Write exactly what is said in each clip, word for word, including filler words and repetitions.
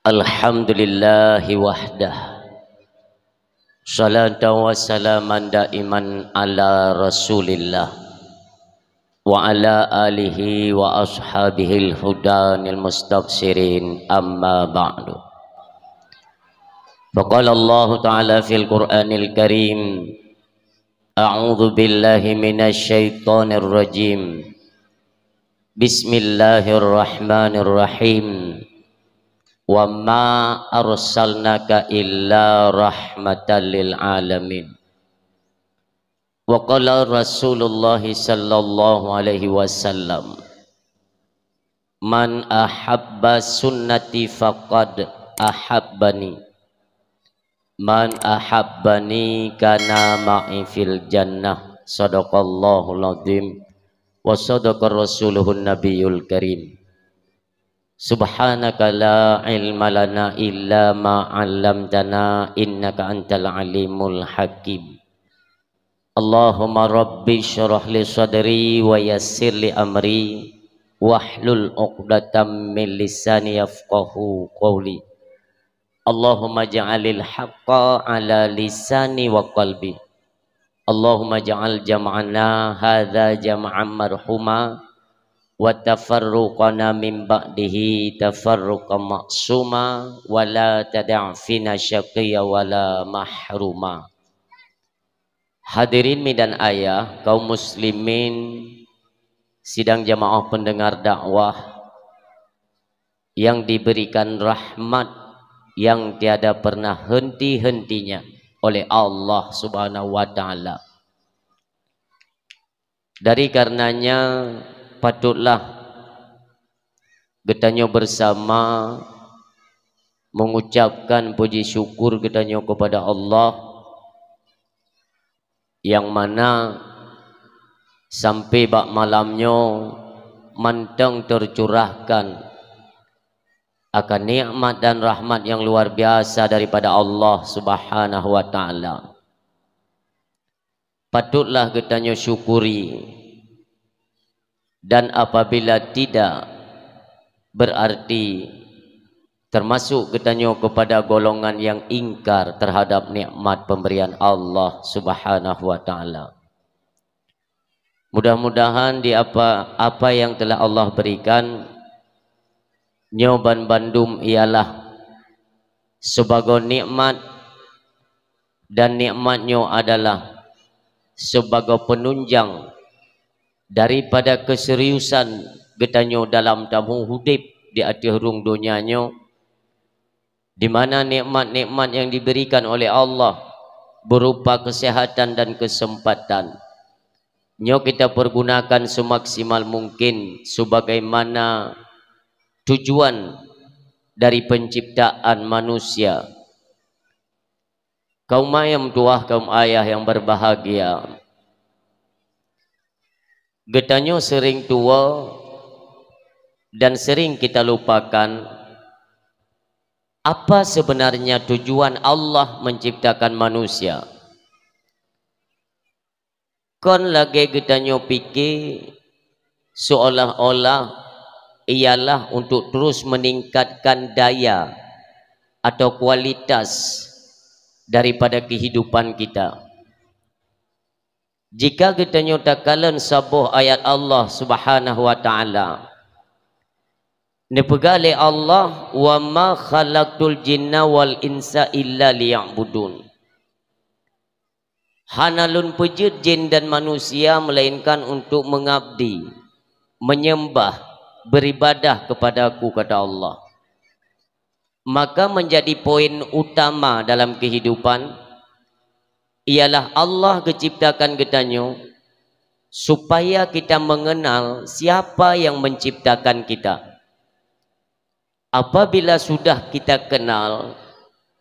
Alhamdulillahi wahdah. Salatan wa salaman daiman ala Rasulillah wa ala alihi wa ashabihil hudanil mustabsyirin, amma ba'du. Faqala Allahu ta'ala fil Qur'anil Karim, a'udzu billahi minasy syaithanir rajim. Bismillahirrahmanirrahim. Wa ma arsalnaka illa rahmatan lil alamin. Wa qala Rasulullah sallallahu alaihi wasallam, "Man ahabba sunnati faqad ahabbani. Man ahabbani kana ma'i fil jannah." Sadaqallahul azim wa sadaqa rasuluhun nabiyul karim. Subhanaka la ilma lana illa ma 'allamtana innaka antal alimul hakim. Allahumma rabbi syrah li sadri wa yassir li amri wahlul 'uqdatam min lisani yafqahu qawli. Allahumma ja'alil haqqa ala lisani wa qalbi. Allahumma ja'al jam'ana hadza jam'an marhuma wa tafarruqana min ba'dihi tafarruqan ma'suma wa la tada' fina syaqiyya wa la mahruma. Hadirin mi dan ayah, kaum muslimin, sidang jamaah pendengar dakwah yang diberikan rahmat yang tiada pernah henti-hentinya oleh Allah Subhanahu wa Ta'ala. Dari karenanya, patutlah geutanyoe bersama mengucapkan puji syukur geutanyoe kepada Allah, yang mana sampai bak malam nyoe mantong tercurahkan akan nikmat dan rahmat yang luar biasa daripada Allah Subhanahu wa Ta'ala. Patutlah geutanyoe syukuri, dan apabila tidak, berarti termasuk geutanyoe kepada golongan yang ingkar terhadap nikmat pemberian Allah Subhanahu wa Ta'ala. Mudah-mudahan di apa, apa yang telah Allah berikan, nyoe ban bandum ialah sebagai nikmat, dan nikmat nyoe adalah sebagai penunjang daripada keseriusan geutanyoe dalam tamu udeb di ateueh rhueng donya nyoe, di mana nikmat-nikmat yang diberikan oleh Allah berupa kesehatan dan kesempatan, nyoe kita pergunakan semaksimal mungkin sebagaimana tujuan dari penciptaan manusia. Kaum ayah tuah, kaum ayah yang berbahagia, geutanyoe sering tuwoe dan sering kita lupakan apa sebenarnya tujuan Allah menciptakan manusia. Kon lagée geutanyoe pike seolah-olah ialah untuk terus meningkatkan daya atau kualitas daripada kehidupan kita. Jika geutanyoe takalon saboh ayat Allah Subhanahu wa Ta'ala, neupeugah lé Allah, "Wa ma khalaqtul jinna wal insa illa liya'budun." Hana Lôn peujeuet jin dan manusia melainkan untuk mengabdi, menyembah, beribadah kepada-Ku, kata Allah. Maka menjadi poin utama dalam kehidupan ialah Allah geuciptakan geutanyoe supaya kita mengenal siapa yang menciptakan kita. Apabila sudah kita kenal,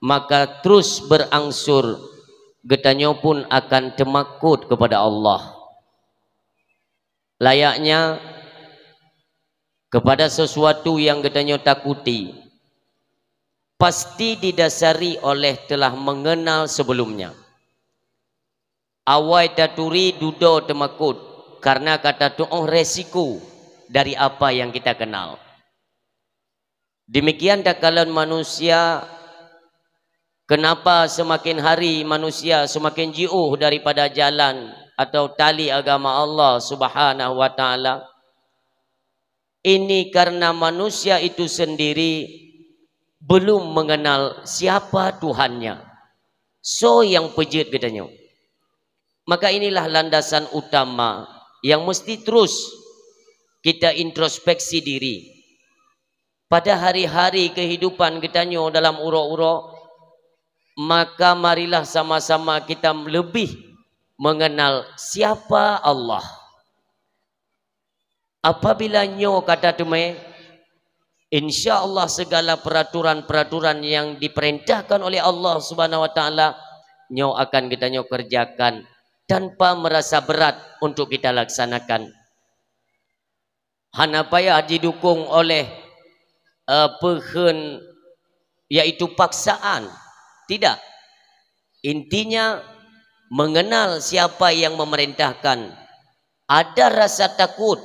maka terus berangsur geutanyoe pun akan teumakot kepada Allah. Layaknya kepada sesuatu yang geutanyoe takuti, pasti didasari oleh telah mengenal sebelumnya. Awai taturi dudoe teumakot, karena ka tatu'oh resiko dari apa yang kita kenal. Demikian takalon manusia, kenapa semakin hari manusia semakin jiôh daripada jalan atau tali agama Allah Subhanahu wa Ta'ala? Ini karena manusia itu sendiri belum mengenal siapa Tuhannya. Soe nyang peujeuet geutanyoe? Maka inilah landasan utama yang mesti terus kita introspeksi diri. Pada hari-hari kehidupan geutanyoe dalam uroe-uroe, maka marilah sama-sama kita lebih mengenal siapa Allah. Apabila nyoe ka tateumé, insya Allah segala peraturan-peraturan yang diperintahkan oleh Allah Subhanahu wa Ta'ala, nyoe akan geutanyoe kerjakan tanpa merasa berat untuk kita laksanakan. Hana payah didukung oleh, eh, peukheun, yaitu paksaan. Tidak. Intinya, mengenal siapa yang memerintahkan. Ada rasa takut,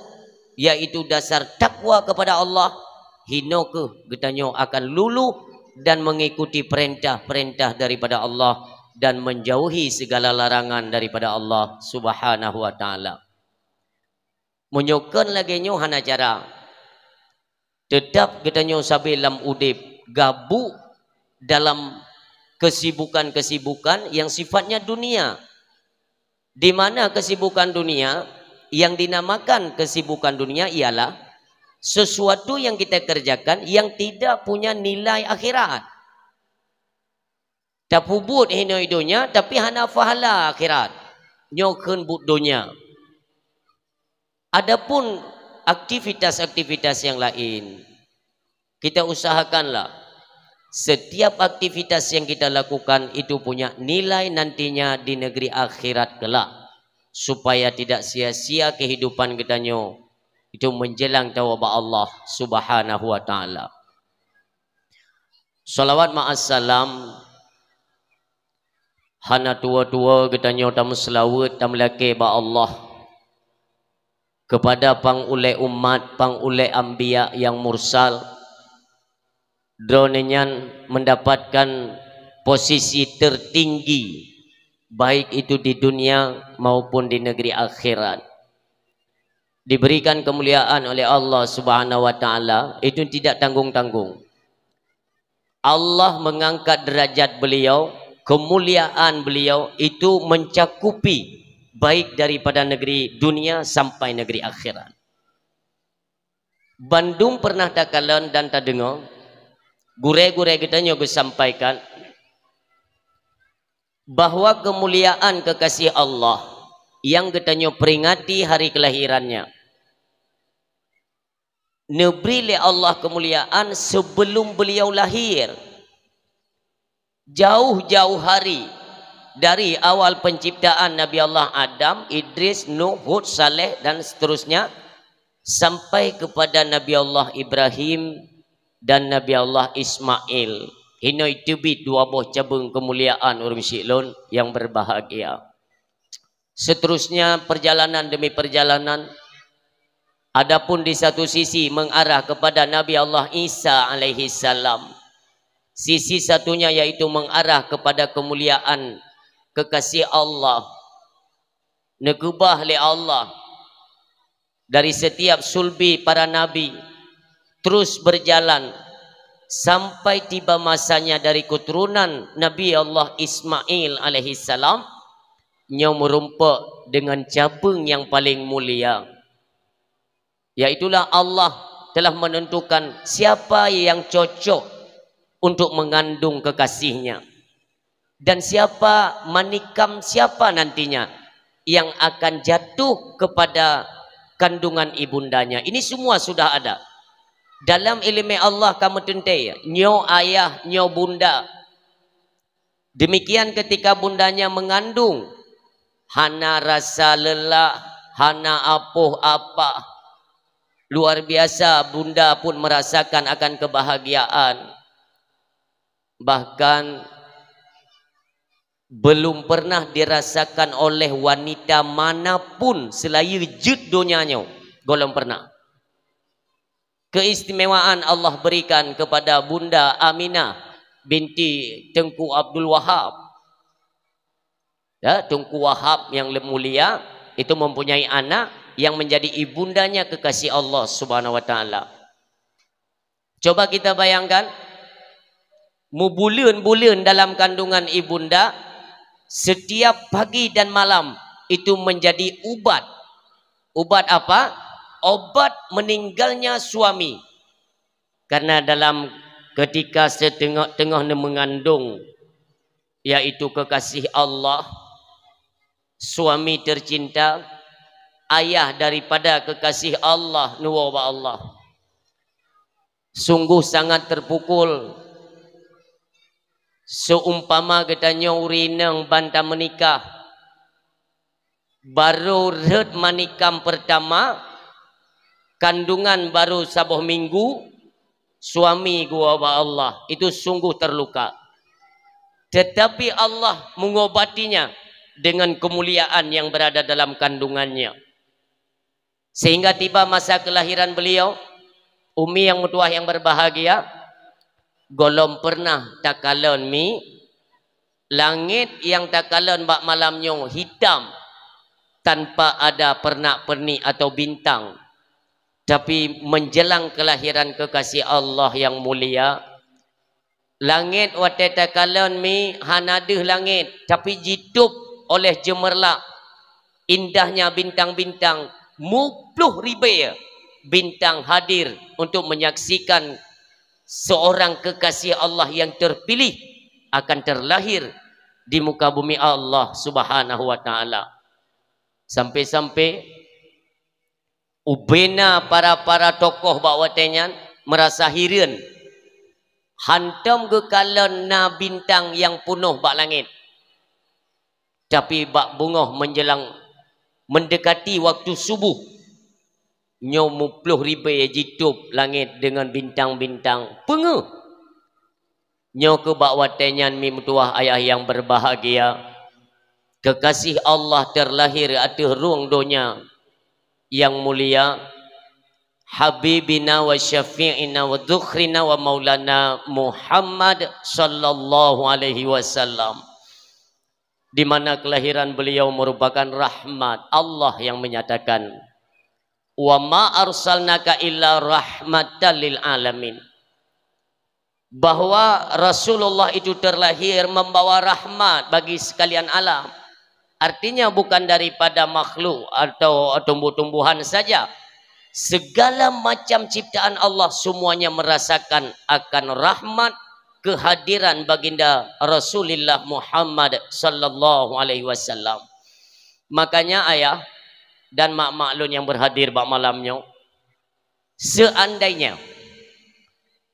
yaitu dasar takwa kepada Allah, hino kheueh geutanyoe akan luluh dan mengikuti perintah-perintah daripada Allah dan menjauhi segala larangan daripada Allah Subhanahu wa Ta'ala. Meunyoe kon lagée nyoe hana cara. Teutap geutanyoe sabe lam udeb gabuk dalam kesibukan-kesibukan yang sifatnya dunia. Di mana kesibukan dunia yang dinamakan kesibukan dunia ialah sesuatu yang kita kerjakan yang tidak punya nilai akhirat. Tapeubuet hinoe donya, tapi hana pahala akhirat. Nyoe kheun buet donya. Adapun aktivitas-aktivitas yang lain, kita usahakanlah setiap aktivitas yang kita lakukan itu punya nilai nantinya di negeri akhirat kelak, supaya tidak sia-sia kehidupan geutanyoe itu menjelang tawoe bak Allah Subhanahu wa Ta'ala. Salawat ma'as salam, hana tuwoe-tuwoe geutanyoe tameuseulaweuet, tameulakée bak Allah. Kepada pang ulée umat, pang ulée anbiya nyang mursal, droeneuh nyan mendapatkan posisi tertinggi, baik itu di dunia maupun di negeri akhirat. Diberikan kemuliaan oleh Allah Subhanahu wa Ta'ala, itu tidak tanggung-tanggung. Allah mengangkat derajat beliau, kemuliaan beliau itu mencakupi baik daripada negeri dunia sampai negeri akhirat. Bandum pernah takalon dan tadeungoe, gurée-gurée geutanyoe geusampaikan bahwa kemuliaan kekasih Allah yang geutanyoe peringati hari kelahirannya, neubri lé Allah kemuliaan sebelum beliau lahir. Jauh-jauh hari, dari awal penciptaan Nabi Allah Adam, Idris, Nuh, Hud, Saleh, dan seterusnya, sampai kepada Nabi Allah Ibrahim dan Nabi Allah Ismail. Hinoe teubiet dua boh cabeueng kemuliaan ureuëng syik lôn yang berbahagia. Seterusnya, perjalanan demi perjalanan. Adapun di satu sisi mengarah kepada Nabi Allah Isa alaihi salam. Sisi satunya yaitu mengarah kepada kemuliaan kekasih Allah. Neukeubah lé Allah dari setiap sulbi para nabi, terus berjalan sampai tiba masanya dari keturunan Nabi Allah Ismail alaihi salam, nyoe meurumpok dengan cabeueng yang paling mulia, yaitulah Allah telah menentukan siapa yang cocok untuk mengandung kekasihnya. Dan siapa manikam siapa nantinya yang akan jatuh kepada kandungan ibundanya. Ini semua sudah ada. Dalam ileumé Allah ka meuteuntée, nyoe ayah, nyoe bunda. Demikian ketika bundanya mengandung, hana rasa lelah, hana apoh apah. Luar biasa, bunda pun merasakan akan kebahagiaan. Bahkan belum pernah dirasakan oleh wanita manapun seulayeue jeuet donya nyoe, gohlom pernah. Keistimewaan Allah berikan kepada Bunda Aminah binti Tengku Abdul Wahab. Ya, Tengku Wahab yang le-, mulia itu mempunyai anak yang menjadi ibundanya kekasih Allah Subhanahu wa Taala. Coba kita bayangkan, mubuleuen-buleuen dalam kandungan ibunda, setiap pagi dan malam itu menjadi ubat. Ubat apa? Obat meninggalnya suami. Karena dalam ketika seteungoh-teungoh mengandung, yaitu kekasih Allah, suami tercinta, ayah daripada kekasih Allah, neuwoe bak Allah. Sungguh sangat terpukul. Seumpama geutanyoe ureueng inong ban tameunikah, barô rhot manikam pertama, kandungan barô saboh minggu, suami geuwoe bak Allah, itu sungguh terluka. Tetapi Allah mengobatinya dengan kemuliaan yang berada dalam kandungannya. Sehingga tiba masa kelahiran beliau, Umi yang meutuwah yang berbahagia, gohlom pernah takalon mi, langét nyang takalon bak malam nyoe hitam, tanpa ada pernak-pernik atau bintang. Tapi menjelang kelahiran kekasih Allah yang mulia, langét watée takalon mi hana deuh langét, tapi jitôb oleh jeumeurlak indahnya bintang-bintang, muploh ribée bintang hadir untuk menyaksikan seorang kekasih Allah yang terpilih akan terlahir di muka bumi Allah Subhanahu wa Taala. Sampai-sampai ubena para-para tokoh bak watée nyan merasa hireuen, hántom geukalon na bintang nyang peunoh bak langét. Tapi bak beungoh menjelang mendekati waktu subuh, nyoe muploh ribée jitôb langét deungon bintang-bintang. Peungeuh! Nyoe keuh bak watée nyan mi meutuwah ayah yang berbahagia, kekasih Allah terlahir ateueh rueng donya yang mulia, Habibina wa Syafi'ina wa Dzukhrina wa Maulana Muhammad sallallahu alaihi wasallam, di mana kelahiran beliau merupakan rahmat. Allah yang menyatakan, "Wa ma arsalnaka illa rahmatan lil alamin." Bahwa Rasulullah itu terlahir membawa rahmat bagi sekalian alam. Artinya bukan daripada makhluk atau tumbuh-tumbuhan saja. Segala macam ciptaan Allah semuanya merasakan akan rahmat kehadiran baginda Rasulullah Muhammad sallallahu alaihi wasallam. Makanya ayah dan mak-mak lôn yang berhadir bak malam nyoe, seandainya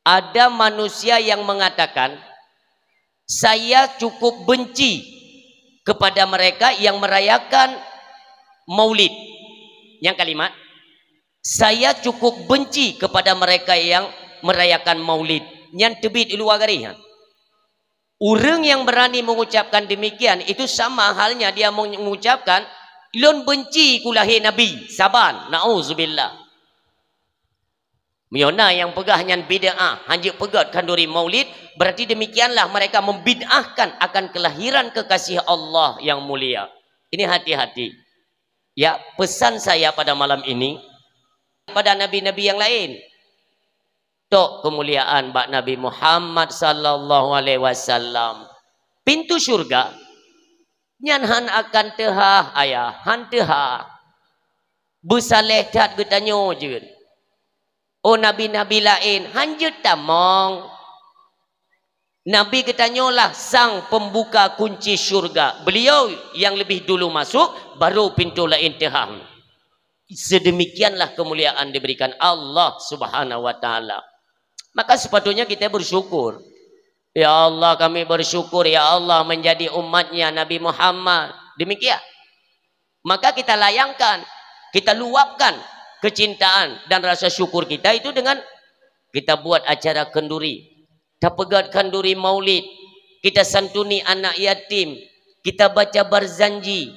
ada manusia yang mengatakan, "Saya cukup benci kepada mereka yang merayakan Maulid." Nyang kalimat, "Saya cukup benci kepada mereka yang merayakan Maulid." Nyan teubiet u luwa garéh nyan. Ureuëng yang berani mengucapkan demikian, itu sama halnya dia mengucapkan, "Lôn benci kulahé Nabi saban." Nauzubillah. Meunyoe na nyang peugah nyan bid'ah, hanjeuet peugét khanduri Maulid, berarti demikianlah mereka membid'ahkan akan kelahiran kekasih Allah yang mulia. Ini hati-hati. Ya, pesan saya pada malam ini, pada nabi-nabi yang lain, tok keumuliaan bak Nabi Muhammad sallallahu alaihi wasallam. Pintu syurga nyan hán akan teuhah, ayah, hán teuhah. Beusaléh that geutanyoe jeuet. Oh nabi-nabi laén, hán jeuet tamong. Nabi geutanyoe lah sang pembuka kunci syurga. Beliau yang lebih dulu masuk, baru pintu laén teuhah. Sedemikianlah kemuliaan diberikan Allah Subhanahu wa Taala. Maka sepatutnya kita bersyukur. "Ya Allah, kami bersyukur, ya Allah, menjadi umatnya Nabi Muhammad." Demikian. Maka kita layangkan, kita luapkan kecintaan dan rasa syukur kita itu dengan kita buat acara khanduri. Tapeugét khanduri Maulid, kita santuni anak yatim, kita baca Barzanji,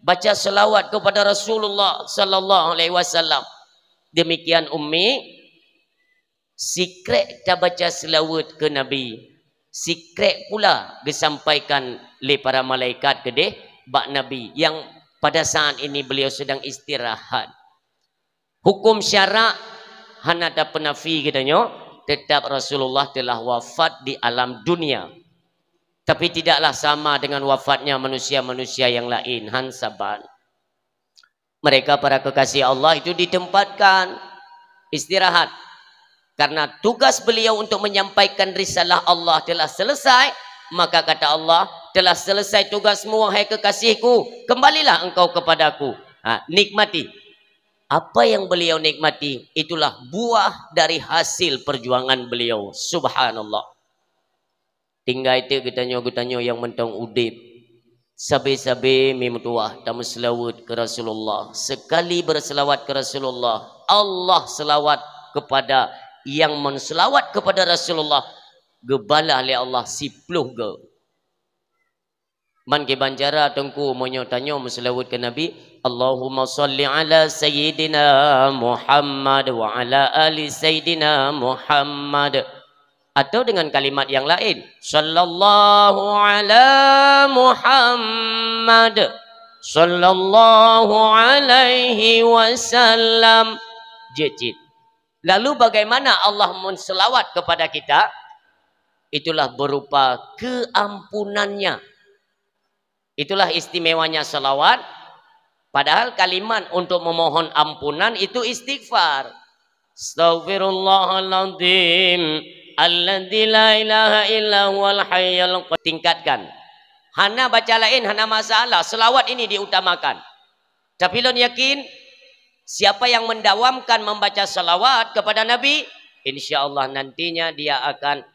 baca selawat kepada Rasulullah sallallahu alaihi wasallam. Demikian Ummi, Sikrek tabaca seulaweuet keu Nabi, sikrek pula geusampaikan lé para malaikat keudeh bak Nabi nyang pada saat ini beliau sedang istirahat. Hukum syarak hana tapeunafi geutanyoe, tetap Rasulullah telah wafat di alam dunia. Tapi tidaklah sama dengan wafatnya manusia-manusia yang lain, han saban. Mereka para kekasih Allah itu ditempatkan istirahat. Karena tugas beliau untuk menyampaikan risalah Allah telah selesai, maka kata Allah, "Telah selesai tugasmu, wahai kekasihku, kembalilah engkau kepadaku." Ha, nikmati. Apa yang beliau nikmati, itulah buah dari hasil perjuangan beliau. Subhanallah. Tinggai teuk geutanyoe, geutanyoe nyang mantong udeb. Sabe-sabe meutuwah tameuseulaweuet keu Rasulullah. Sekali berselawat keu Rasulullah, Allah selawat kepada yang menselawat kepada Rasulullah, geubalah lé Allah siploh go. Man kiban cara teungku meunyoe tanyoe meuseulaweuet keu Nabi, "Allahumma shalli ala sayyidina Muhammad wa ala ali sayyidina Muhammad." Atau dengan kalimat yang lain, "Sallallahu ala Muhammad, sallallahu alaihi wasallam." Jeuet cit. Lalu bagaimana Allah menselawat kepada kita? Itulah berupa keampunan-Nya. Itulah istimewanya salawat. Padahal kalimat untuk memohon ampunan itu istighfar. "Astaghfirullahaladzim alladzi la ilaha illa huwal hayyul qayyum." Tingkatkan. Hana baca lain, hana masalah. Selawat ini diutamakan. Tapi lôn yakin, siapa yang mendawamkan membaca salawat kepada Nabi, insya Allah nantinya dia akan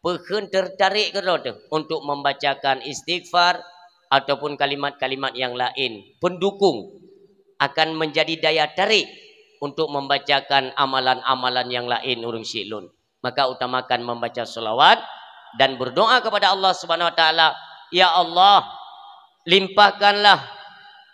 peukheun tertarik keudroe teuh untuk membacakan istighfar ataupun kalimat-kalimat yang lain, pendukung akan menjadi daya tarik untuk membacakan amalan-amalan yang lain ureuëng syiek lôn. Maka utamakan membaca salawat dan berdoa kepada Allah Subhanahu Wa Taala, "Ya Allah, limpahkanlah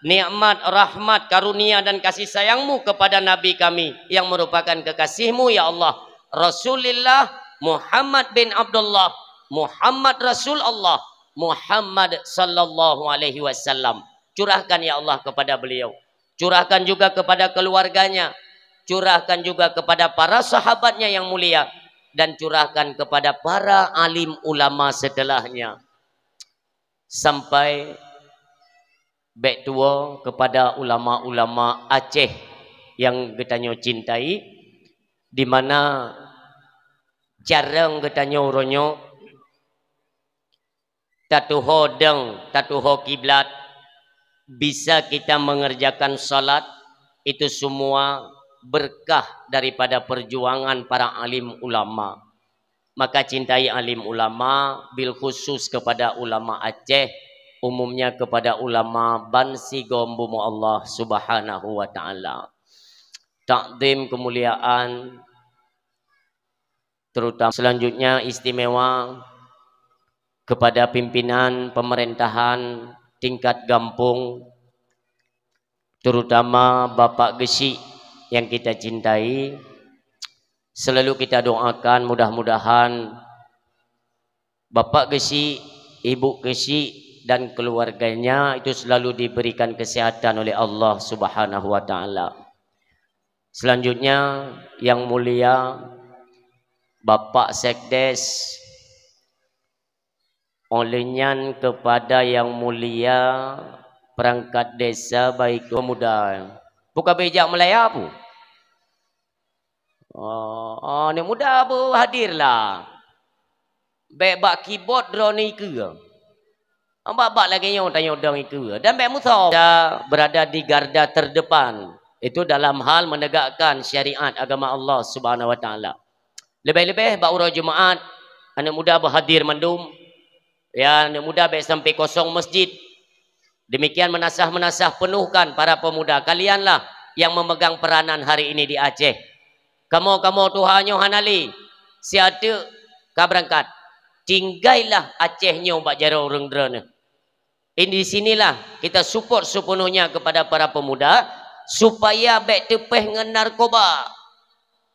nikmat, rahmat, karunia dan kasih sayang-Mu kepada Nabi kami yang merupakan kekasih-Mu, ya Allah, Rasulillah Muhammad bin Abdullah, Muhammad Rasul Allah, Muhammad sallallahu alaihi wasallam." Curahkan, ya Allah, kepada beliau. Curahkan juga kepada keluarganya. Curahkan juga kepada para sahabatnya yang mulia. Dan curahkan kepada para alim ulama setelahnya. Sampai bèk tuwoe kepada ulama-ulama Aceh nyang geutanyoe cintai, di mana carông geutanyoe uroe nyoe tatuho dong, tatuho kiblat, bisa kita mengerjakan salat, itu semua berkah daripada perjuangan para alim ulama. Maka cintai alim ulama, bil khusus kepada ulama Aceh, umumnya kepada ulama ban sigom bumoe Allah Subhanahu wa Taala. Takzim kemuliaan terutama selanjutnya istimewa kepada pimpinan pemerintahan tingkat gampong, terutama Bapak Geuchik yang kita cintai. Selalu kita doakan mudah-mudahan Bapak Geuchik, Ibu Geuchik dan keluarganya itu selalu diberikan kesehatan oleh Allah Subhanahu wa Taala. Selanjutnya, yang mulia Bapak Sekdes, oleh nyan kepada yang mulia perangkat desa, baik pemuda. Bukan bejak Malaya pu. Oh, oh, aneuk muda beuhadir lah. Bèk bak keyboard droeneuh ikeue. Bak-bak lagèe nyoe tanyoe dong ikeue. Dan bèk musoh. Kita berada di garda terdepan. Itu dalam hal menegakkan syariat agama Allah Subhanahu wa Taala. Leubeh-leubeh bak uroe Jumaat, aneuk muda beuhadir mandum. Ya, aneuk muda bèk sampai kosong masjid. Demikian meunasah-meunasah penuhkan para pemuda. Kalianlah yang memegang peranan hari ini di Aceh. Kamoe-kamoe tuha nyoe hana lé, siat teuk ka beurangkat. Tinggailah Aceh nyoe bak jaroe ureueng droeneuh. Di sinilah kita support sepenuhnya kepada para pemuda supaya bèk teupèh ngon narkoba.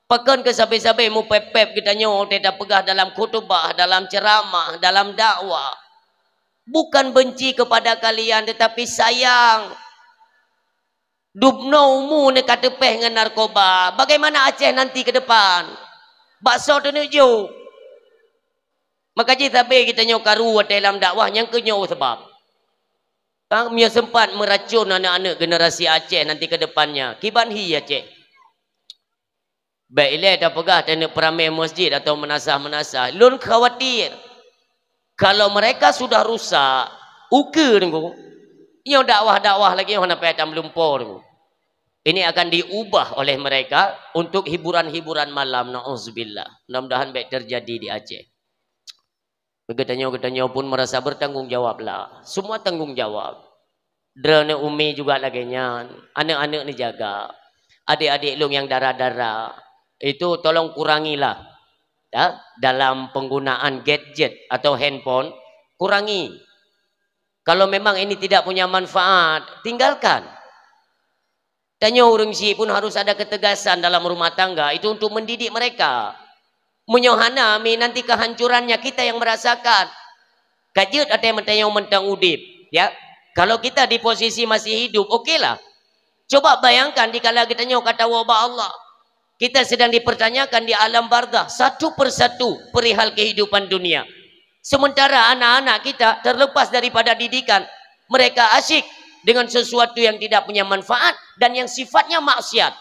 Pakon keu sabe-sabe mupép-pép geutanyoe watée tapeugah dalam khutubah, dalam ceuramah, dalam dakwah? Bukan benci kepada kalian, tetapi sayang. Dubnoe umu neuka teupéh ngon narkoba. Bagaimana Aceh nanti ke depan? Bakso teuneuk jok. Maka jih sabe geutanyoe karu watée lam dakwah nyang keunyoe sabab. Ka meunyoe sempat meracun aneuk-aneuk generasi Aceh nanti ke depannya, kiban hi Aceh. Bék ilée tapeugah taneuk peuramé masjid atau meunasah-meunasah. Lôn khawatir, kalau mereka sudah rusak, ukeue Teungku, nyoe dakwah-dakwah lagée nyoe hana payah tameulumpo Teungku. Ini akan diubah oleh mereka untuk hiburan-hiburan malam. Nauzubillah. Mudah-mudahan bék terjadi di Aceh. Geutanyoe-geutanyoe pun merasa bertanggung jawab lah. Semua tanggung jawab. Droeneuh umi juga lagée nyan, aneuk-aneuk neujaga. Adik-adik lôn nyang dara-dara, itu tolong kurangilah, ya, dalam penggunaan gadget atau handphone, kurangi. Kalau memang ini tidak punya manfaat, tinggalkan. Tanyoe ureuëng syiek pun harus ada ketegasan dalam rumah tangga, itu untuk mendidik mereka. Meunyoe hana, mi nanti kehancurannya kita yang merasakan. Ka jeuet watée meutanyoe mantong udeb, ya. Kalau kita di posisi masih hidup, okelah. Coba bayangkan dikala geutanyoe ka tawoe bak Allah. Kita sedang dipertanyakan di alam barzakh satu persatu perihal kehidupan dunia. Sementara anak-anak kita terlepas daripada didikan, mereka asyik dengan sesuatu yang tidak punya manfaat dan yang sifatnya maksiat.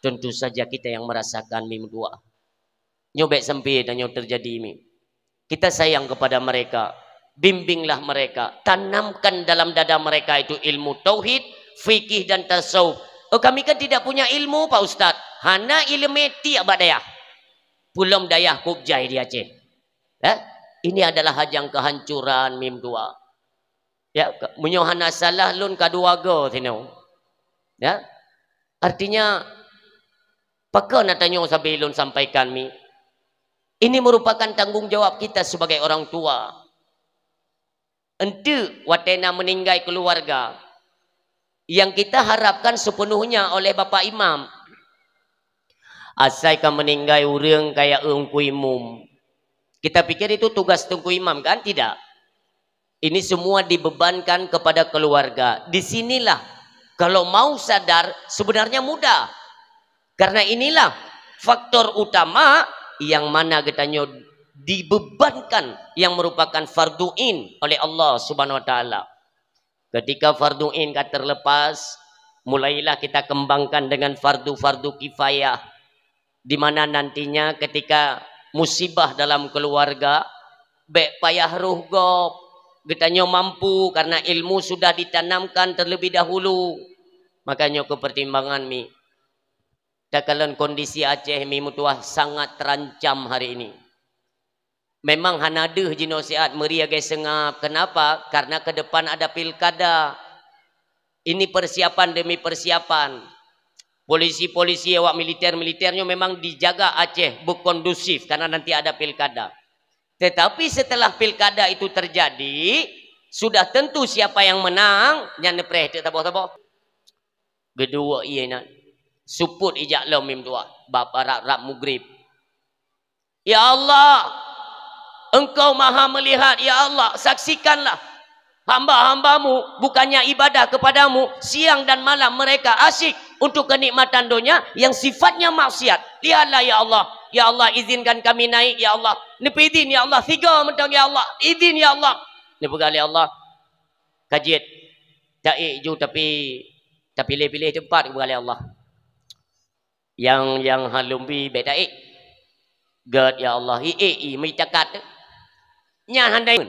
Tentu saja kita yang merasakan, mi meutuah. Nyoe bék sampai dan nyoe terjadi, mi. Kita sayang kepada mereka, bimbinglah mereka, tanamkan dalam dada mereka itu ilmu tauhid, fikih dan tasawuf. Oh, kami kan tidak punya ilmu, Pak Ustaz. Hana ilmu tiek bak dayah. Pulom dayah kub jai di Aceh. Ya? Ini adalah hajang kehancuran, mi meutuah. Ya, meunyoe hana salah lôn ka dua go sinoe. Ya. Artinya, pakon na tanyoe sabe lôn sampaikan, mi. Ini merupakan tanggung jawab kita sebagai orang tua. Enteuk watée na meuninggai keluarga, yang kita harapkan sepenuhnya oleh Bapak Imam. Asai ka meuninggai ureuëng kaya Teungku Imum. Kita pikir itu tugas Teungku Imam, kan? Tidak. Ini semua dibebankan kepada keluarga. Di sinilah, kalau mau sadar, sebenarnya mudah. Karena inilah faktor utama yang mana geutanyoe dibebankan yang merupakan fardu ain oleh Allah Subhanahu wa Taala. Ketika fardu ain ka terlepas, mulailah kita kembangkan dengan fardu-fardu kifayah, di mana nantinya ketika musibah dalam keluarga, bék payah roh gob. Geutanyoe mampu karena ilmu sudah ditanamkan terlebih dahulu. Makanya keu pertimbangan, mi. Takalon kondisi Aceh, mi meutuah, sangat terancam hari ini. Memang hana deuh jinoe siat meuri lagée seungab. Kenapa? Karena ke depan ada pilkada. Ini persiapan demi persiapan. Polisi-polisi awak militer-militer nyoe memang dijaga Aceh berkondusif karena nanti ada pilkada. Tetapi setelah pilkada itu terjadi, sudah tentu siapa yang menang, nyan neupreh teuk saboh-saboh. Geuduek ié nyan. Suput ijak lom, mi meutuah, bak rab-rab mugrib. Ya Allah, Engkau Maha Melihat, ya Allah, saksikanlah hamba-hambamu bukannya ibadah kepadamu, siang dan malam mereka asyik untuk kenikmatan dunia yang sifatnya maksiat. Lihatlah, ya Allah, ya Allah, izinkan kami naik, ya Allah. Neupeizin, ya Allah, sigoe mantong, ya Allah, izin, ya Allah. Neupeugah lé Allah, ka jeuet, taék ju, tapi tapiléh-piléh teumpat, geupeugah lé Allah. Nyang, nyang halom bi bék taék. Gét, ya Allah, iék i meucakat. Nyan handai.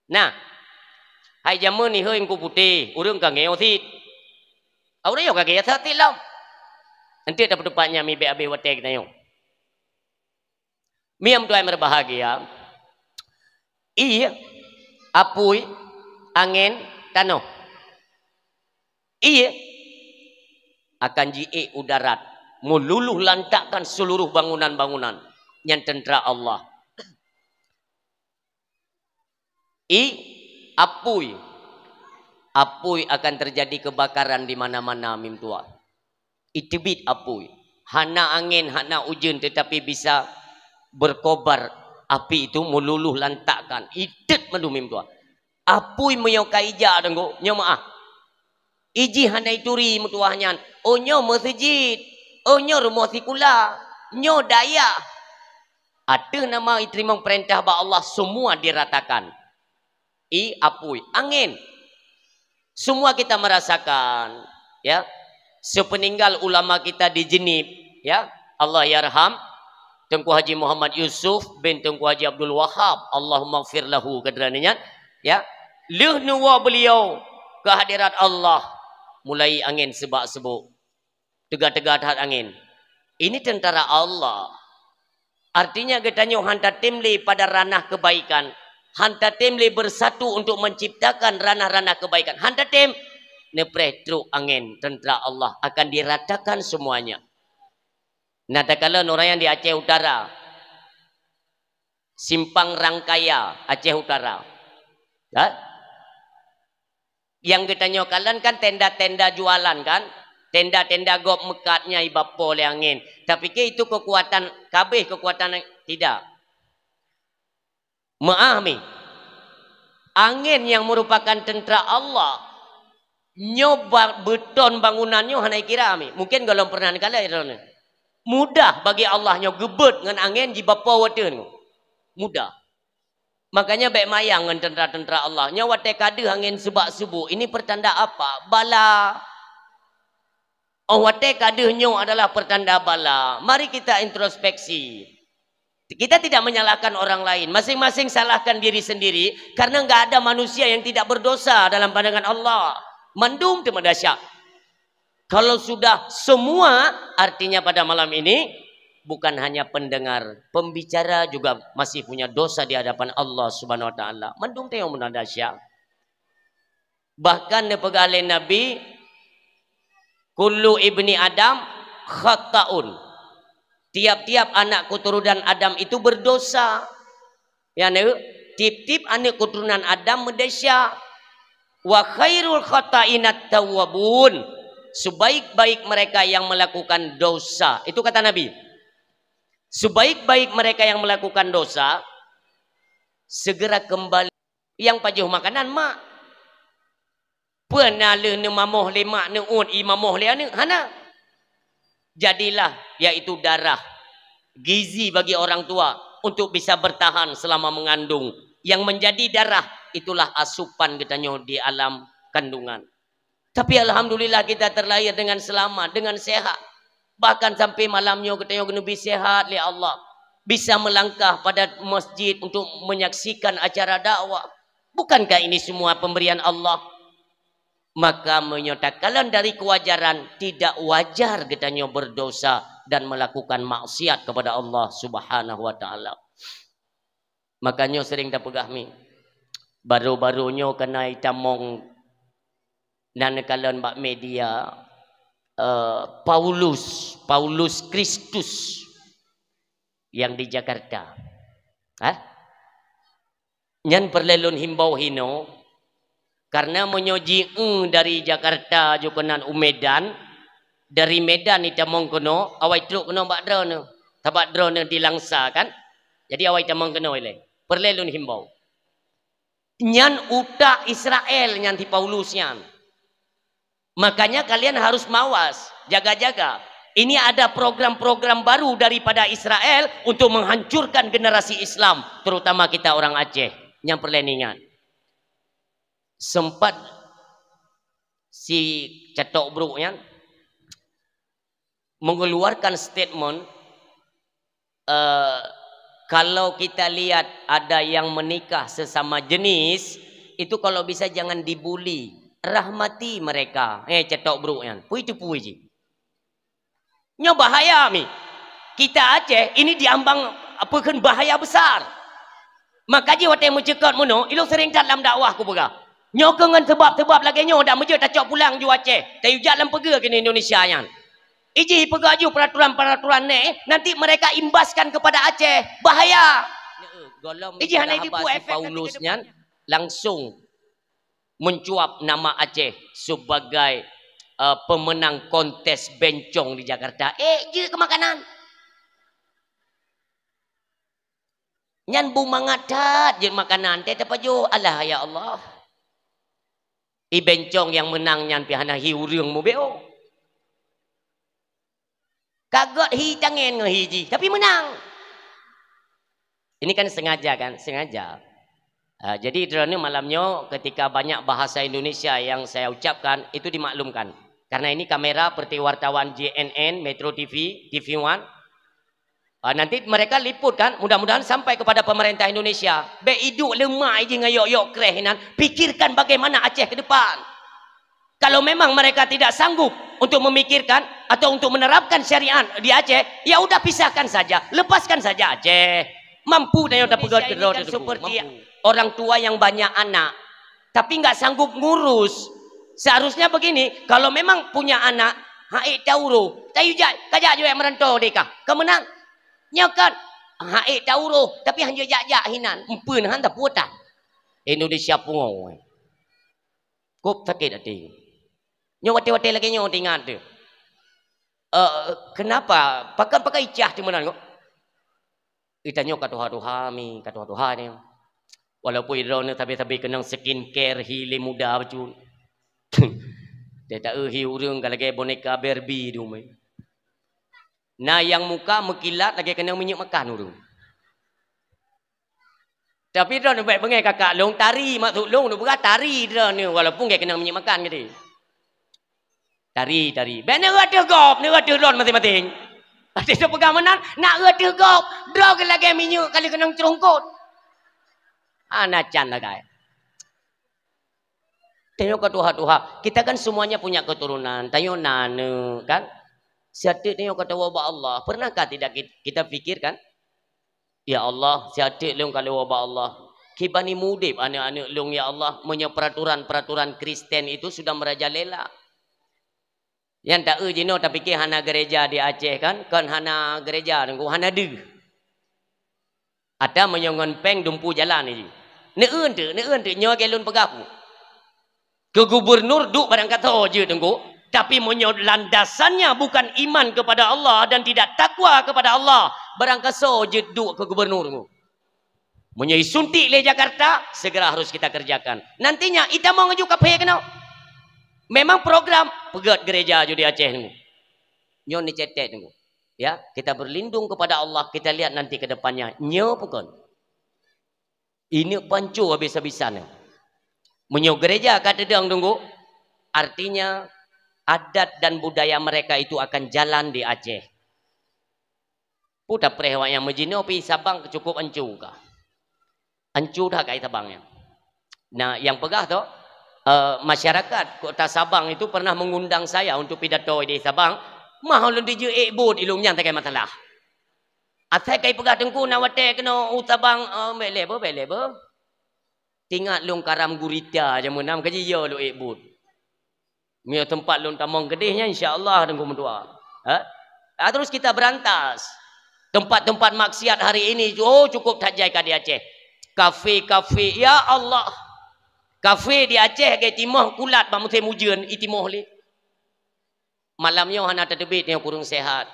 Nah, hai jameun ihôi Teungku Putéh, ureuëng ka ngieng cit. Ureuëng nyoe ka ngieng cit lom. Enteuk tapeutupat nyan, mi, bék abéh watée geutanyoe. Mi meutuah meureubahagia, ié, apui, angén, tanoh. Ié akan jiék u darat, meululuh lantakkan seluruh bangunan-bangunan nyang teuntera Allah. I, apui. Apui akan terjadi kebakaran di mana-mana, mi meutuah. Iteubiet apui. Hana angén, hana ujeuen, tetapi bisa berkobar api itu, meluluh lantakkan. Itet mandum meutuah. Apui meunyoe ka ijak teungku, nyoe meuah. Iji hana ituri meutuah nyan. Oh nyoe meuseujid, oh nyoe rumoh sikula, nyoe dayah. Ateueh nama iteurimong peurintah bak Allah, semua diratakan. I apui, angén. Semua kita merasakan, ya. Sepeninggal ulama kita di Jeunib, ya. Allah yarham Teungku Haji Muhammad Yusuf bin Teungku Haji Abdul Wahab, Allahumma gfir lahu, keudeurani nyan, ya. Lheueh neuwoe beliau ke hadirat Allah, mulai angén seubak-seubok. Teuga-teuga that angén. Ini tentara Allah. Artinya geutanyoe han tatem lé pada ranah kebaikan, han tatem lé bersatu untuk menciptakan ranah-ranah kebaikan. Han tatem, neupreh trok angén tentara Allah akan diratakan semuanya. Nah, takalon ureuëng nyang di Aceh Utara, Simpang Rangkaya, Aceh Utara. Ya? Nyang geutanyoe kalon kan tenda-tenda jualan kan? Tenda-tenda gob meukat nyang ibapo lé angén. Tapike itu kekuatan, kabeh kekuatan, tidak. Meuah mi. Angén nyang merupakan tentara Allah. Nyoe ba-, beuton bangunan nyoe hana ikira mi. Mungkin gohlom pernah neukalon droeneuh. Mudah bagi Allah nyoe geubeuet ngon angén jibapo watée nyoe. Mudah. Makanya bék mayang ngon tentara-tentara Allah. Nyoe watée ka deuh angén seubak-seubok, ini pertanda apa? Bala. Oh, watée ka deuh nyoe adalah pertanda bala. Mari kita introspeksi. Kita tidak menyalahkan orang lain. Masing-masing salahkan diri sendiri karena nggak ada manusia yang tidak berdosa dalam pandangan Allah. Mandum teuma dahsyat. Kalau sudah semua, artinya pada malam ini bukan hanya pendengar, pembicara juga masih punya dosa di hadapan Allah Subhanahu wa taala. Mandum teuh nyang meunan dahsyat. Bahkan neupeugah lé Nabi, "Kullu ibni Adam khatta'un." Tiap-tiap anak keturunan Adam itu berdosa. Ya, na, tiep-tiep aneuk keuturonan Adam meudesya. "Wa khairul khata'inat tawwabun." Sebaik-baik mereka yang melakukan dosa. Itu kata Nabi. Sebaik-baik mereka yang melakukan dosa, segera kembali. Nyang pajoh makanan mak. Peue na lheueh neumamoh lé mak, neuôt i mamoh lé aneuk? Hana. Jadilah, yaitu darah, gizi bagi orang tua untuk bisa bertahan selama mengandung. Yang menjadi darah, itulah asupan geutanyoe di alam kandungan. Tapi alhamdulillah kita terlahir dengan selamat, dengan sehat. Bahkan sampai malam nyoe geutanyoe geuneubi sehat lé Allah. Bisa melangkah pada masjid untuk menyaksikan acara dakwah. Bukankah ini semua pemberian Allah? Maka meunyoe takalon dari kewajaran, tidak wajar geutanyoe berdosa dan melakukan maksiat kepada Allah Subhanahu wa taala. Makanya sering tapeugah mi, baru-baru nyoe keunan itamong na neukalon bak media, eh, Paulus, Paulus Kristus yang di Jakarta. Hah? Nyan peureulée lôn himbau hinoe, karena meunyoe ji-, eh, dari Jakarta jukeunan u Medan, dari Medan itamong keunoe, awai trok keunoe bak droeneuh. Sabab droeneuh di Langsa kan? Jadi awai tamong keunoe ilée. Peureulée lôn himbau. Nyan utak Israel nyan si Paulus nyan. Makanya kalian harus mawas, jaga-jaga. Ini ada program-program baru daripada Israel untuk menghancurkan generasi Islam, terutama kita orang Aceh. Nyang peureulée ingat. Sempat si Catok Bruk nyan mengeluarkan statement, eh, kalau kita lihat ada yang menikah sesama jenis, itu kalau bisa jangan dibuli, rahmati mereka. Eh, Catok Bruk nyan. Pui tu pui ji. Nyoe bahaya mi. Kita Aceh ini diambang apa kheun bahaya besar. Maka ji watée meucukot meunoe, ilong sering that lam dakwah kupeugah. Nyoe keu ngon sebab-sebab lagée nyoe dak meujeuet tacok pulang ju Aceh, tayue jak lam peugah keunoe Indonesia nyan. Iji peugah ju peraturan-peraturan nyoe, nanti mereka imbaskan kepada Aceh. Bahaya. Iji hana ibu efek Paulus nyan langsung mencuap nama Aceh sebagai eh, pemenang kontes bencong di Jakarta. Eh, jeuet keu makanan. Nyan bu mangat that jeuet makanan, teuh tapajoh, alah ya Allah. I bencong nyang meunang nyan pih hana hi ureuëng mubeue. Ka gét hi tangen ngon hi jih, tapi meunang. Ini kan sengaja kan? Sengaja. Ah, jadi droeneuh malam nyoe ketika banyak bahasa Indonesia yang saya ucapkan, itu dimaklumkan. Karena ini kamera seperti wartawan J N N, Metro T V, T V One. Ah, nanti mereka liput kan, mudah-mudahan sampai kepada pemerintah Indonesia. Bék iduek leumah iji ngon yok-yok kreh inan, pikirkan bagaimana Aceh ke depan. Kalau memang mereka tidak sanggup untuk memikirkan atau untuk menerapkan syariat di Aceh, ya udah pisahkan saja, lepaskan saja Aceh. Mampu dan yang dapat seperti orang tua yang banyak anak, tapi nggak sanggup ngurus. Seharusnya begini, kalau memang punya anak, hai tauro, tayu jak, kajak jual merantau deka, kemenang. Nyokan, hai tauro, tapi hanya jak-jak hinan, empun han taputan. Indonesia pungo. Kop sakét até. Nyoe watée-watée lagée nyoe teuingat teuh. Eh, kenapa? Pakon, pakon icah teuh meunan kok? Ita nyoe ka tuha-tuha mi, ka tuha-tuha ni. Walaupun droeneuh sabe-sabe keunong skincare hi lé muda bacut. Teuh taeu hi ureuëng ka lagée boneka Barbie di umai. Na nyang muka meukilat lagée keunong minyeuk makan ureuëng. Tapi droeneuh bék beungéh kakak lôn, tari maksud lôn, lôn peugah tari droeneuh, walaupun gét keunong minyeuk makan geude. Tari, tari. Bék neueu ateueh gob, neueu ateueh droeneuh maséng-maséng. Até lôn peugah meunan, na eu ateueh gob, droe geuh lagée minyeuk ka lheueh keunong ceurongkot. Hana can lagée. Tanyoe ka tuha-tuha. Kita kan semuanya punya keturunan. Tanyoe na aneuk, kan? Siat teuk tanyoe ka tawoe bak Allah. Pernahkah tidak kit-, kita pikirkan? Ya Allah, siat teuk lôn ka lôn woe bak Allah. Kiban udeb aneuk-aneuk lôn, ya Allah, meunyoe peraturan-peraturan Kristen itu sudah merajalela. Nyang taeu jinoe tapike hana gereja di Aceh kan? Kon hana gereja, Teungku, hana deuh. Ata meunyoe ngon péng dumpu jalan jih. Neueu teuk, neueu teuk nyoe lagée lôn peugah ku. Keu gubernur duek barangkasoe jeuet Teungku, tapi meunyoe landasannya bukan iman kepada Allah dan tidak takwa kepada Allah, barangkasoe jeuet duek keu gubernur Teungku. Meunyoe isuntik lé Jakarta, segera harus kita kerjakan. Nantinya itamong aju kaphé keunoe. Memang program peugét gereja aju di Aceh Teungku. Nyoe ni cetek Teungku. Ya, kita berlindung kepada Allah, kita lihat nanti ke depannya. Nyoe pukon. Ineuk panco habis-habisan. Meunyoe gereja ka teudong Teungku, artinya adat dan budaya mereka itu akan jalan di Aceh. Peue tapreh awak nyang meujinoe pi Sabang cukup ancu ka. Ancu that ka Sabang nyan. Nah, nyang peugah tu, eh, masyarakat Kota Sabang itu pernah mengundang saya untuk pidato di Sabang. Mah ulôn dijeuet ék buet ilôn nyang takai masalah. Asai kai peugah Teungku na watée keunoe u Sabang, eh, bék lé beuh, bék lé beuh. Tingat lôn karam gurita jameun na meukaji yo lôn ék buet. Meunyoe teumpat lôn tamong keudeh nyan, insya Allah Teungku meutuah. Ha? Ah, terus kita berantas. Tempat-tempat maksiat hari ini, oh, cukup that jai ka di Aceh. Kafe-kafe, ya Allah. Kafe di Aceh lagée timoh kulat bak musém ujeuen, itimoh lé. Malam nyoe hana tateubiet nyoe kureueng sehat.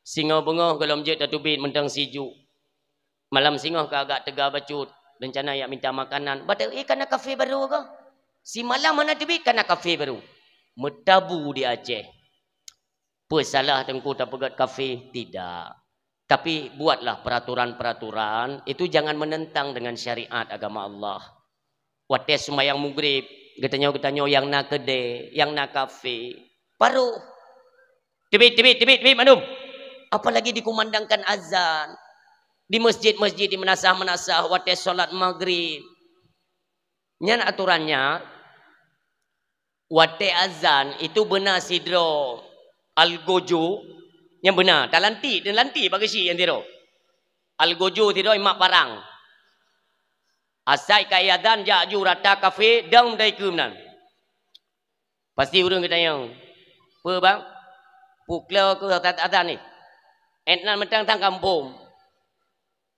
Singoh beungoh gohlom jeuet tateubiet mantong sijuek. Malam singoh ka agak teuga bacut, rencana jak minta makanan. Bak teuh, eh, kana kafe barô kah? Simalam hana teubiet kana kafe barô. Meutabu di Aceh. Peue salah Teungku tapeugét kafe? Tidak. Tapi buatlah peraturan-peraturan, itu jangan menentang dengan syariat agama Allah. Watée seumayang Maghrib, geutanyoe-geutanyoe nyang na keudè, nyang na kafe, barô. Teubiet, teubiet, teubiet, teubiet mandum. Apalagi dikumandangkan azan. Di masjid-masjid, di meunasah-meunasah, watée salat Maghrib. Nyan aturannya, watée azan itu beuna sidroe algojo nyang beuna, talanti, talanti bak geuchik nyang sidroe. Algojo sidroe imat parang. Asai ka azan jak ju rata kafe dong dai keuh meunan. Pasti ureuëng geutanyong, "Peue bang? Pukloe keuh azan, azan ni? Ék nan mantong sang kampông."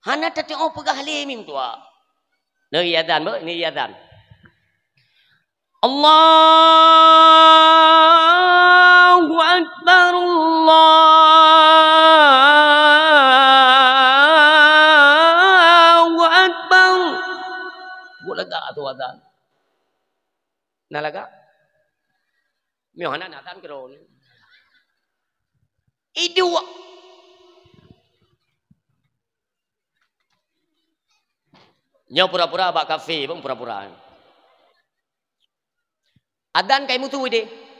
Hana tateuoh peugah lé mim tuha. Neu azan beuh, neu azan. Allah Allahu Akbar, Allahu Akbar. Buet lagak tu azan. Na lagak? Meuh hana na tan keudroe. Iduek. Nyoe pura-pura bak kafe, bang, pura-pura. Adan kai mutu deh.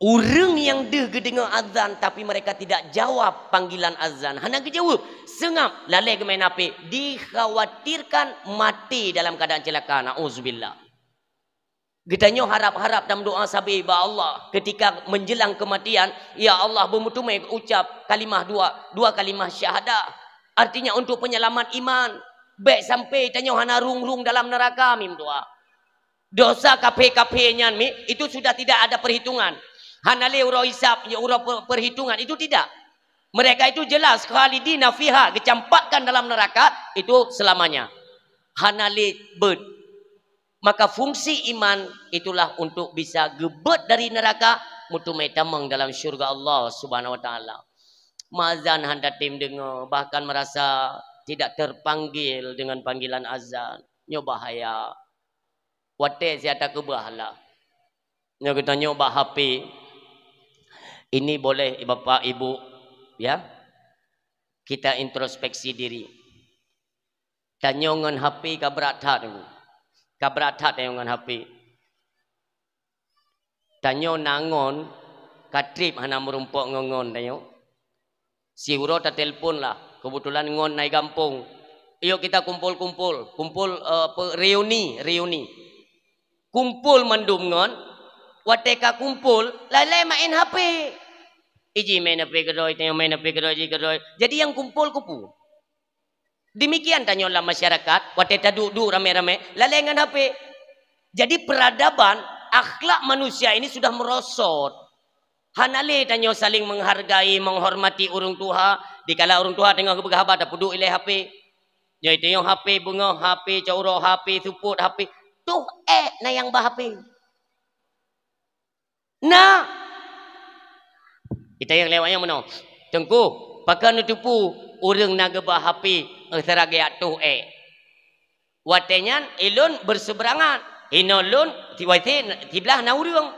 Ureuëng nyang deuh geudeungoe azan, tapi mereka tidak jawab panggilan azan, hana geujaweueb, seungab, lalée geumain H P, dikhawatirkan mati dalam keadaan celaka. Nauzubillah. Geutanyoe harab-harab dan meudoa sabe bak Allah ketika menjelang kematian, "Ya Allah, beumeuteumé ucap kalimah dua, dua kalimah syahadah." Artinya untuk penyelamat iman. Bék sampai tanyoe hana rung-rung dalam neraka, mim doa. Dosa kaphé-kaphé nyan mi, itu sudah tidak ada perhitungan. Hana lé uroe hisab, ya uroe per-, perhitungan, itu tidak. Mereka itu jelas khalidina fiha, geucampakkan dalam neraka itu selamanya. Hana lé beuet. Maka fungsi iman itulah untuk bisa geubeuet dari neraka, meuteumé tamong dalam syurga Allah Subhanahu wa Taala. Meuazan hana tem deungoe, bahkan merasa tidak terpanggil dengan panggilan azan. Nyoe bahaya. Watée siat takeubah lah. Nyoe geutanyoe bak H P. Ini boleh bapak ibu, ya, kita introspeksi diri. Tanyoe ngon H P ka brat that, Teungku. Ka brat that tanyoe ngon H P. Tanyoe na ngon, ka treb hana meurumpok ngon ngon tanyoe. Siuroe tatelpon lah, kebetulan ngon na i gampông. Yuk kita kumpul-kumpul, kumpul, eh, apa, reuni, reuni. Kumpul mandum ngon, watée ka kumpul, lalée main H P. Iji main H P keudroe, tanyoe main H P keudroe, iji keudroe. Jadi nyang kumpul keupeue? Demikian tanyoe lam masyarakat, watée taduek-duek ramé-ramé, lalée ngon H P. Jadi peradaban, akhlak manusia ini sudah merosot. Hana lé tanyoe saling menghargai, menghormati ureuëng tuha, dikala ureuëng tuha teungoh geupeugah haba tapeuduek ilée H P. Nyoe tanyoe H P beungoh, H P cot uroe, H P seupôt, H P. Toh ék na nyang ba H P. Na. Itanyong lé awaknyan meunoe, "Teungku, pakon neuteupeue ureuëng na geuba H P, eh, seuragée toh ék?" Watée nyan, ilôn berseuberangan. Inoe lôn, si W C, siblah na ureuëng.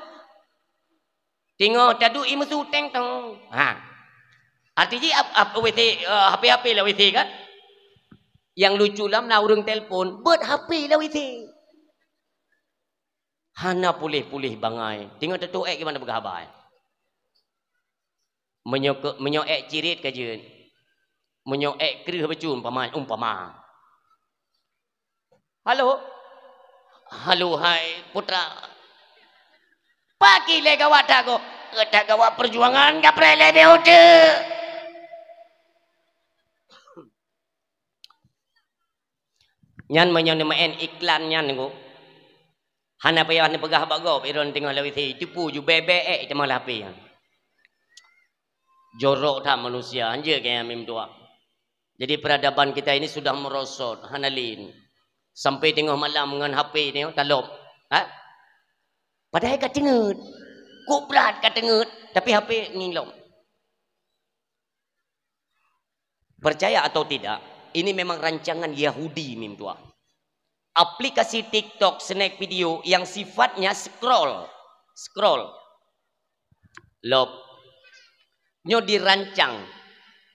Teungoh taduek i meusu teng tong. Ha. Arti jih ap-, ap-, W C, eh, H P-H P lam W C kan? Nyang lucu lom na ureuëng telpon, beuet H P lam W C. Hana puléh-puléh bangai. Teungoh teutoh ék gimana peugah haba. Meunyoe ke-, meunyoe ék cirit ka jeuet. Meunyoe ék kreueh bacut umpama, umpama. Halo? Halo, hai putra. Pakri lé gawat that gob. Geutak gawat perjuangan kapreh lé beuh uteuk. Nyan meunyoe neumeu'en iklan nyan, Teungku. Hana payah neupeugah bak gob, ilôn teungoh lam W C, teupeu ju bèe-bèe ék teuma lam H P nyan. Jorok that manusia, hanjeuet keu nyang mim tuah. Jadi peradaban kita ini sudah merosot, hana lé. Sampai teungoh malam ngon H P nyoe talop. Ha? Padahai ka teungeut. Kok brat ka teungeut, tapi H P ngieng lom. Percaya atau tidak, ini memang rancangan Yahudi mim tuah. Aplikasi TikTok, snack video yang sifatnya scroll, scroll, lop. Nyoe dirancang.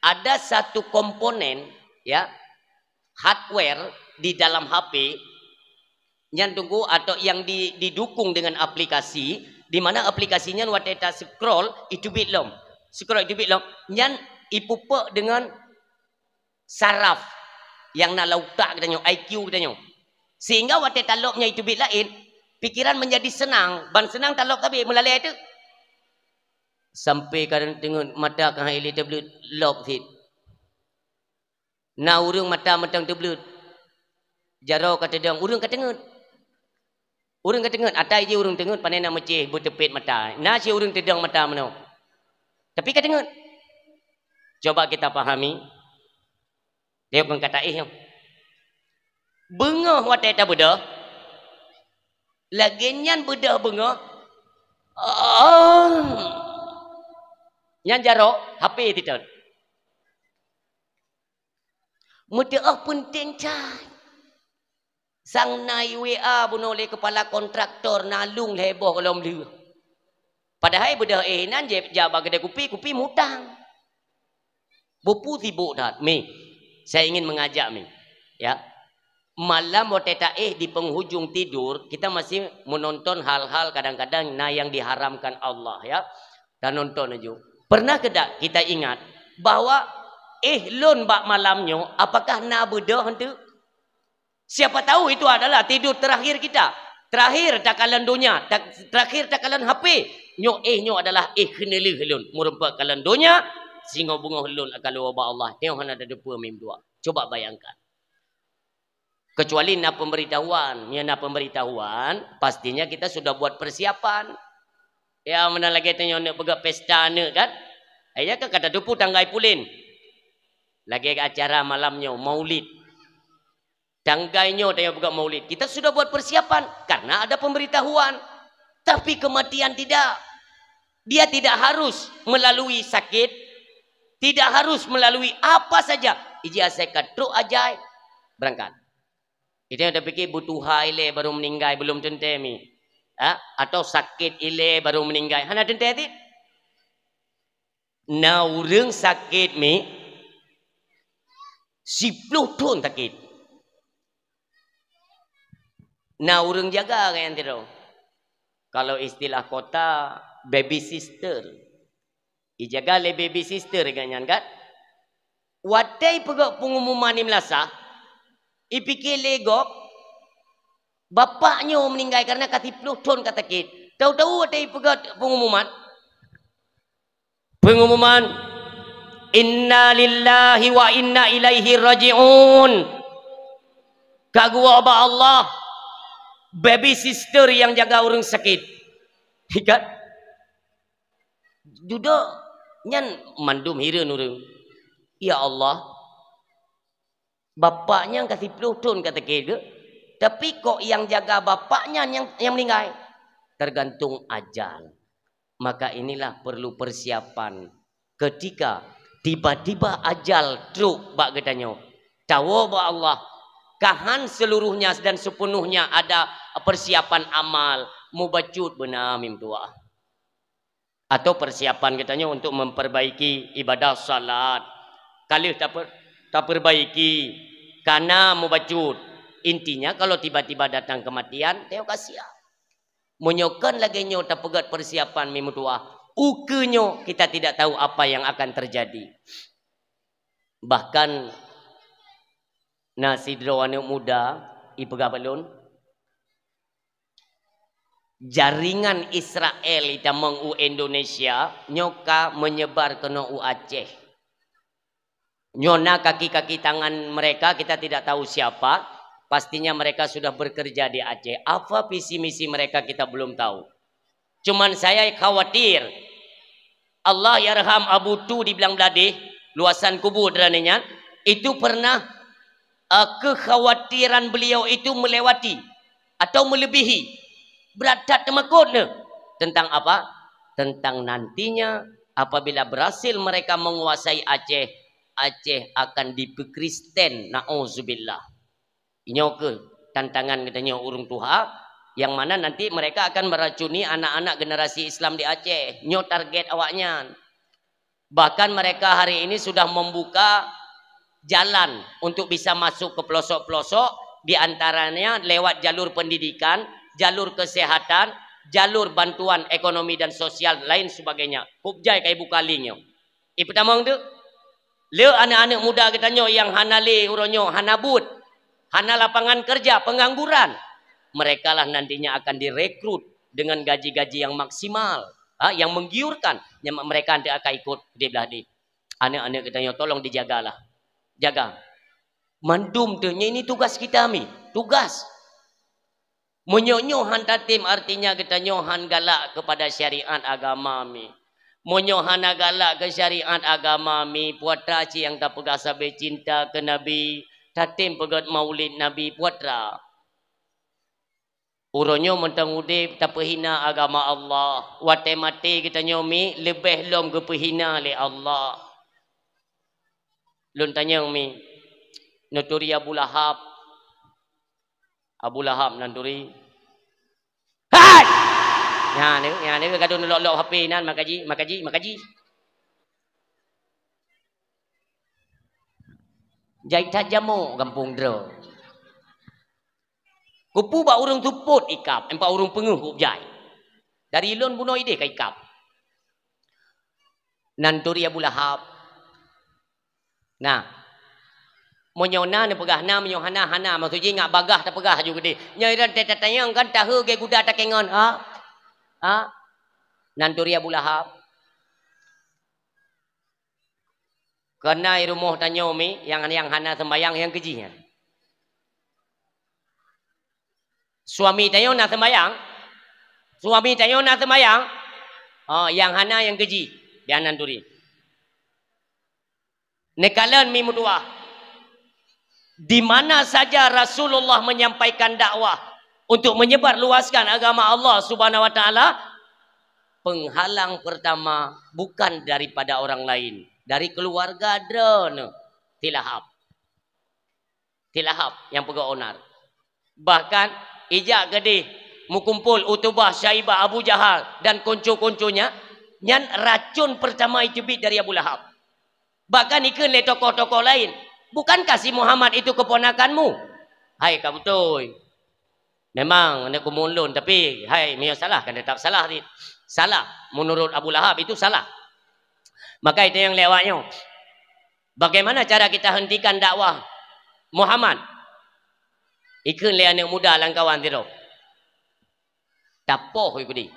Ada satu komponen, ya, hardware di dalam H P nyan, Teungku, atau yang di-, didukung dengan aplikasi, di mana aplikasi nyan watèe ta-scroll, iteubiet lom. Scroll iteubiet lom, nyan ipeupok dengan saraf nyang na lam utak geutanyoe, I Q geutanyoe. Sehingga watèe talop nyan iteubiet laén, pikiran menjadi senang, ban senang talop sabe meulalè teuk. Sampai kadang teungeut mata ka hai lé teubleuet lop cit. Na ureueng mata mantong teubleuet. Jaroe ka teudong, ureueng ka teungeut. Ureueng ka teungeut, ata jih ureueng teungeut, pane na meucéh beuteupet mata. Na cit ureueng teudong mata meunoe. Tapi ka teungeut. Coba kita pahami. Dia kon kata ih nyoe. Beungoh watèe tabeudôh, Lagée nyan beudôh beungoh. Oh. Nyan jaroe, H P titot. Meuteuoh peunteng cai. Sang na i W A bunoe lé keupala kontraktor, na lôn lhée boh gohlom lheueh. Padahai beudôh éh nan jép jak bak keudè kupi, kupi mutang. Bupu sibuk that. Mi, saya ingin mengajak mi. Ya. Malam watée taéh di penghujung tidur, kita masih menonton hal-hal kadang-kadang na yang diharamkan Allah, ya. Tanonton aju. Pernah keudak kita ingat bahwa éh lôn bak malam nyoe, apakah na beudôh heunteu? Siapa tahu itu adalah tidur terakhir kita. Terakhir takalon donya, ta-, terakhir takalon H P. Nyoe éh nyoe adalah éh keuneulheueh lôn. Meureumpok kalon donya, singoh beungoh lôn akan luwa bak Allah. Nyoe hana tateupeue mim dua. Coba bayangkan. Kecuali na pemberitahuan. Meunyo na pemberitahuan, pastinya kita sudah buat persiapan. Ya, meunan lagée tanyoe neuk peugah pesta neuk kan? Akhirnya kan ka tateupeue tanggai pulen. Lagée acara malam nyoe, maulid. Tanggai nyoe tanyoe peugah maulid. Kita sudah buat persiapan karena ada pemberitahuan. Tapi kematian tidak. Dia tidak harus melalui sakit, tidak harus melalui apa saja. Iji asai ka trok ajai, berangkat. Itu yang tapikir beutuha ilée baru meninggai, belum teuntée mi. Ha? Atau sakit ilée baru meninggai. Hana teuntée ti? Na ureuëng sakét mi, siploh thon sakét. Na ureuëng jaga gobnyan sidroe. Kalau istilah kota, baby sister. Ijaga lé baby sister gobnyan kan? Watée ipeugét pengumuman di meulasah, ipike lé gob, bapak nyoe meuninggai karena ka siploh thon ka sakét. Tahu-tahu watée ipeugét pengumuman, Pengumuman, "Inna lillahi wa inna ilaihi raji'un." Ka geuwoe bak Allah, baby sister nyang jaga ureuëng sakét. Ikat. Dudoe nyan mandum hireuen ureuëng. Ya Allah, bapak nyan ka siploh thon ka sakét geuh, tapi kok nyang jaga bapak nyan nyang, nyang meuninggai? Tergantung ajal. Maka inilah perlu persiapan ketika tiba-tiba ajal trok bak geutanyoe. Tawoe bak Allah, kahan seluruhnya dan sepenuhnya ada persiapan amal, mubacut beuna mim tuah. Atau persiapan geutanyoe untuk memperbaiki ibadah salat. Ka lheueh taper-, taperbaiki, kana mubacut. Intinya, kalau tiba-tiba datang kematian, tanyoe ka siap. Meunyoe kon lagée nyoe tapeugét persiapan mim tuah, ukeue nyoe kita tidak tahu apa yang akan terjadi. Bahkan, na sidroe aneuëk muda ipeugah bak lôn, jaringan Israel itamong u Indonesia nyoe ka menyebar keunoe u Aceh. Nyoe na kaki-kaki tangan mereka, kita tidak tahu siapa. Pastinya mereka sudah bekerja di Aceh. Apa visi misi mereka, kita belum tahu. Cuman saya khawatir. Allahyarham Abu Tu di Blang Bladeh, luasan kubu droeneuh nyan, itu pernah, eh, kekhawatiran beliau itu melewati atau melebihi. Brat that teumakot neuh. Tentang apa? Tentang nantinya apabila berhasil mereka menguasai Aceh, Aceh akan dipeukristen. Nauzubillah. Inyoe keuh tantangan geutanyoe ureuëng tuha, yang mana nanti mereka akan meracuni anak-anak generasi Islam di Aceh. Nyoe target awaknyan. Bahkan mereka hari ini sudah membuka jalan untuk bisa masuk ke pelosok-pelosok, di antaranya lewat jalur pendidikan, jalur kesehatan, jalur bantuan ekonomi dan sosial, lain sebagainya. Kub jai ka ibuka link nyoe. Ipeutamong tu, le aneuëk-aneuëk muda geutanyoe nyang hana lé uroe nyoe, hana buet, hana lapangan kerja, pengangguran, merekalah nantinya akan direkrut dengan gaji-gaji yang maksimal, ha, yang menggiurkan, nyang mereka hanteuk akan ikut di blah deh. Aneuëk-aneuëk geutanyoe tolong dijagalah. Jaga. Mandum tu, nyoe ini tugas kita mi. Tugas. Meunyoe nyoe han tatem, artinya geutanyoe han galak kepada syariat agama mi. Meunyoe hana galak keu syariat agama mi, puatra cit nyang tapeugah sabe cinta keu Nabi, tatem peugét maulid Nabi, puatra. Uroe nyoe mantong udeb tapeuhina agama Allah, watée maté geutanyoe mi leubeh lom geupeuhina lé Allah. Lôn tanyong mi, neuturi Abu Lahab. Abu Lahab nan turi. Hai! Nyan, nyan, gadôh neulok-lok H P nan, makaji, makaji, makaji. Jai that jamok gampông droe. Kupu bak ureuëng seupôt ikab, empat ureuëng peungeuh kujai. Dari lôn bunoe ideh ka ikab. Nan turi Abu Lahab. Nah, meunyoe na neupeugah na, meunyoe hana, hana. Maksud jih ngat bagah tapeugah ju keudeh. Nyoe iran teutatanyong kan tahe ge guda takengon. Ha? Ha? Nan turi Abu Lahab. Keuhai rumoh tanyoe mi, nyang, nyang hana sembayang, nyang keujih nyan. Suami tanyoe na sembayang? Suami tanyoe na sembayang? Oh, nyang hana nyang keujih. Bianan turi. Neukalon mi meutuah. Di mana saja Rasulullah menyampaikan dakwah untuk menyebar luaskan agama Allah Subhanahu wa Taala, penghalang pertama bukan daripada orang lain, dari keluarga droeneuh, si Lahab. Si Lahab nyang peugah onar. Bahkan ijak keudeh meukumpul Utubah, Syaibah, Abu Jahal dan konco-konconya, nyan racun pertama iteubiet dari Abu Lahab. Bahkan ikheun lé tokoh-tokoh lain, "Bukankah si Muhammad itu keponakanmu?" Hai ka beutôi. Memang aneuk keumuen lôn, tapi hai meunyoe salah kan tetap salah. Salah, menurut Abu Lahab itu salah. Maka itu nyang lewat nyoe. Bagaimana cara kita hentikan dakwah Muhammad? Ikheun lé aneuk muda lam kawan sidroe. Tapoh ikudi.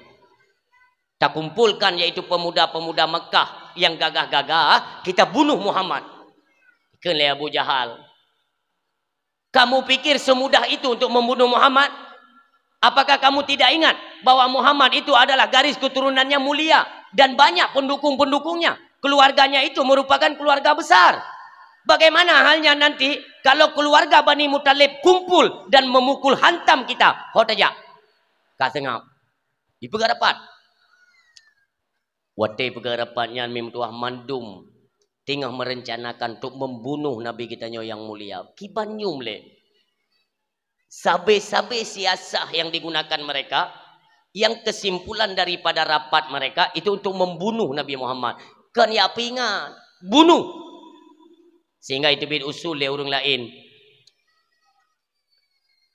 Takumpulkan yaitu pemuda-pemuda Mekah yang gagah-gagah, kita bunuh Muhammad. Ikheun lé Abu Jahal. Kamu pikir semudah itu untuk membunuh Muhammad? Apakah kamu tidak ingat bahwa Muhammad itu adalah garis keturunannya mulia dan banyak pendukung-pendukungnya? Keluarganya itu merupakan keluarga besar. Bagaimana halnya nanti kalau keluarga Bani Muthalib kumpul dan memukul hantam kita? Ho tajak. Ka seungab. Dipeugah rapat. Watée peugah rapat nyan mi meutuah mandum teungoh merencanakan untuk membunuh Nabi geutanyoe nyang mulia. Kiban nyoe lé. Sabe-sabe siasah yang digunakan mereka, yang kesimpulan daripada rapat mereka itu untuk membunuh Nabi Muhammad. Kon ya peuingat, bunuh. Sehingga itu bit usul lé ureuëng lain.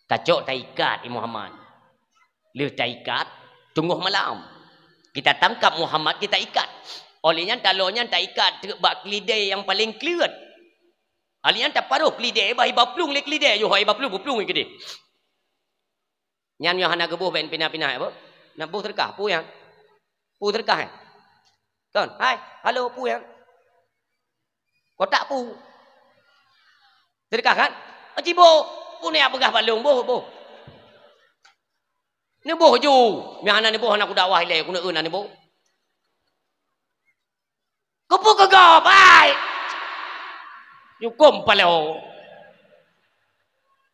Tacok taikat i Muhammad. Lheueh taikat, teungoh malam. Kita tangkap Muhammad, kita ikat. Oleh nyan, taloe nyan taikat teuk bak keulidée nyang paleng kleuet. Oleh nyan, taparoh keulidée, bah iba plueng lé keulidée, yoh iba plueng, buplueng keudeh. Nyan nyoe hana geuboh bèk pina-pina, ya, Bu? Na boh teureukah, peue nyan? Peue teureukah, eh? Kon, hai, halo, peue nyan? Kotak peue? Teureukah kan? Aci boh, peue nyan peugah bak lôn, boh, boh. Neuboh ju, meuhana neuboh hana kudakwah ilée, keuneuk na neuboh. Keupeue keu gob, hai? Nyukôm paloe.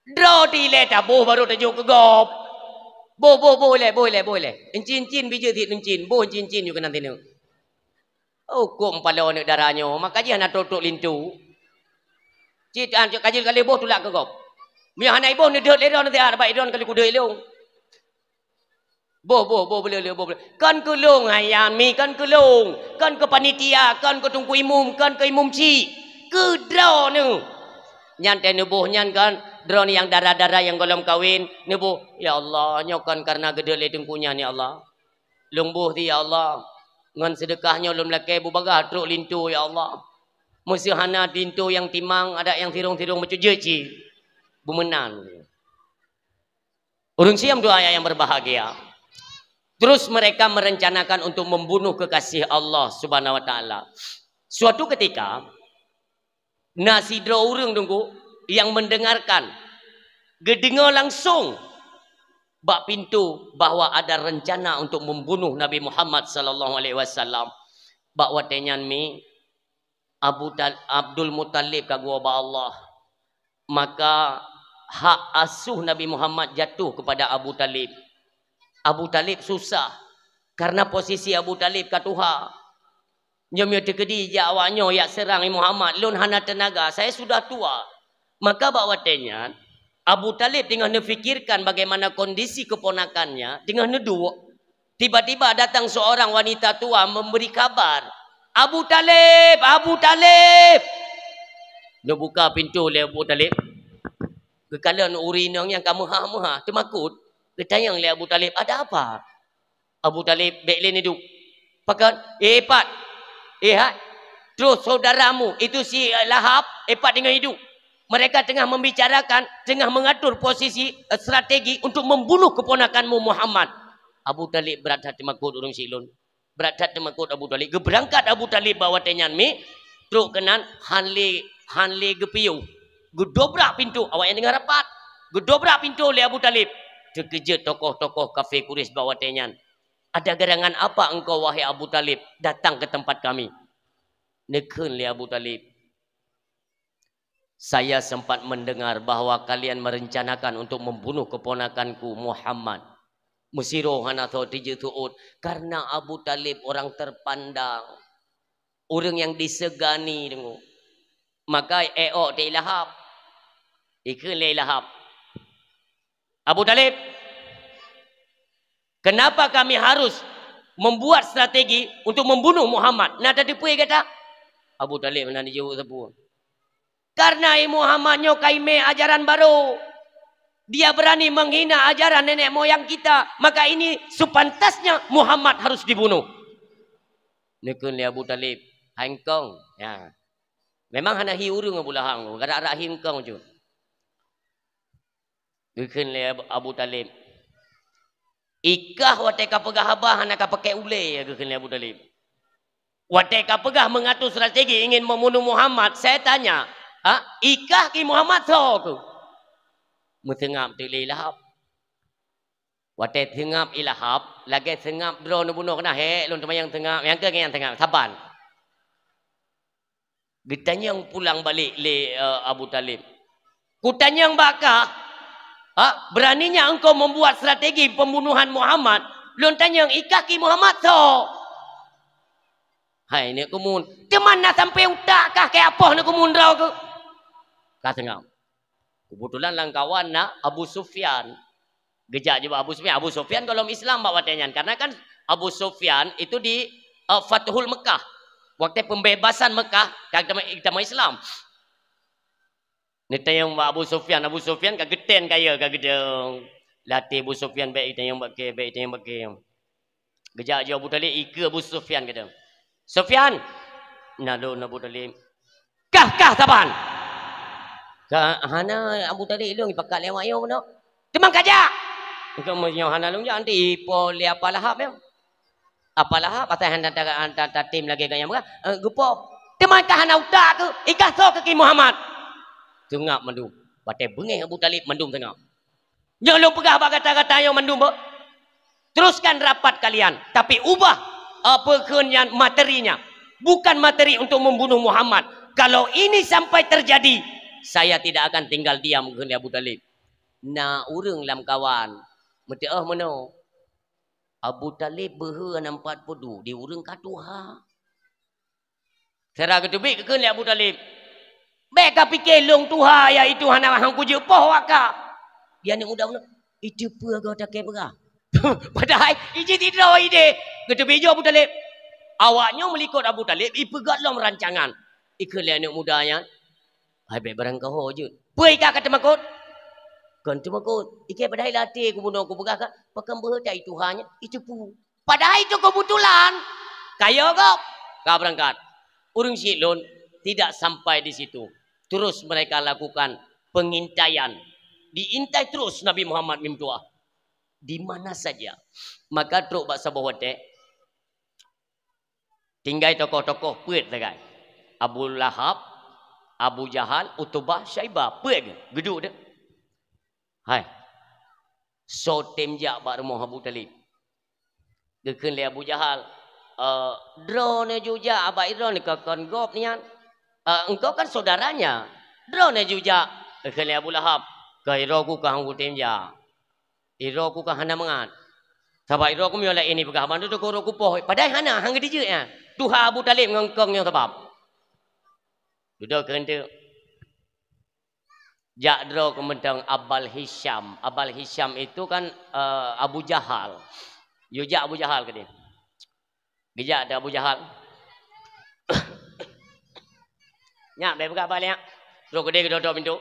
Droe dilée taboh barô tajok keu gob. Boh, boh, boh ilée, boh ilée, boh ilée. Incin-incin bijéh sit incin, boh incin-incin yue keunan sineuk. Hukôm paloe aneuk dara nyoe, maka jih hana trok-trok linto. Cit an cok kajil kali boh tulak keu gob. Meunyoe hana iboh neudeuet lé droe nanti aneuk bak idon kali kudeuet ilong. Boh, boh, boh, beuleu, leu, boh, beuleu. Kon keu lôn, hai Yami, kon keu lôn. Kon keu panitia, kon keu teungku imum, kon keu imum chik. Keu droeneuh. Nyan teuh neuboh nyan kon, droeneuh nyang dara-dara nyang gohlom kawen, neuboh, "Ya Allah, nyoe kon kareuna geudeuet lé teungku nyan, ya Allah. Lôn boh ti, ya Allah. Ngon seudeukah nyoe lôn lakée bubagaih trok linto, ya Allah. Meuseuhana linto nyang timang, adak nyang sirong-sirong meucujeuet cit." Beumeunan. Ureuëng siam dua ayat yang berbahagia. Terus mereka merencanakan untuk membunuh kekasih Allah Subhanahu wa Taala. Suatu ketika, na sidroe ureuëng teungku yang mendengarkan, geudeungoe langsung bak pintu bahwa ada rencana untuk membunuh Nabi Muhammad sallallahu alaihi wasallam. Bak watée nyan mi Abu Tal-, Abdul Muttalib ka geuwoe bak Allah. Maka hak asuh Nabi Muhammad jatuh kepada Abu Talib. Abu Talib susah karena posisi Abu Talib ka tuha. Nyoe meunyoe teukeudi jak awak nyoe yak seurang Muhammad, lôn hana teunaga, saya sudah tua. Maka bak watée nyan, Abu Talib teungoh neufikirkan bagaimana kondisi keponakannya, teungoh neuduek. Tiba-tiba datang seorang wanita tua memberi kabar, "Abu Talib, Abu Talib!" Neubuka pintoe lé Abu Talib. Geukalon ureuëng inong nyang ka meuhah-meuhah, teumakot. Geutanyong lé Abu Talib, "Ada apa?" Abu Talib, "Bék lé neuduek." "Pakon?" "Eh, pat. Eh, hai. Terus saudaramu itu si, eh, Lahab, eh, pat teungoh iduek. Mereka tengah membicarakan, tengah mengatur posisi, eh, strategi untuk membunuh keponakanmu Muhammad." Abu Talib brat that teumakot ureuëng syiek lôn. Brat that teumakot Abu Talib. Geubeurangkat Abu Talib bak watée nyan mi, trok keunan han lé, han lé geupiôh. Geudobrak pintoe, awaknyan teungoh rapat. Geudobrak pintoe lé Abu Talib. Teukeujot tokoh-tokoh kafé Quraisy bak watée nyan. "Ada gerangan apa engkau, wahai Abu Talib, datang ke tempat kami?" Neukheun lé Abu Talib, "Saya sempat mendengar bahwa kalian merencanakan untuk membunuh keponakanku Muhammad." Meusidroe hana soe teujeuet seuôt, karena Abu Talib orang terpandang, ureuëng nyang disegani deungoe. Maka éok teu Lahab. Ikheun lé Lahab, "Abu Talib, kenapa kami harus membuat strategi untuk membunuh Muhammad? Na tateupeue gata?" Abu Talib hana jaweueb sapeue. "Karena Muhammad nyoe ka imé ajaran baru. Dia berani menghina ajaran nenek moyang kita. Maka ini sepantasnya Muhammad harus dibunuh." Neukheun lé Abu Talib, "Hai engkong." Ya. Memang hana hi ureuëng Abu Lahab, garak-garak hi engkong jeuet. Geukheun lé Abu, Abu Talib, "Ikah watée ka peugah haba hana ka pakai ulée," geukheun lé Abu Talib. "Watée ka peugah mengatur strategi ingin membunuh Muhammad, saya tanya, ha, ikah ki Muhammad soe keuh?" Meuseungab teuk lé Lahab. Watée seungab i Lahab, lagée seungab droeneuh bunoe keunan, "Hék, lôn teuma nyang seungab, nyang keuh nyang seungab, saban." Geutanyong pulang balik lé, eh, Abu Talib, "Kutanyong bak kah, ha, beraninya engkau membuat strategi pembunuhan Muhammad, lôn tanyong ikah ki Muhammad soe?" "Hai neuk keumun, teuma na sampai utak kah keu apoh neuk keumun droe keuh?" Ka seungab. Keubeutulan lam kawan na Abu Sufyan. Geujak jubak Abu Sufyan. Abu Sufyan gohlom Islam bak watée nyan. Karena kan Abu Sufyan itu di, eh, Fathul Mekah. Waktu pembebasan Mekah, ka geutamong, geutamong Islam. Neutanyong bak Abu Sufyan, Abu Sufyan ka geutén kayée, ka geudong. Latée Abu Sufyan bék itanyong bak kée, bék itanyong bak kée. Geujak jih Abu Talib ikeue Abu Sufyan kata, "Sufyan!" "Na lôn Abu Talib." "Kah, kah saban!" "Ka hana Abu Talib lôn pakat lewat nyoe keunoe." "Teuma kajak!" "Engkau meunyoe hana lôn jak, nanti ipo lé Apa Lahab nyoe." Apa Lahab asai hana ta-, ta-, tatem lagée ganyang peugah, eh, geupo. "Teuma kah hana utak keuh, ikah soe keuh ki Muhammad?" Seungab mandum. Watée beungéh Abu Talib mandum seungab. Nyoe lôn peugah bak gata-gata nyoe mandum, beuh. Teruskan rapat kalian, tapi ubah, apa kheun nyan materinya. Bukan materi untuk membunuh Muhammad. Kalau ini sampai terjadi, saya tidak akan tinggal diam, kheun Abu Talib. Na ureuëng lam kawan, meuteuoh meunoe. Abu Talib beuhe nampat peudu di ureuëng ka tuha. Sira geuteubiet geukheun lé Abu Talib, "Bék ka pike lôn tuha, yaitu hana han kujeuet poh wak ka." Di aneuëk muda bunoe, "Iteupeue goe takée peugah." Padahai ijih sidroe ideh. Geuteubiet jih Abu Talib. Awak nyoe meulikot Abu Talib ipeugét lom rancangan. Ikheun lé aneuëk muda nyan, "Hai bék barangkaho jeuet." "Peue ikah ka teumakot?" "Kon teumakot. Ikée padahai lam até kubunoe kupeugah ka, pakon beuhe that i tuha nyan, iteupeue." Padahai itu keubeutulan. Kayée gob ka beurangkat. Ureuëng syiek lôn tidak sampai di situ. Terus mereka lakukan pengintaian. Diintai terus Nabi Muhammad meutuah. Di mana saja. Maka trok bak saboh watée, tinggai tokoh-tokoh peuet sagai. Abu Lahab, Abu Jahal, Utubah, Syaibah. Peuet geuduek deh. Hai. Soe tem jak bak rumoh Abu Talib? Geukheun lé Abu Jahal, "Eh, droeneuh ju jak bak droeneuh, kon gob nyan. Eh, engkau kan saudaranya. Droeneuh ju jak," geukheun lé Abu Lahab. Ka iroe ku ka hana kutem jak. Iroe ku ka hana mangat. Sabab iroe ku meunyoe laén ipeugah, bantu teuka uroe ku poh. Padahai hana, han geutijeuet nyan. Tuha Abu Talib ngon kong nyoe sabab. Dudoe keu enteuk. Jak droe keu mantong Abal Hisyam. Abal Hisyam itu kan, eh, Abu Jahal. Yue jak Abu Jahal keudeh. Geujak teuh Abu Jahal. Nyak, bèk peugah bak lé nyak. Trok keudeh geutoe-toe pintoe.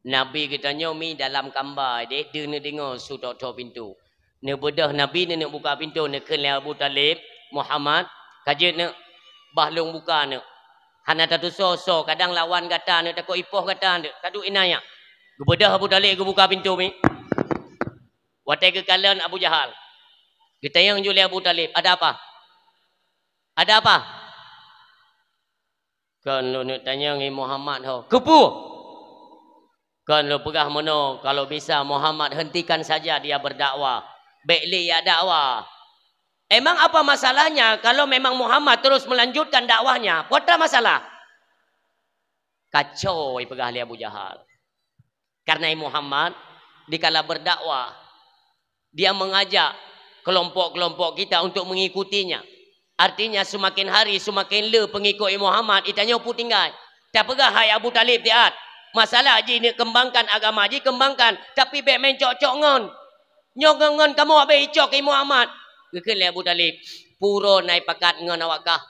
Nabi geutanyoe mi dalam kamba deh, deuh neudeungoe su toe-toe pintoe. Neubeudôh Nabi neuneuk buka pintoe, neukheun lé Abu Thalib, "Muhammad, ka jeuet neuk, bah lôn buka neuk. Hana tatusoe-soe, kadang lawan gata neuk, takot ipoh gata neuk. Ka duek inan nyak." Geubeudôh Abu Thalib geubuka pintoe mi. Watèe geukalon Abu Jahal, geutanyong ju lé Abu Thalib, "Ada apa? Ada apa?" "Kon lôn neuk tanyong i Muhammad ho." "Keupeue?" "Kon lôn peugah meunoe, kalau bisa Muhammad hentikan saja dia berdakwah. Bèk lé jak dakwah." "Emang apa masalahnya kalau memang Muhammad terus melanjutkan dakwahnya? Peue atra masalah?" Kacau ipeugah lé Abu Jahal. Karena Muhammad dikala berdakwah, dia mengajak kelompok-kelompok kita untuk mengikutinya. Artinya, seumaken hari seumaken le peungikot Muhammad, itanyoe peue tinggai. Tapeugah hai Abu Thalib tiat, masalah jih neuk keumbangkan agama jih, keumbangkan, tapi bèk meucok-cok ngon. Nyoe ngon, ngon kamoe abéh icok keu Muhammad. Geukheun lé Abu Thalib, "Pura nai pakat ngon awak kah."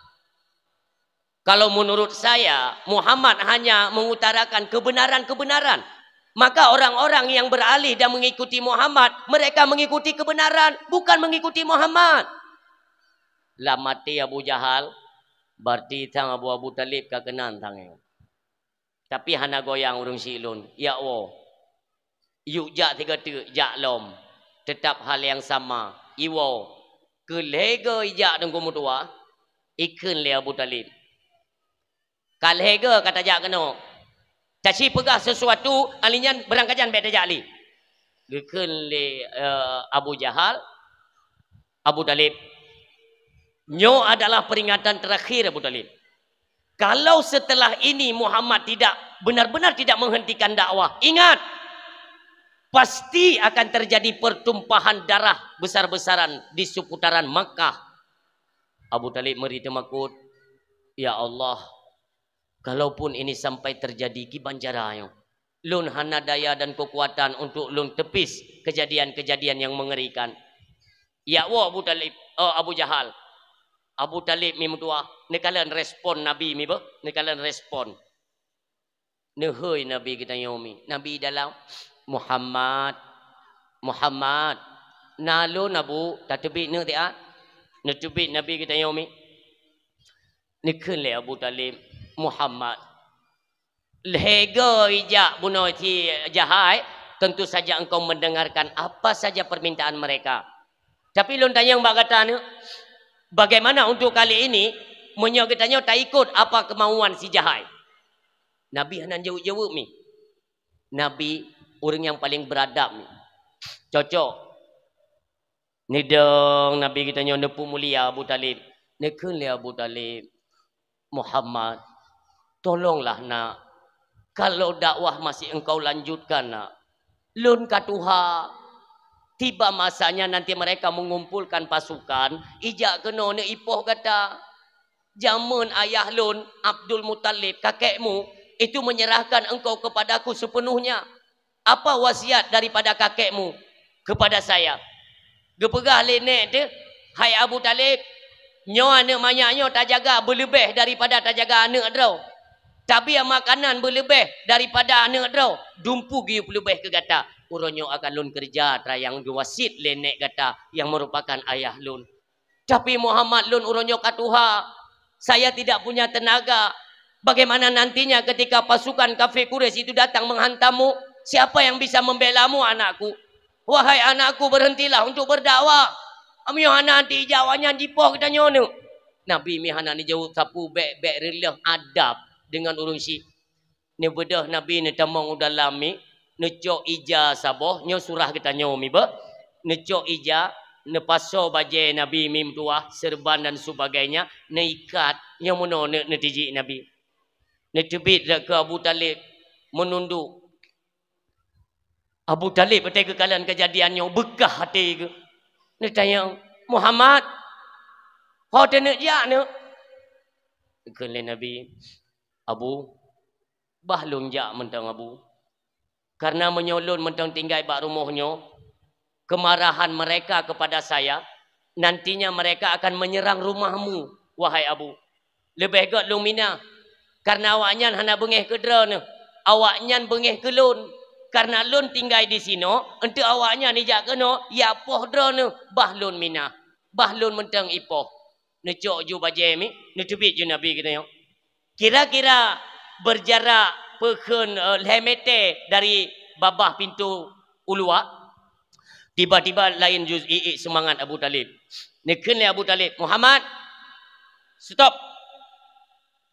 Kalau menurut saya, Muhammad hanya mengutarakan kebenaran-kebenaran. Maka orang-orang yang beralih dan mengikuti Muhammad, mereka mengikuti kebenaran, bukan mengikuti Muhammad. Lam até Abu Jahal, berarti sang Abu, Abu Thalib ka keunan sang nyoe. Tapi hana goyang ureueng syiek lôn, jak woe. Yuk jak sigoe teuk, jak lom. Teutap hal nyang sama, iwoe. Keu lhèe goe ijak Teungku meutuah, ikheun lé Abu Thalib, "Ka lhèe goe ka tajak keunoe. Taci peugah sesuatu, ali nyan beurangkajan bèk tajak lé." Geukheun lé, eh, Abu Jahal, Abu Thalib, "Nyoe adalah peringatan terakhir, Abu Thalib. Kalau setelah ini Muhammad tidak, benar-benar tidak menghentikan dakwah, ingat, pasti akan terjadi pertumpahan darah besar-besaran di seputaran Makkah." Abu Thalib meuri teumakot, "Ya Allah, kalaupun ini sampai terjadi, kiban cara nyoe? Lôn hana daya dan keukuatan untuk lôn teupis kejadian-kejadian nyang meungerikan." Jak woe Abu Thalib, oh, Abu Jahal. Abu Thalib mi meutuah, neukalon respon Nabi mi beuh, neukalon respon. Neuhôi Nabi geutanyoe mi. Nabi dalam, "Muhammad, Muhammad." "Na lôn, Abu, tateubiet neuk tiat." Neuteubiet Nabi geutanyoe mi. Neukheun lé Abu Thalib, "Muhammad, lhèe goe ijak bunoe si Jahai, tentu saja engkau mendengarkan apa saja permintaan mereka. Tapi lôn tanyong bak gata nyoe, bagaimana untuk kali ini, meunyoe geutanyoe taikot apa keumauan si Jahai?" Nabi hana jaweueb-jaweueb mi. Nabi ureueng nyang paleng beuradab mi. Cocok. Neudong Nabi geutanyoe neupeumulia Abu Thalib. Neukheun lé Abu Thalib, "Muhammad, tolonglah, nak. Kalau dakwah masih engkau lanjutkan, nak. Lôn ka tuha. Tiba masanya nanti mereka mengumpulkan pasukan, ijak keunoe neuk ipoh gata. Jameun ayah lôn, Abdul Muthalib, kakekmu, itu menyerahkan engkau kepadaku sepenuhnya. Apa wasiat daripada kakekmu kepada saya?" Geupeugah lé nèk teuh, "Hai Abu Thalib, nyoe aneuk manyak nyoe tajaga beuleubeh daripada tajaga aneuk droe. Tabri makanan beuleubeh daripada aneuk droe, dumpeue geuyue peuleubeh keu gata. Uroe nyoe akan lôn keureuja atra nyang geuwasiet lé nèk gata nyang meurupakan ayah lôn. Tapi Muhammad, lôn uroe nyoe ka tuha, saya tidak punya tenaga. Bagaimana nantinya ketika pasukan kafé Quraisy itu datang menghantammu? Siapa yang bisa membelamu, anakku? Wahai anakku, berhentilah untuk berdakwah. Meunyoe hana, nanti ijak awaknyan jipoh geutanyoe nyoe." Nabi mi hana neujaweueb sapeue, bèk, bèk reuloh adab deungon ureueng syiek. Neubeudôh Nabi neutamong u dalam mi, neucok ija saboh, nyoe surah geutanyoe mi beuh. Neucok ija, neupasoe bajèe Nabi mi meutuah, seureuban dan sebagainya, neuikat, nyoe meunoe neu-, neutijik Nabi. Neuteubiet rot keu Abu Thalib meununduk. Abu Thalib watée geukalon keujadian nyoe beukah até geuh. Neutanyong, "Muhammad, ho teuneuk jak neuk?" Kheun lé Nabi, "Abu, bah lôn jak mantong, Abu. Karena meunyoe lôn mantong tinggai bak rumoh nyoe, kemarahan mereka kepada saya, nantinya mereka akan menyerang rumahmu, wahai Abu. Leubeh gét lôn mina, karena awaknyan hana beungéh keu droeneuh, awaknyan beungéh keu lôn. Karena lôn tinggai disinoe, eunteuk awaknyan ijak keunoe, jak poh droeneuh, bah lôn mina, bah lôn mantong ipoh." Neucok ju bajée mi, neuteubiet ju Nabi geutanyoe. Kira-kira berjarak peukheun, eh, lhée meter dari babah pintoe u luwa. Tiba-tiba laén ju iék seumangat Abu Thalib. Neukheun lé Abu Thalib, "Muhammad, stop!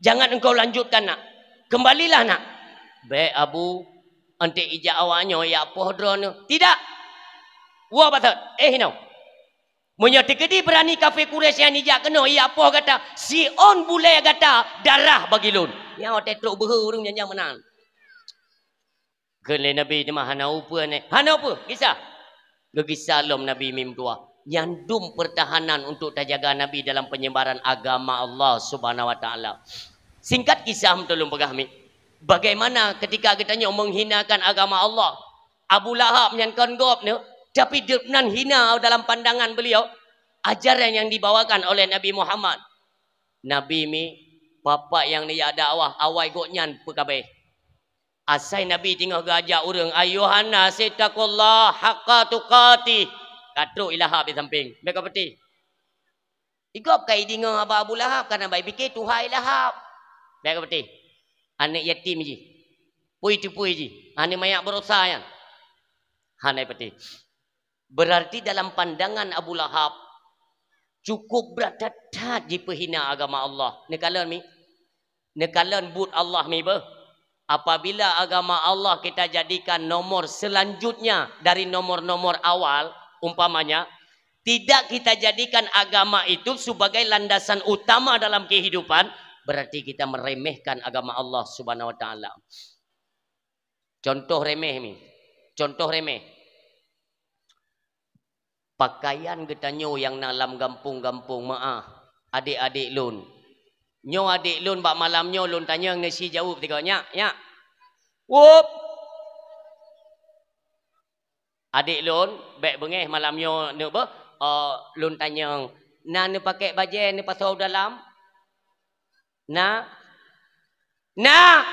Jangan engkau lanjutkan, nak. Kembalilah, nak." "Bék, Abu, eunteuk ijak awaknyoe jak poh droeneuh." "Tidak! Woe batot, eh hinoe! Meunyoe teukeudi beurani kafé Quraisy nyan ijak keunoe jak poh gata, siôn bulée gata darah bagi lôn." Nyan watée trok beuhe ureuëng nyan meunan. Kheun lé Nabi teuma, "Hana upeue neh, hana upeue, gisa." Geugisa lom Nabi mim dua. Nyan dum pertahanan untuk tajaga Nabi dalam penyebaran agama Allah Subhanahu wa Taala. Singkat kisah, beutôi lôn peugah mi, bagaimana ketika geutanyoe menghinakan agama Allah. Abu Lahab nyan kon gob nyoe, tapi deungon hina dalam pandangan beliau ajaran yang dibawakan oleh Nabi Muhammad. Nabi mi, bapak nyang neujak dakwah, awai gobnyan peukabeh. Asai Nabi teungoh geuajak ureuëng, "Ayuhan nas ittaqullaha haqqa tuqatih." Ka trok i Lahab di sampéng. Bék ka peuti. Igob ka ideungoe haba Abu Lahab, kana bai pike tuha i Lahab. Bék ka peuti. Aneuëk yatim jih. Pui teupui jih. Aneuëk manyak barosa nyan. Hana peuti. Berarti dalam pandangan Abu Lahab, cukup brat that-that jipeuhina agama Allah. Neukalon mi? Neukalon buet Allah mi beuh. Apabila agama Allah kita jadikan nomor selanjutnya dari nomor-nomor awal, umpamanya, tidak kita jadikan agama itu sebagai landasan utama dalam kehidupan, berarti kita meremehkan agama Allah Subhanahu wa Taala. Contoh remeh mi. Contoh remeh. Pakaian geutanyoe nyang na lam gampông-gampông, meu'ah, adék-adék lôn. Nyoe adék lôn bak malam nyoe lôn tanyong, neusi jaweueb sigoe, "Nyak, nyak." Wup! Adék lôn, bék beungéh malam nyoe neuk beuh, eh, lôn tanyong, "Na neupakék bajée neupasoe u dalam?" Na? Na!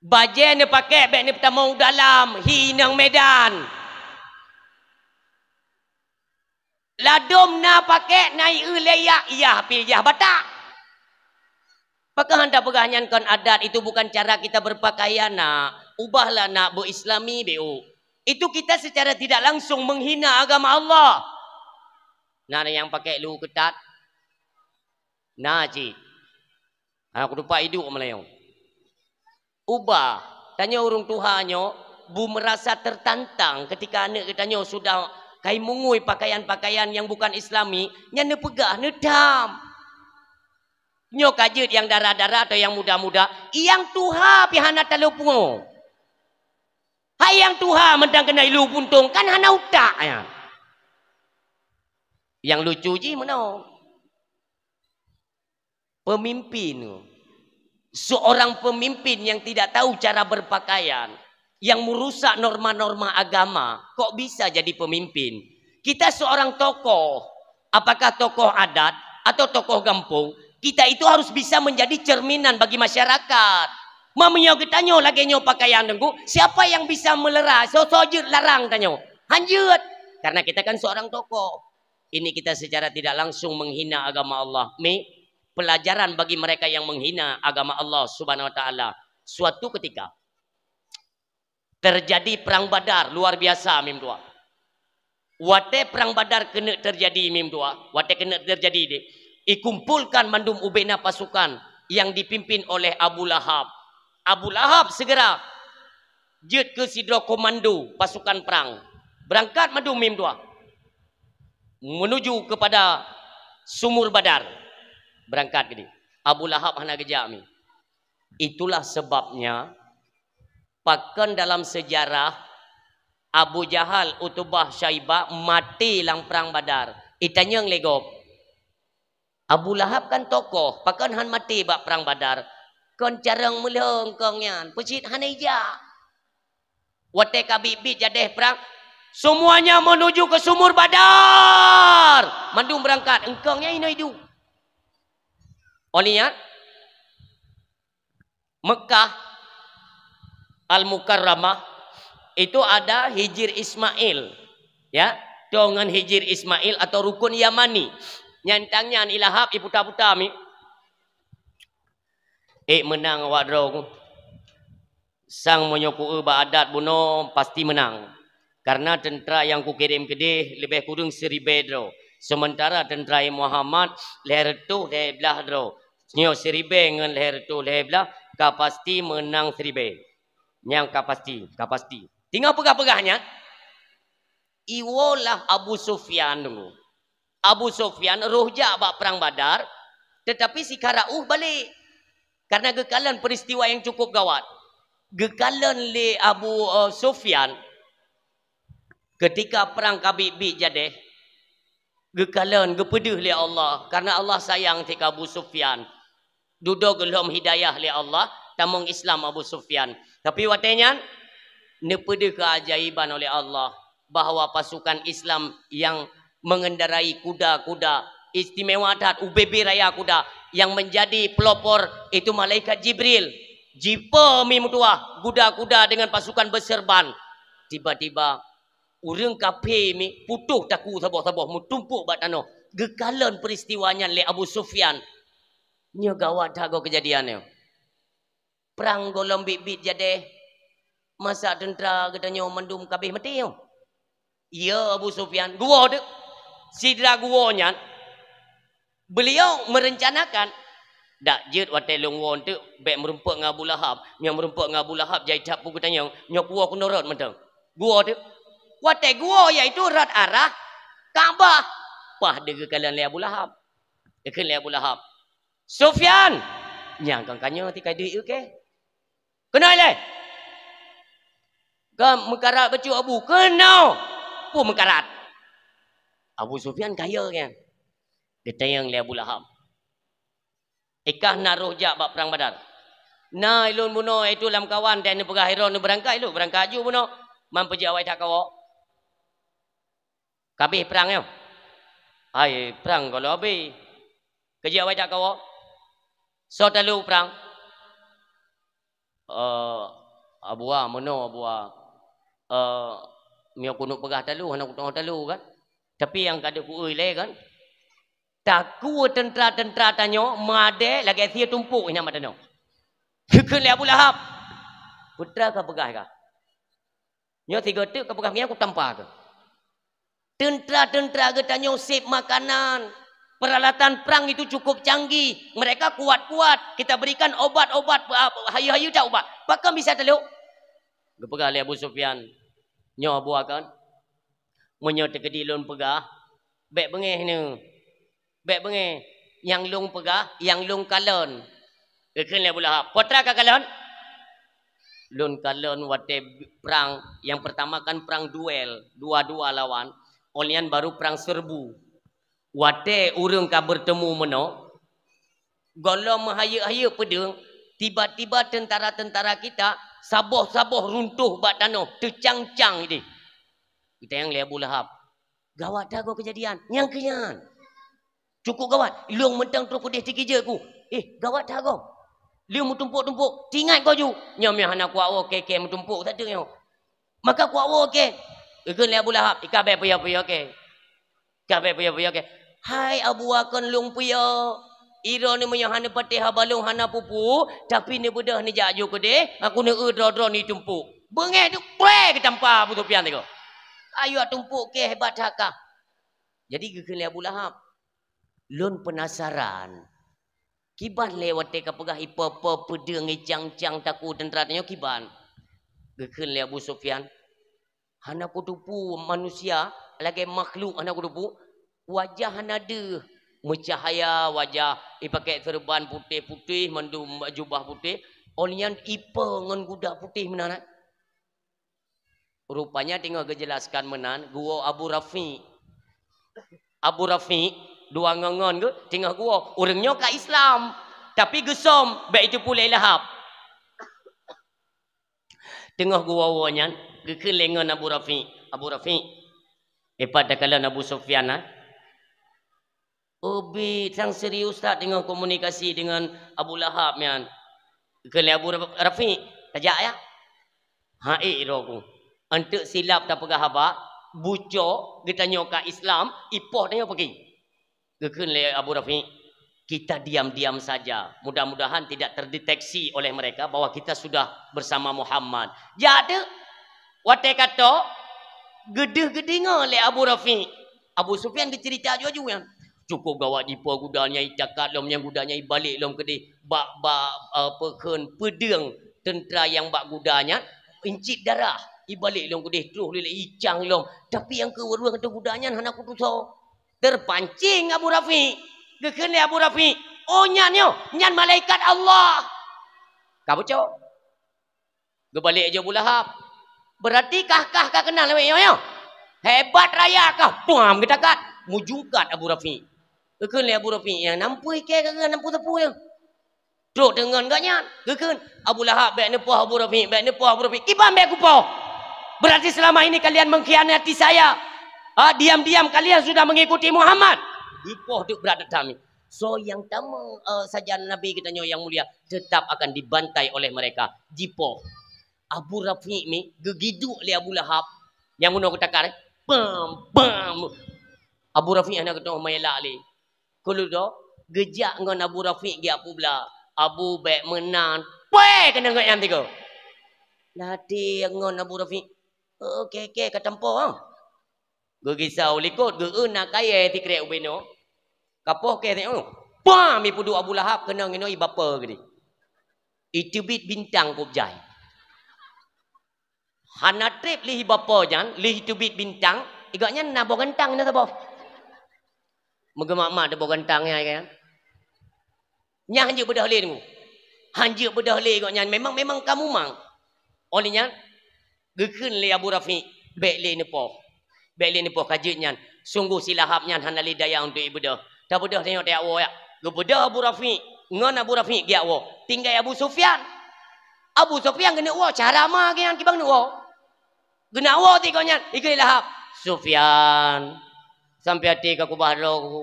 Bajée neupakék bék neupeutamong u dalam, hi inong Medan. Ladôm na pakék, na ié lé yak, iyah pih iyah Batak. Pakon hana peugah nyan kon adat, itu bukan cara kita berpakaian, nak. Ubahlah, nak, beu-Islami, beu. Itu kita secara tidak langsung menghina agama Allah. Na nyang pakék lu keutat? Na cit. Hana kutupat iduek meulayeue. Ubah. Tanyoe ureuëng tuha nyoe bu meurasa tertantang ketika aneuëk geutanyoe sudah kai mungui pakaian-pakaian nyang bukan Islami, nyan neupeugah, neutam. Nyoe ka jeuet nyang dara-dara atau nyang muda-muda, nyang tuha pih hana talo pungo. Hai nyang tuha mantong keuneuk ilu puntông, kan hana utak nyan. Nyang lucu jih meunoe. Pemimpin, seorang pemimpin yang tidak tahu cara berpakaian, yang merusak norma-norma agama, kok bisa jadi pemimpin? Kita seorang tokoh, apakah tokoh adat atau tokoh gampông, kita itu harus bisa menjadi cerminan bagi masyarakat. Meunyoe geutanyoe lagée nyoe pakaian Teungku, siapa yang bisa meuleurai? Soe-soe jeuet larang tanyoe? Hanjeuet, karena kita kan seorang tokoh. Ini kita secara tidak langsung menghina agama Allah. Mi, pelajaran bagi mereka yang menghina agama Allah Subhanahu wa Taala. Suatu ketika terjadi perang Badar luar biasa, mim dua. Watée perang Badar keuneuk terjadi, mim dua, watée keuneuk terjadi deh, ikumpulkan mandum ubena pasukan yang dipimpin oleh Abu Lahab. Abu Lahab segera jeuet keu sidroe komando pasukan perang. Berangkat mandum, mim dua, menuju kepada Sumur Badar. Berangkat geude. Abu Lahab hana geujak mi. Itulah sebabnya, pakon dalam sejarah Abu Jahal, Utubah, Syaibah maté lam Prang Badar. Itanyong lé gob, Abu Lahab kan tokoh, pakon han maté bak Prang Badar? Kon carông meulhô eungkông nyan, peucit hana ijak. Watée ka biet-biet jadeh prang, semuanya menuju ke sumur Badar. Mandum beurangkat, eungkông nyan inoe iduek. Oleh nyan, Mekah Al-Mukarramah itu ada Hijir Ismail, ya, dengan Hijir Ismail atau Rukun Yamani. Nyang tang nyan i Lahab iputa-puta mi. Eh, meunang awak droe. Sang meunyoe kueu bak adat bunoe pasti meunang. Karena teuntara nyang kukirém keudeh leubeh kureueng siribée droe. Sementara teuntara Muhammad lhée reutôh lhée blaih droe. Nyoe siribée ngon lhée reutôh lhée blaih ka pasti meunang siribée. Nyang ka pasti, ka pasti. Tinggai peugah-peugah nyan, iwoe lah Abu Sufyan deungoe. Abu Sufyan roh jak bak Prang Badar, tetapi sikara ueh balek. Karena geukalon peristiwa yang cukup gawat. Geukalon lé Abu, eh, Sufyan, ketika prang ka biet-biet jadeh, geukalon, geupeudeuh lé Allah, karena Allah sayang teuka Abu Sufyan. Dudoe geulhom hidayah lé Allah, tamong Islam Abu Sufyan. Tapi watée nyan, neupeudeuh keuajaiban oleh Allah bahwa pasukan Islam yang mengendarai kuda-kuda istimewa that, U B B raya kuda, yang menjadi pelopor itu malaikat Jibril. Jipo mi meutuah kuda-kuda dengan pasukan berserban. Tiba-tiba ureuëng kafé mi putôh takue saboh-saboh meutumpôk bak tanoh. Geukalon peristiwa nyan lé Abu Sufyan. Nyoe gawat that goe keujadian nyoe. Prang gohlom biet-biet jadeh, masa teuntara geutanyoe mandum ka abéh maté nyoe. Iya Abu Sufyan, geuwoe teuk. Sidra geuwoe nyan, beliau merencanakan, dak jeuet watée lôn woe teuk bék meurumpok ngon Abu Lahab. Nyang meurumpok ngon Abu Lahab jai that peue geutanyong, nyoe kuwoe keunoe rot mantong. Geuwoe teuk. Watée geuwoe yaitu rot arah Ka'bah. Paih deugeukalon lé Abu Lahab. Deukheun lé Abu Lahab, "Sufyan!" Nyang kon ka nyoe ti ka duek uke. "Keunoe lé!" "Ka meukarat bacut Abu." "Keunoe!" Peue meukarat? Abu Sufyan kaya nyan. Geutanyong lé Abu Lahab, "Ikah na roh jak bak Prang Badar?" "Na ilôn bunoe, itu lam kawan teuh neupeugah iron neubeurangkat, ilôn beurangkat ju bunoe. Man peujeuet awai that kawoe." "Ka abéh prang nyoe?" "Hai, prang gohlom abéh." "Ka jeuet awai that kawoe?" "Soe talu prang?" "Eh, Abu A, meunoe Abu A. Eh, meunyoe keuneuk peugah talu, hana kuteungoh talu kan. Tapi nyang ka deuh kueu ilée kan, takue teuntara-teuntara tanyoe meudeh lagée sie tumpôk inan bak tanoh." Geukheun lé Abu Lahab, "Peue teuma ka peugah kah? Nyoe sigoe teuk ka peugah ngieng kutampa keuh. Teuntara-teuntara geutanyoe sép makanan, peralatan prang itu cukup canggih, mereka kuat-kuat, kita berikan obat-obat, ah, hayeue-hayeue that ubat. Pakon bisa talu?" Geupeugah lé Abu Sufyan, "Nyoe Abu A kon, meunyoe teukeudi lôn peugah, bék beungéh neuh. Bék beungéh, nyang lôn peugah, nyang lôn kalon." Geukheun lé Abu Lahab, "Peue teuma ka kalon?" "Lôn kalon watée prang, nyang pertama kan prang duel, dua-dua lawan, óh lheueh nyan baru prang serbu. Watée ureuëng ka beurtemu meunoe, gohlom meuhayeuk-hayeuk peudeueng, tiba-tiba teuntara-teuntara kita saboh-saboh runtoh bak tanoh, teucang-cang ideh." Geutanyong lé Abu Lahab, "Gawat that goe keujadian. Nyang keu nyan. Cukup gawat. Lôn mantong troh keudeh teukeujeuet ku. Eh, gawat that goe. Lheueh meutumpôk-tumpôk, tingat goe ju. Nyoe meuhana kuwoe kée-kée meutumpôk sateuk nyoe. Maka kuwoe kée." Geukheun lé Abu Lahab, "Ikah bék puyoe-puyoe kée. Ikah bék puyoe-puyoe kée." "Hai Abu A kon lôn puyoe. Iron meunyoe hana patéh haba lôn hana peue-peue, tapi neubeudôh neujak ju keudeh, aku neueu droe-droe neutumpôk." Beungéh teuk, beué geutampa Abu Sufyan teuk. "Ayo tumpôk kée, hebat that kah." Jadi geukheun lé Abu Lahab, "Lôn peunasaran. Kiban lé watée ka peugah ipo-po peudeueng icang-cang takue teuntara tanyoe kiban?" Geukheun lé Abu Sufyan, "Hana kuteupeu manusia, lagée makhluk hana kuteupeu, wajah hana deuh, Meucahya wajah, ipakèk seureuban putéh-putéh, mandum jubah putéh, 'oh lheueh nyan ipe ngon guda putéh meunan, eh. Rupanya teungoh geujelaskan meunan, geuwoe Abu Rafi'. Abu Rafi', dua ngon-ngon geuh, teungoh geuwoe. Ureueng nyoe ka Islam, tapi geusöm, bèk iteupeue lé Lahab. Teungoh geuwoe-woe nyan, geukheun lé ngon Abu Rafi', "Abu Rafi', dipat takalon Abu Sufyan, ha?" "Oh, bit, sang serius that teungoh komunikasi deungon Abu Lahab nyan." Geukheun lé Abu Ra-, Rafi', "Tajak, ya?" "Ha, ék droe ku. Eunteuk silap tapeugah haba, buco geutanyoe ka Islam, ipoh tanyoe peugi." Geukheun lé Abu Rafi', "Kita diam-diam saja. Mudah-mudahan tidak terdeteksi oleh mereka bahwa kita sudah bersama Muhammad." Jak teuk. Watèe ka trôk, geudeuh geudeungö lé Abu Rafi'. Abu Sufyan geuceurita aju-aju nyan. Cukup gawat jipo guda nyan, itakat lom nyan guda nyan, ibalek lom keudeh bak, bak, eh, peukheun peudeueng teuntra nyang bak guda nyan, incit darah. Ibalek lom keudeh troh lé icang lom. Tapi nyang keu ureueng ateueh guda nyan hana kutusoe. Terpancing Abu Rafi'. Geukheun lé Abu Rafi', "Oh, nyan nyoe, nyan malaikat Allah." Ka bucok. Geubalek aju Abu Lahab. "Berarti kah-kah ka keunal lé nyoe, nyoe? Hebat raya kah?" Puam geutakat. Meujungkat Abu Rafi'. Geukheun lé Abu Rafi', "Nyang nampu ikèe ka geuh, nampu teupeu nyoe." Trôk deungon gobnyan, geukheun, "Abu Lahab, bèk neupoh Abu Rafi', bèk neupoh Abu Rafi'." "Kiban bèk kupoh? Berarti selama ini kalian mengkhianati saya. Ha, diam-diam kalian sudah mengikuti Muhammad." Geupoh teuk brat that mi. Soe nyang tamong, eh, sajan Nabi geutanyoe nyang mulia tetap akan dibantai oleh mereka. Jipoh. Abu Rafi' mi geugiduk lé Abu Lahab. Nyang meunoe geutakar, eh? Bam, bam. Abu Rafi' hana geutanyoe meulak lé. Keuleudôh, geujak ngon Abu Rafi' geujak peubla. "Abu, bèk meunan." Pue keuneuk ngon nyang tiga. Lati ngon Abu Rafi'. "Oh, kèe-kèe ka tampo, ah." Geugisa u likot, geu-eu na kayèe sikrek ubé nyoe. Ka poh kèe nyoe. Pam! Ipeuduek Abu Lahab keunong inoe ibape geudeh. Iteubiet bintang kôb jai. Hana trép lheueh ibape nyan, lheueh iteubiet bintang, igobnyan na boh gantang na saboh. Meugeuma-ma teuh boh gantang nyan, kan? Nyan hanjeuet beudôh lé deungoe. Hanjeuet beudôh lé gobnyan, memang, memang ka mumang. Óh lheueh nyan, geukheun lé Abu Rafiq, "Bèk lé neupoh. Bèk lé neupoh ka jeuet nyan. Sunggoh si Lahab nyan hana lé daya untuk ibeudôh. Tabeudôh tanyoe tajak woe, ya." Geubeudôh Abu Rafiq, ngon Abu Rafiq geujak woe. Tinggai Abu Sufyan. Abu Sufyan geuneuk woe, cara ma geuh nyan kiban geuneuk woe. Geuneuk woe tiep gobnyan, ikheun lé Lahab, "Sufyan, sampoe até ka kubah droe ku."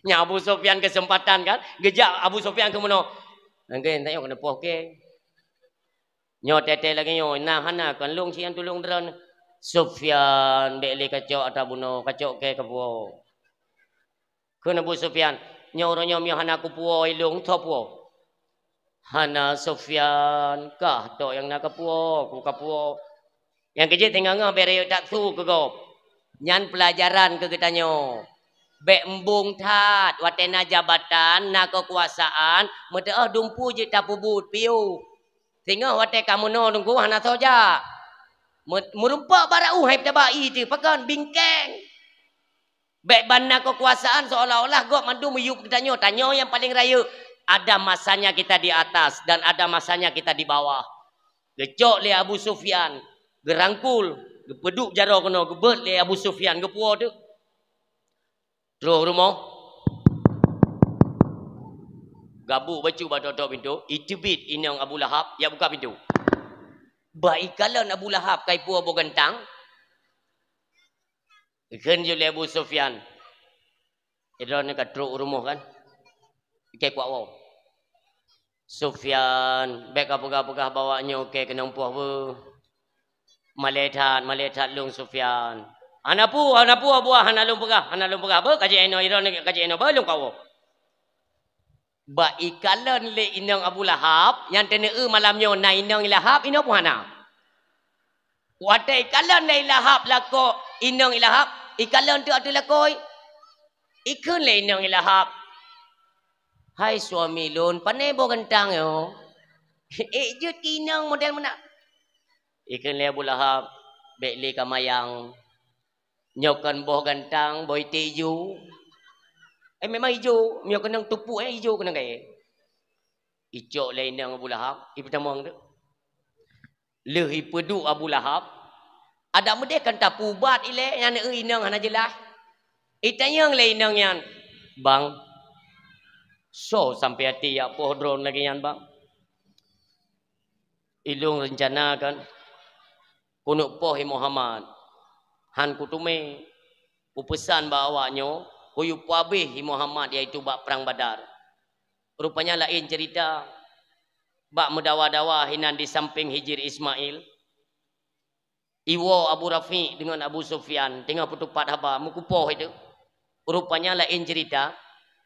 Nyan Abu Sufyan keuseumpatan kan, geujak Abu Sufyan keu meunoe. Nangken tanyoe keuneuk poh kèe. Nyoe teuntèe lagèe nyoe, na hana kon lôn sian tulông droeneuh. "Sufyan, bèk lé kacok atra bunoe, kacok kèe kapuwoe." Kheun Abu Sufyan, "Nyoe uroe nyoe meunyoe hana kupuwoe ilông, soe puwoe?" "Hana Sufyan, kah tok nyang na kapuwoe, ku kapuwoe." Nyang keujeuet teungoh-ngoh bèk rayeuk that su keu gob. Nyan peulajaran keu geutanyoe. Bèk embong that, watèe na jabatan, na keukuasaan, meuteuoh dumpeue jeuet tapeubuet piôh. Singoh watèe ka meunoe teungku hana soe jak. Me-, meurumpok bak raoh hai peutaba ie teuh, pakon bingkeng. Bèk ban na keukuasaan seolah-olah gob mandum miyueb geutanyoe, tanyoe nyang paleng rayeuk. Ada masanya kita di atas dan ada masanya kita di bawah. Geucok lé Abu Sufyan, geurangkul, geupeuduek jaroe keunoe, geubeuet lé Abu Sufyan, geupuwoe teuk. Troh rumoh. Gabuk bacut bak tok-tok pintoe, iteubiet inong Abu Lahab, jak buka pintoe. Bak ikalon Abu Lahab ka ipuwoe boh gantang. Kheun jih lé Abu Sufyan, "Droeneuh ka trok u rumoh kan? Ikèe kuwoe." "Sufyan, bèk kapeugah-peugah bahwa nyoe kèe keunong poh beuh. Malèe that, malèe that lôn Sufyan." "Hana peue, hana peue Abu, hana lôn peugah, hana lôn peugah. Beuh, ka jeuet inoe, droeneuh ka jeuet inoe, beuh lôn kawoe." Bak ikalon lé inong Abu Lahab, nyang teuneu malam nyoe na inong Lahab, inoe peue hana. Watèe ikalon lé Lahab lakoe inong Lahab, ikalon teuk ateueh lakoe. Ikheun lé inong Lahab, "Hai suami lôn, pané boh gantang nyoe? Ék jeuet keu inong model meunan." Ikheun lé Abu Lahab, "Bèk lé kamayang. Nyoe kon boh gantang, boh iték ju." Eh, memang ijo, meunyoe keunong tupuk, eh, ijo keunong kayèe. Icok lé inong Abu Lahab, ipeutamong tu. Lheueh ipeuduek Abu Lahab, adak meudeh kan tapeuubat ilèe, nyan inong hana jeulaih. Itanyong lé inong nyan, "Bang, soe sampoe até jak poh droeneuh lagèe nyan, Bang?" "Ilôn reuncana kan keuneuk poh hi Muhammad, han kuteumé. Kupeusan bak awak nyoe, kuyue peuhabéh hi Muhammad, yaitu bak prang Badar." Rupanya laén ceurita. Bak meudawa-dawa hinan di sampéng Hijir Ismail, iwoe Abu Rafiq deungon Abu Sufyan teungoh peutupat haba, meukupoh itu. Rupanya laén ceurita,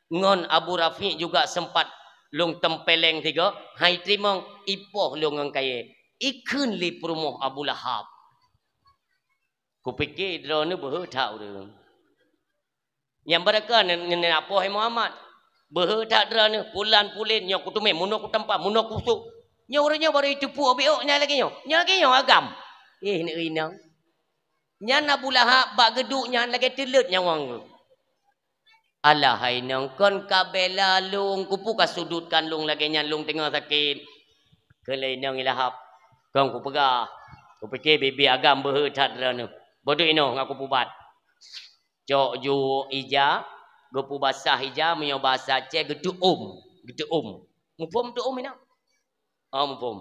ngon Abu Rafiq juga sempat lôn tempeleng sigoe, han iteurimong, ipoh lôn ngon kayèe. Ikheun lé peurumoh Abu Lahab. Kupike droeneuh beuhe that ureueng. Nyang beureuka neu-, neunapoh hai Muhammad. Beuhe that droeneuh, pulan pulen, nyoe kuteumé, meunoe kutampa, meunoe kusôk. Nyoe ureueng nyoe baru iteupue biôk nyan lagèe nyoe. Nyoe lagèe nyoe agam. Eh, neu inong. Nyan Abu Lahab bak geuduek nyan lagèe teuleuet nyawöng geuh. "Alah hai nong, kon ka bela lôn, kupeue ka sudutkan lôn lagèe nyan, lôn teungoh sakét." Kheun lé inong Lahab, "Kon kupeugah, kupike bibi agam beuhe that droeneuh. Bodoh inoe ngon kupeubat." Cok juwok ija, geupeubasah ija, meunyoe basa Aceh geuteuôm, geuteuôm. Muphom teuôm inong? Oh, muphom.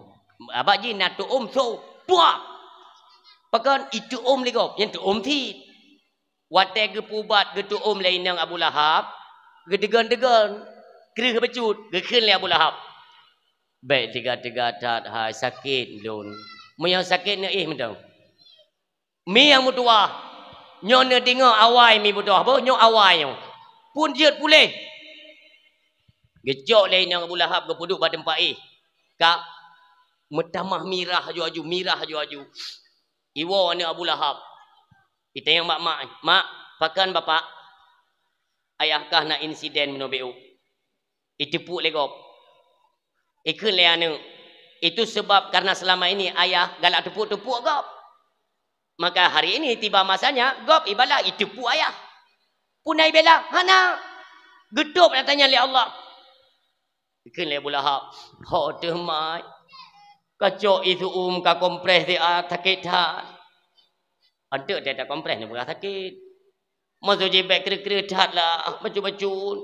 Abak jih na teuôm so, puah! Pakon iteuôm lé gob, nyan teuôm cit. Watèe geupeuubat geuteuôm lé inong Abu Lahab, geudeugon-deugon, kreueh bacut, geukheun lé Abu Lahab, "Bèk teuga-teuga that hai, sakét lôn. Meunyoe sakét neuéh mantong." Mi nyang meutuwah, nyoe neudeungoe awai mi beudôh boh, nyoe awai nyoe. Phôn jeuet puléh. Geucok lé inong Abu Lahab geupeuduek bak teumpat éh. Ka meutamah mirah aju-aju, mirah aju-aju. Iwoe aneuk Abu Lahab. Itanyong bak mak, "Mak, pakon bapak? Ayah kah na insiden meunoe biôk." Iteupuk lé gob. Ikheun lé aneuk, "Itu sebab karena selama ini ayah galak teupuk-teupuk gob. Maka hari ini tiba masanya gob ibalah iteupuk ayah." Puna ibela, "Hana. Geutôb na tanyong lé Allah." Ikheun lé Abu Lahab, "Ho teuh mai. Kacok isu-um ka kompres siat sakét that." Anteuk teuh takompres nyoe peugah sakét. Maksud jih bèk kreueh-kreueh that lah, bacut-bacut.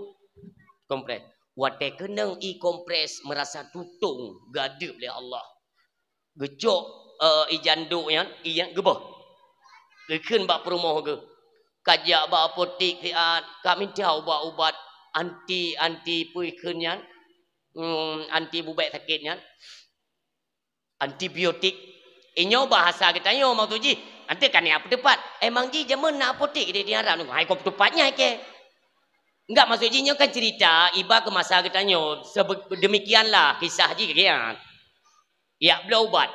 Kompres. Watèe keunong i kompres meurasa tutong geuadeueb lé Allah. Geucok, eh, i janduk nyan, i nyan geubôh. Geukheun bak peurumoh geuh, "Kajak bak apotek siat, kamita ubat-ubat anti, anti peue kheun nyan, hmm, anti bubèk sakét nyan." Antibiotik. Inyoe bahasa geutanyoe maksud jih, anteuk ka neujak peuteupat. Emang jih jameun na apotek di, di Arab nyoe. Hai, kon peuteupat nyan kèe. Enggak, maksud jih nyoe kan cerita iba keu masa geutanyoe. Sebe-, demikianlah kisah jih kian. Jak bloe ubat.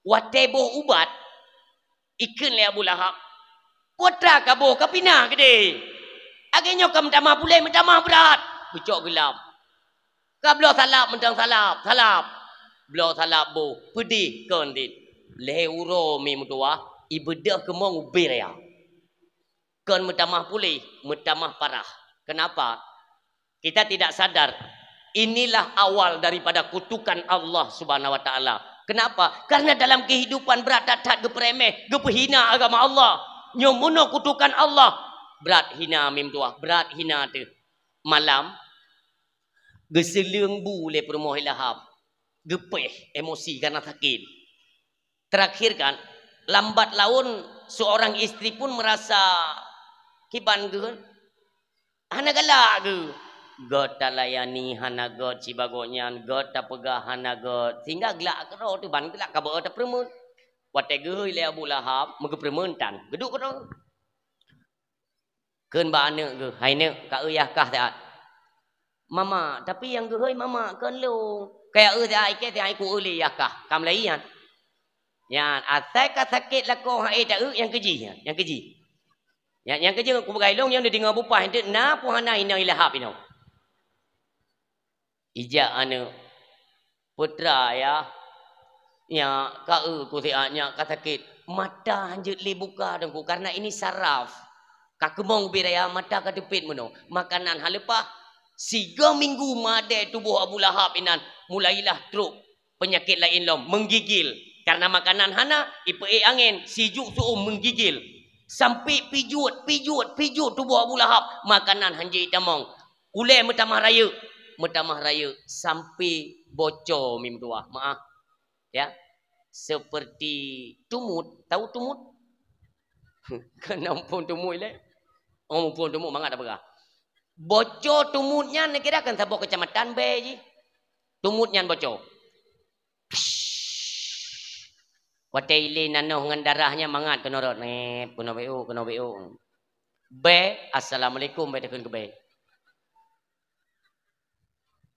Watèe boh ubat, ikheun lé Abu Lahab, "Peue teuma ka boh, ka pinah keudéh? Lagèe nyoe ka meutamah puléh, meutamah brat." Geucok geulam. Ka bloe salab, mantong salab, salab. Bloe salab boh, peudeh kon dit. Lhèe uroe mi meutuwah, ibeudôh keumong ubé raya. Kon meutamah puléh, meutamah parah. Kenapa? Kita tidak sadar, inilah awal daripada kutukan Allah Subhanahu wa Ta'ala. Kenapa? Karena dalam kehidupan brat that-that geupeureumeh, geupeuhina agama Allah. Nyoe meunoe kutukan Allah. Brat hina mi meutuwah, brat hina teuh. Malam, geuseuleueng bu lé peurumoh Lahab. Geupéh, emosi karena sakét. Terakhir kan, lambat laun seorang istri pun merasa kiban geuh, hana galak geuh. Göt talayani hana göt sibagoe nyan, göt tapeugah hana göt, sehingga glak keudroe teuh ban glak ka beu tapeureumeun. Watèe geuhôi lé Abu Lahab, meugeupeureumeun tan, geuduek keudroe. Kheun bak aneuk geuh, "Hai neuk, ka eu yah kah siat?" "Mama, tapi nyang geuhôi mama, kon lôn." "Ka eu siat, ikèe siat, ku eu lé yah kah, ka meulayi nyan." Nyan, asai ka sakét lakoe han ék ta eu, nyang keujih nyan, nyang keujih. Nyan, nyang keujih kupeugah lôn, nyang neudeungoe bupah, enteuk na peue hana inong Lahab inoe. Ijak aneuk, "Peue teuma yah, nyak ka eu ku siat, nyak ka sakét." Mata hanjeuet lé buka Teungku, karena ini saraf. Ka keumong ubit raya, mata ka teupet meunoe. Makanan hana leupah. Sigoe minggu madé tuboh Abu Lahab inan, mulailah trok peunyakét laén lom, menggigil. Karena makanan hana, ipeuék angén, sijuek su'um menggigil. Sampai pijuet, pijuet, pijuet tuboh Abu Lahab, makanan hanjeuet tamong. Ulée meutamah rayeuk, meutamah rayeuk, sampai bocor mi meutuwah. Maaf. Ya. Seperti tumut. Tahu tumut? Keunan phon tumut ilée. Oh, phon tumut mangat dak peugah. Bocor tumut nyan neukira kan saboh keucamatan bée jih. Tumut nyan bocor. Watée ilée nanoh ngon darah nyan mangat keunoe rot. Nep, keunoe beu, keunoe beu. Bée, assalamualaikum, bée takheun keu bée.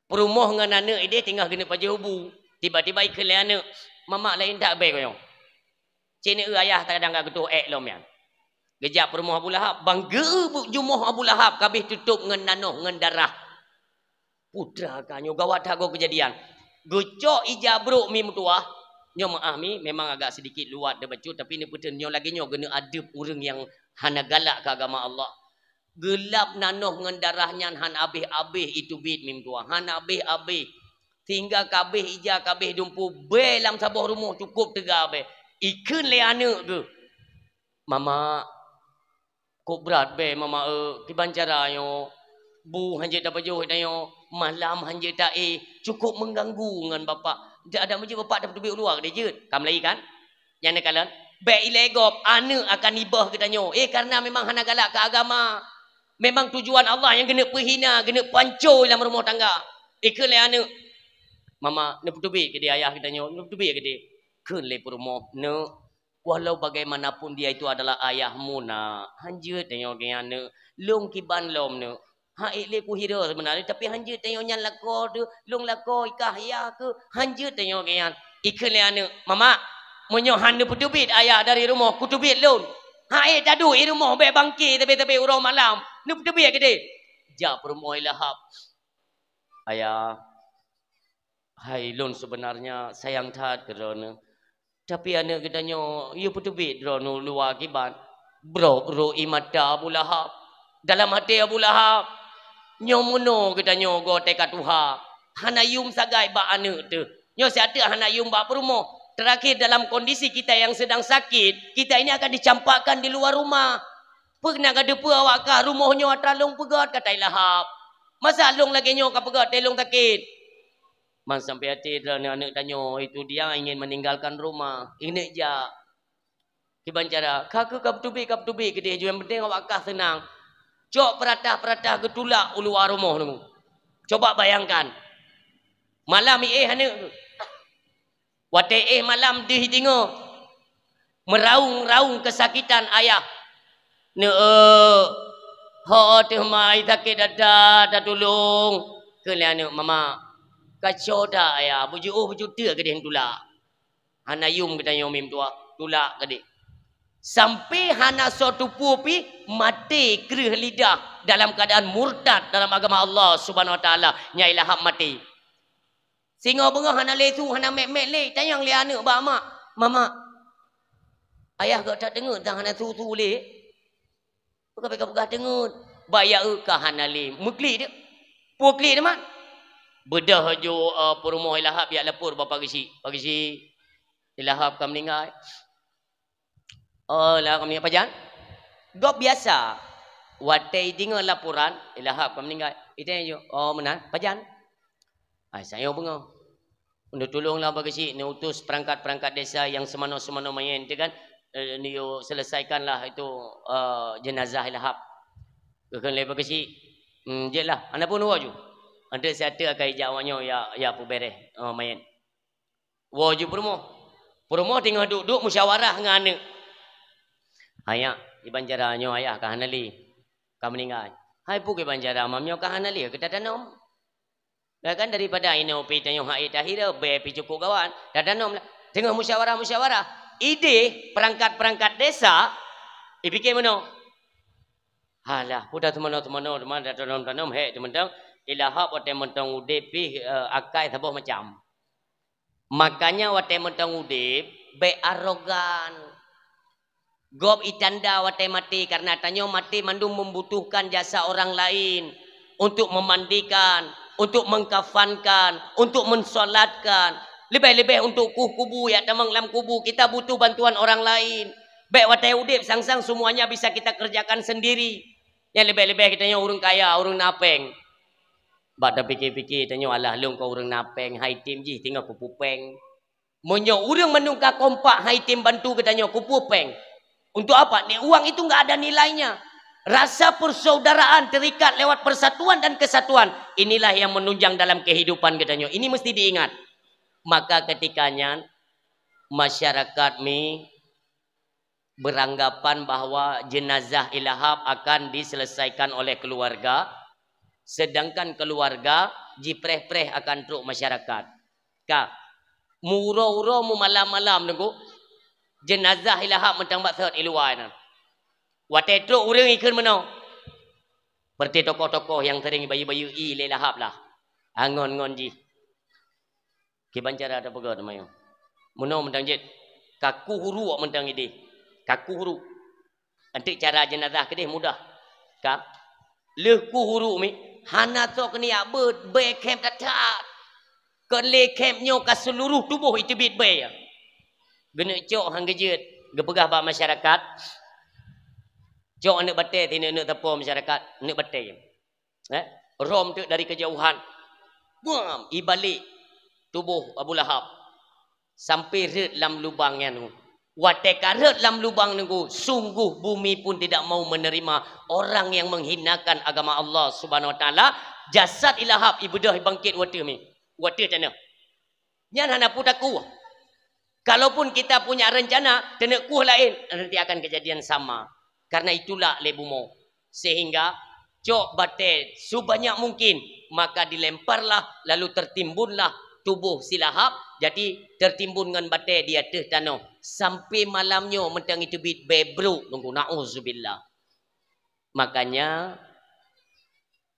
Peurumoh ngon aneuk ideh teungoh geuneuk pajoh bu. Tiba-tiba ikheun lé aneuk, "Mamak, laén that bée konyong. Cit neueu ayah takadang ka geutoh ék lom nyan." Geujak peurumoh Abu Lahab, bang geu-eu bu-, jumoh Abu Lahab kabeh tutôb ngon nanoh ngon darah. Putra ka nyoe gawat that goe keujadian. Geucok ija brok mi meutuwah. Nyoe meu'ah mi, memang agak sedikit luwat teubacut, tapi neupeuteun nyoe lagée nyoe geuneuk adeueb ureuëng nyang hana galak keu agama Allah. Geulap nanoh ngon darah nyan hana abéh-abéh iteubiet mi meutuwah, hana abéh-abéh. Sehingga kabéh ija, kabéh dumpeue, bée lam saboh rumoh cukôp teuga bée. Ikheun lé aneuk geuh, "Mamak, kok brat bée Mamak eu, kiban cara nyoe? Bu hanjeuet tapajoh tanyoe, malam hanjeuet taéh, cukôp meuganggu ngon Bapak. Dak adak meujeuet Bapak tapeuteubiet u luwa keudeh jeuet?" Ka meulayi kan? Nyang neukalon, bék ilée gob, aneuk akan iboh geutanyoe. Eh, karena memang hana galak keu agama. Memang tujuan Allah nyang geuneuk peuhina, geuneuk pancô lam rumoh tangga. Ikheun lé aneuk, "Mama, neupeuteubiet keudeh ayah geutanyoe, neupeuteubiet keudeh." Kheun lé peurumoh, "Neuk, walau bagaimanapun dia itu adalah ayahmu, nak. Hanjeuet tanyoe geuh nyan, neuk. Lôn kiban lom, neuk. Hak ék lé kuhira seubeunarnya, tapi hanjeuet tanyoe nyan lakoe teuh, lôn lakoe i kah yah keuh, hanjeuet tanyoe geuh nyan." Ikheun lé aneuk, "Mamak, meunyoe han neupeuteubiet ayah dari rumoh, kuteubiet lôn. Hak ék taduek i rumoh bék bangke sabe-sabe uroe malam. Neupeuteubiet keudeh." Jak peurumoh Lahab. "Ayah, hai lôn seubeunarnya sayang that keu droeneuh. Tapi aneuk geutanyoe yue peuteubiet droeneuh u luwa kiban." Brok rôk ie mata Abu Lahab. Dalam até Abu Lahab, "Nyoe meunoe geutanyoe goe teuka tuha. Hana yuem sagai bak aneuk teuh. Nyoe siat teuk hana yuem bak peurumoh. Terakhir dalam kondisi kita yang sedang sakit, kita ini akan dicampakkan di luar rumah. Peue na ka teupeue awak kah rumoh nyoe atra lôn peugét," kata Lahab. "Masa lôn lagée nyoe ka peugét teuh lôn sakét?" Man sampai até droeneuh aneuk tanyoe itu dia ingin meninggalkan rumah. Ingin jak. Kiban cara, ka keuh ka peuteubiet, ka peuteubiet keudeh, yang penting awak kah seunang. Cok peuratah-peuratah geutulak u luwa rumoh nyoe. Coba bayangkan. Malam iéh aneuk. Watée éh malam deuh deungoe meuraung-raung keusakitan ayah. "Neuk, ho teuh mai sakét that-that, tatulông." Kheun lé aneuk, "Mama, ka cok that ayah, beujiôh beujuteuk keudeh tulak. Hana yuem geutanyoe mi meutuwah, tulak keudeh." Sampai hana soe teupeue pih maté kreueh lidah dalam keuadaan murtad dalam agama Allah Subhanahu Wa Taala, nyai Lahab maté. Singoh beungoh hana lé su, hana mét-mét lé, tanyong lé aneuk bak mak, "Mamak, ayah gata teungeut dan hana su-su lé?" "Peue ka peugah teungeut?" "Bak ya eu ka hana lé. Meuklik deuh." "Peue klik deuh, Mak?" "Beudôh ju, eh, peurumoh Ilahab jak lapor bak Pak Geuchik. Pak Geuchik, Ilahab ka meuninggai." "Oh, Ilahab ka meuninggai pajan?" "Gob biasa. Watée deungoe laporan, Ilahab ka meuninggai, itanyong ju, 'Oh, meunan, pajan?'" Ai, sayang beungoh. Untuk tulonglah Pak Geuchik, neuutus perangkat-perangkat desa yang seumanoe-seumanoe manyét tu kan, eh, niyok selesaikanlah itu, eh, jenazah Ilahab. Geukheun lé Pak Geuchik, "Hmm, jeuet lah, hana peue neuwoe ju. Anteuk siat teuk akai jak awaknyoe ya, ya peubeureh, eh, manyét." Woe ju peurumoh. Peurumoh teungoh duek-duek musyawarah ngon aneuk. "Hai nyak, kiban cara nyoe ayah ka hana lé, ka meuninggai." "Hai peue kiban cara, Mam, nyoe ka hana lé, keu tatanom?" Kan daripada inoe pih tanyoe hak ék tahira, bée pih cukôp gawat. Tatanom lah. Teungoh musyawarah-musyawarah, ideh perangkat-perangkat desa, ipike meunoe. Halah, peue dah teumanoe-teumanoe, teuma dah tanom-tanom, hék teumeutong, Ilahab watée mantong udeb pih, eh, akai saboh macam. Makanya watée mantong udeb, bék arogan. Gob itanda watée maté, karena tanyoe maté mandum membutuhkan jasa orang lain untuk memandikan, untuk mengkafankan, untuk mensolatkan. Leubeh-leubeh untuk kueh kubu, ya tamong lam kubu, kita butuh bantuan orang lain. Bék watée udeb sang-sang semuanya bisa kita kerjakan sendiri. Nyang leubeh-leubeh geutanyoe ureuëng kaya, ureuëng na péng. Bak tapike-pike tanyoe, alah lôn kon ureuëng na péng, hai tem jih tinggai kupeue péng. Meunyoe ureuëng mandum ka kompak hai tem bantu geutanyoe kupeue péng, untuk apa? Ni uang itu enggak ada nilainya. Rasa persaudaraan terikat lewat persatuan dan kesatuan, inilah yang menunjang dalam kehidupan geutanyoe. Ini mesti diingat. Maka ketika nyan, masyarakat mi beranggapan bahwa jenazah Ilahab akan diselesaikan oleh keluarga, sedangkan keluarga jipreh-preh akan trok masyarakat. Ka, meuuroe-uroe, meumalam-malam Teungku, jenazah Ilahab mantong bak sot i luwa nyan. Watée trok ureuëng ikheun meunoe, seperti tokoh-tokoh nyang sering bayeue-bayeue i lé Ilahab lah, angon-ngon jih. Kiban cara tapeugah teuma nyoe. Meunoe mantong jeuet, kaku huruk mantong ideh. Kaku huruk. Anteuk cara jenazah keudeh mudah. Ka. Lheueh kueh huruk mi, hana soe keuniyak beuet, bée khém that-that. Kon lé khém nyoe ka seuluruh tuboh iteubiet bée. Geuneuk cok han geujeuet, geupeugah bak masyarakat, cok aneuëk batée sineuk-neuk sapo masyarakat, aneuëk batée. Eh, rom teuk dari kejauhan. Buam, ibalek tuboh Abu Lahab sampai rhot lam lubang nyan. Watée ka rhot lam lubang Teungku, sungguh bumi pun tidak mau menerima orang yang menghinakan agama Allah Subhanahu Wa Taala. Jasad Ilahab ibeudôh ibangkit watée mi, watée tanoh. Nyan hana peue takueh. Kalaupun kita punya rencana, taneuk kueh laén, nanti akan kejadian sama. Karena itulak lé bumoe. Sehingga cok batée sebanyak mungkin, maka dilemparlah, lalu tertimbunlah tuboh si Lahab. Jadi, tertimbun ngon batée di ateueh tanoh. Sampai malam nyoe mantong iteubiet bée brok Teungku. Nauzubillah. Makanya,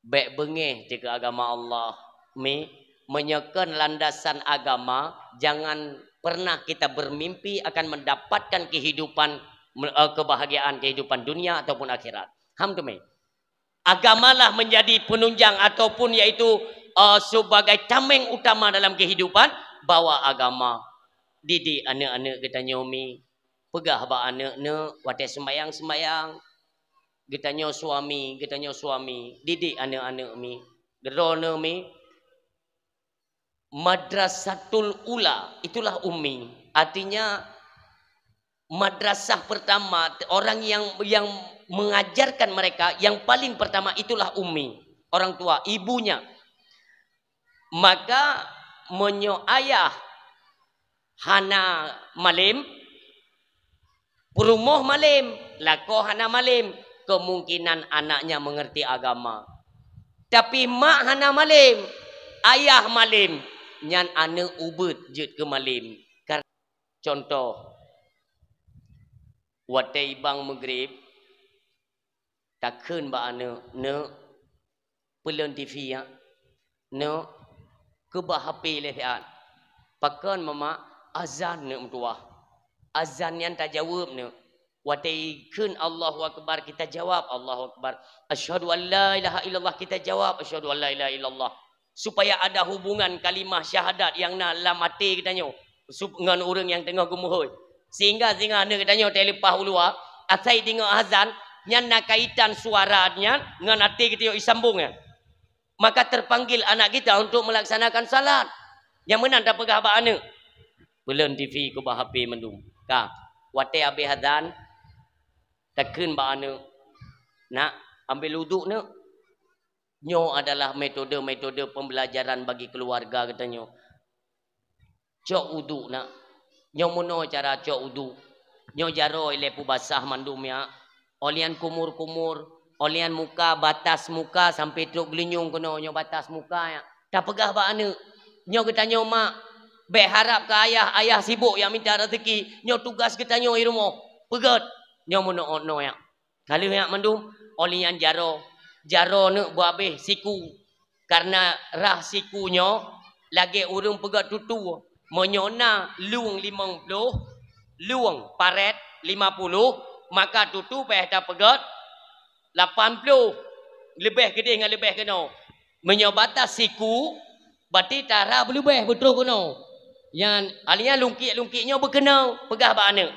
bék beungéh dikeue agama Allah. Mi, meunyoe kon landasan agama, jangan pernah kita bermimpi akan mendapatkan kehidupan, me-, eh, kebahagiaan kehidupan dunia ataupun akhirat. Ham teumé. Agamalah menjadi penunjang ataupun yaitu, eh, sebagai tameng utama dalam kehidupan, bawa agama. Didik aneuëk-aneuëk geutanyoe mi, peugah bak aneuëk-neuëk watée seumayang-seumayang, geutanyoe suami, geutanyoe suami, didik aneuëk-aneuëk mi. Droeneueh mi, madrasatul ula, itulah ummi. Artinya, madrasah pertama, orang yang, yang mengajarkan mereka, yang paling pertama itulah ummi, orang tua, ibunya. Maka, meunyoe ayah hana malem, peurumoh malem, lakoe hana malem, kemungkinan anaknya mengerti agama. Tapi mak hana malem, ayah malem, nyan aneuëk ubeuet jeuet keu malem. Kar-, contoh, watée ibang meugreb, takheun bak aneuëk, "Neuk, peulon T V ya. Neuk, keubah H P lé siat." "Pakon, Mama?" "Azan neuk meutuwah." Azan nyan tajaweueb neuk. Watée ikheun Allahu Akbar, kita jawab Allahu Akbar. Asyhadu an la ilaha illallah, kita jawab asyhadu an la ilaha illallah. Supaya ada hubungan kalimah syahadat nyang na lam até geutanyoe sup-, ngon ureuëng nyang teungoh geumeuhôi. Sehingga singoh aneuëk geutanyoe teuleupah u luwa, asai deungoe azan, nyan na kaitan suara nyan ngon até geutanyoe isambong nyan. Maka terpanggil anak kita untuk melaksanakan salat. Nyang meunan tapeugah bak aneuëk, "Peulon T V keubah H P mandum." Ka, watée habéh azan, takheun bak aneuëk, "Nak, ambil uduk neuk." Nyoe adalah metode-metode pembelajaran bagi keluarga geutanyoe. Cok uduk, nak. Nyoe meunoe cara cok uduk. Nyoe jaroe ilée peubasah mandum, ya. Óh lheueh nyan kumur-kumur, óh lheueh nyan muka, batas muka sampai trok geulinyueng keunoe, nyoe batas muka, ya. Tapeugah bak aneuëk, nyoe geutanyoe mak, bék harab keu ayah, ayah sibok jak mita raseuki, nyoe tugas geutanyoe i rumoh. Peugét, nyoe meunoe-noe, ya. Ka lheueh nyan mandum, óh lheueh nyan jaroe. Jaroe neuk beuabéh siku. Kareuna rhah siku nyoe lagée ureuëng peugét tutue. Meunyoe na lueng limong ploh, lueng parét lima puluh, Maka tutoe payah tapeugét lapan ploh, leubeh keudeh ngon leubeh keunoe. Meunyoe batas siku, berarti tara beuleubeh beutroh keunoe. Nyan, alia lungkik-lungkik nyoe beukeunoe, peugah bak aneuk.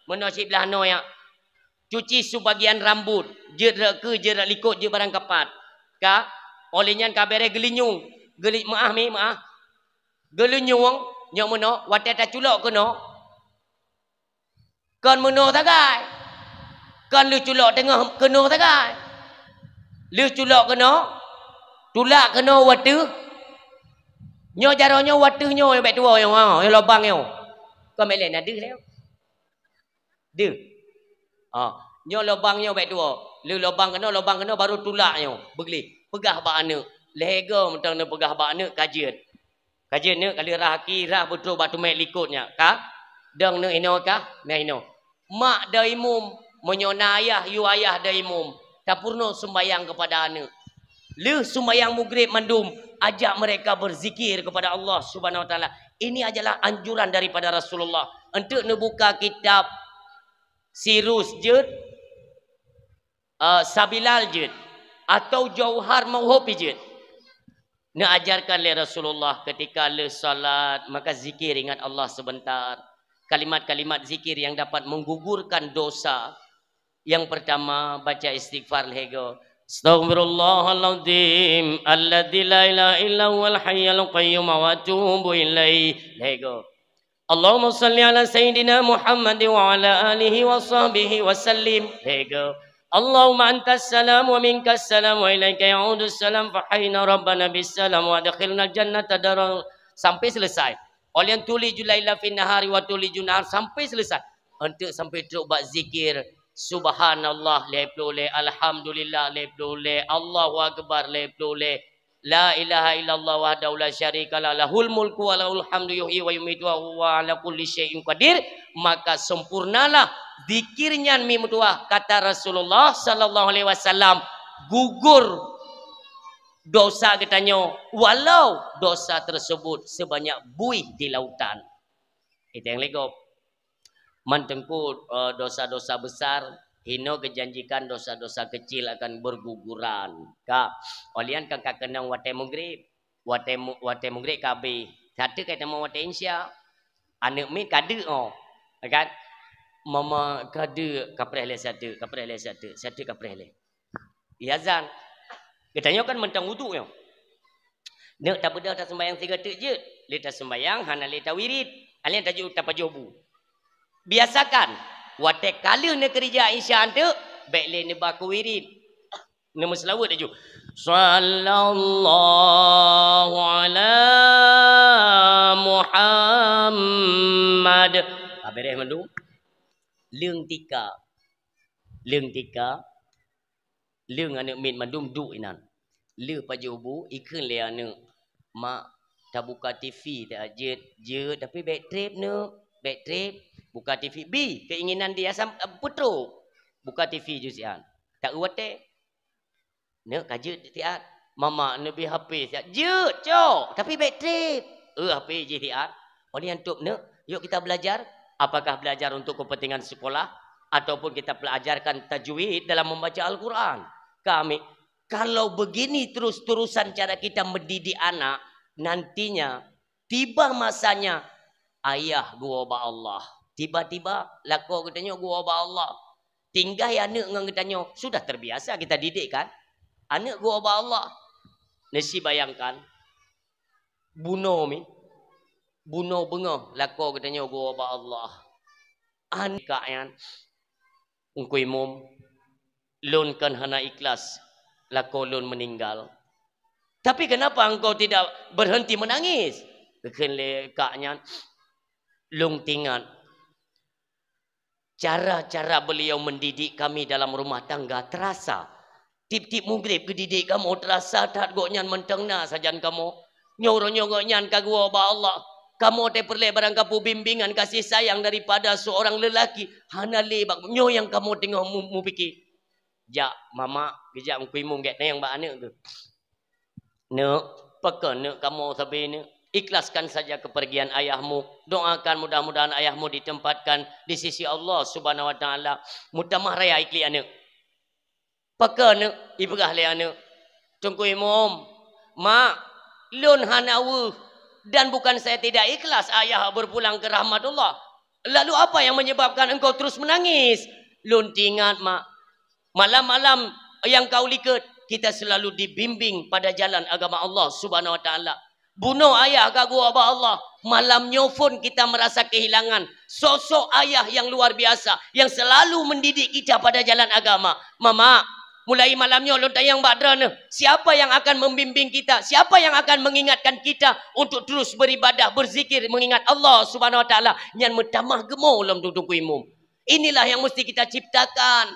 Meunoe siblaih noe yak. Cuci sebagian rambut, jeuet rot keue, jeuet rot likot, jeuet barang kapat. Ka, óh lheueh nyan ka bereh geulinyueng. Geuli-, meu'ah mi, meu'ah. Geulinyueng, nyoe meunoe, watée taculok keunoe. Kon meunoe sagai. Kon lheueh culok teungoh keunoe sagai. Lheueh culok keunoe, tulak keunoe wateuh. Nyoe jaroe nyoe wateuh nyoe bèk tuwoe nyoe, ha, nyoe lobang nyoe. Kon bèk lé na deuh lé. Deuh. Ha, nyoe lobang nyoe bèk tuwoe. Lheueh lobang keunoe, lobang keunoe baru tulak nyoe. Beugleh. Peugah bak aneuk. Lhèe goe mantong neupeugah bak aneuk ka jeuet. Ka jeuet neuk ka lheueh rhah aki, rhah beutroh bak teumèt likot nyan, ka? Dong neuk inoe ka? Na inoe. Mak dong imum, meunyoe na ayah, yue ayah dong imum. Tapeurunoe seumbahyang keupada aneuk. Lheueh seumbahyang Maghrib mandum, ajak mereka berzikir kepada Allah Subhanahu Wa Taala. Ini adalah anjuran daripada Rasulullah. Enteuk neubuka kitab Sirus jeuet, eh, Sabilal jeuet, atau Jauhar Mauhub jeuet. Neuajarkan lé Rasulullah ketika lheueh salat, maka zikir, ingat Allah sebentar. Kalimat-kalimat zikir yang dapat menggugurkan dosa. Yang pertama, baca istighfar lhèe goe. Astaghfirullahaladzim alladzi la ilaha illa huwal hayyul qayyum wa atubu ilaih. Lhèe goe. Allahumma salli ala sayyidina Muhammad wa ala alihi wa sahbihi wa sallim. Lhèe goe. Allahumma antas salam wa minkas salam wa ilaika ya'udus salam, fa hayyina rabbana bis salam wa adkhilnal jannata daral, sampai selesai. Oleh tulijul laila fin nahari wa tulijun nahar, sampai selesai. Enteuk sampai trok bak zikir, subhanallah lhèe ploh lhèe, alhamdulillah lhèe ploh lhèe, Allahu akbar lhèe ploh lhèe, la ilaha illallah wahdahu la syarikalah, lahul mulku wa lahul hamdu, yuhyi wa yumitu wa huwa ala kulli syai'in qadir, maka sempurnalah zikir nyan mi meutuwah, kata Rasulullah sallallahu alaihi wasallam, gugur dosa geutanyoe, walau dosa tersebut sebanyak buih di lautan. Itu yang lego. Man teungku, eh, dosa-dosa besar, hino geujanjikan dosa-dosa kecil akan berguguran. Ka, olian kan ka keunong watèe Maghrib. Watèe mu-, watèe Maghrib ka abéh. Sateuk ka tamong watèe Isya. Aneuk miet ka deuk, oh. Ya kan? Mama ka deuk, kapreh lé sateuk, kapreh lé sateuk, sateuk kapreh lé. Iazan. Geutanyoe kan mantong uduk nyoe. Neuk tabeudôh taseumbahyang sigoe teuk jeuet. Lé taseumbahyang hana lé tawirid. Hana lé taju-, tapajoh bu. Biasakan, watèe ka lheueh neukeurija Isya teuk, bèk lé neuba keu wirid. Neumeuseulaweuet laju. Sallallahu ala Muhammad. Ka bereh mandum. Leung tika. Leung tika. Leung aneuk miet mandum duek inan. Lheueh pajoh bu, ikheun lé aneuk, "Mak, tabuka T V ta jeuet." "Jeuet, tapi bèk trép, Neuk. Bèk trép. Buka T V." Bi, keinginan dia sam-, peutrok. Buka T V ju siat. Ta eu watèe. Neuk ka jeuet siat. "Mama, neubi H P siat." "Jeuet, cok. Tapi bèk trép." Eu H P jih siat. Oleh nyan, Neuk, yuk kita belajar. Apakah belajar untuk kepentingan sekolah ataupun kita pelajarkan tajwid dalam membaca Al-Quran? Kami, kalau begini terus-terusan cara kita mendidik anak, nantinya tiba masanya ayah geuwoe bak Allah. Tiba-tiba lakoe geutanyoe geuwoe bak Allah. Tinggai aneuk ngon geutanyoe, sudah terbiasa kita didik kan? Aneuk geuwoe bak Allah. Neusi bayangkan, bunoe mi, bunoe beungoh lakoe geutanyoe geuwoe bak Allah. Aneuk kak nyan, "Teungku Imum, lôn kan hana ikhlas lakoe lôn meuninggal. Tapi kenapa engkau tidak berhenti menangis?" Geukheun lé kak nyan, "Lôn teuingat cara-cara beliau mendidik kami dalam rumah tangga terasa. Tiep-tiep Maghrib geudidik kamoe, terasa that gobnyan mantong na sajan kamoe. Nyoe uroe nyoe gobnyan ka geuwoe bak Allah. Kamoe teupeureulee barangkapeue bimbingan kasih sayang daripada seorang lelaki. Hana lé bak nyoe nyang kamoe teungoh mu-, mupike." Jak mama, geujak Teungku Imum gét tanyong bak aneuk geuh. "Neuk, pakon neuk kamoe sabe neuk?" Ikhlaskan saja kepergian ayahmu. Doakan mudah-mudahan ayahmu ditempatkan di sisi Allah Subhanahu wa Taala. Meutamah raya iklik aneuk. Pakon neuk ipeugah lé aneuk, "Teungku Imum, mak, lôn hana weueh dan bukan saya tidak ikhlas ayah berpulang ke rahmatullah. Lalu apa yang menyebabkan engkau terus menangis?" "Lôn teuingat, mak, malam-malam yang kau likot, kita selalu dibimbing pada jalan agama Allah Subhanahu wa Taala. Bunoe ayah ka geuwoe bak Allah. Malam nyoe phon kita merasa kehilangan sosok ayah yang luar biasa, yang selalu mendidik kita pada jalan agama. Mama, mulai malam nyoe lôn tanyong bak droeneuh, siapa yang akan membimbing kita? Siapa yang akan mengingatkan kita untuk terus beribadah, berzikir, mengingat Allah Subhanahu wa Taala?" Nyan meutamah geumo lom Teungku Imum. Inilah yang mesti kita ciptakan.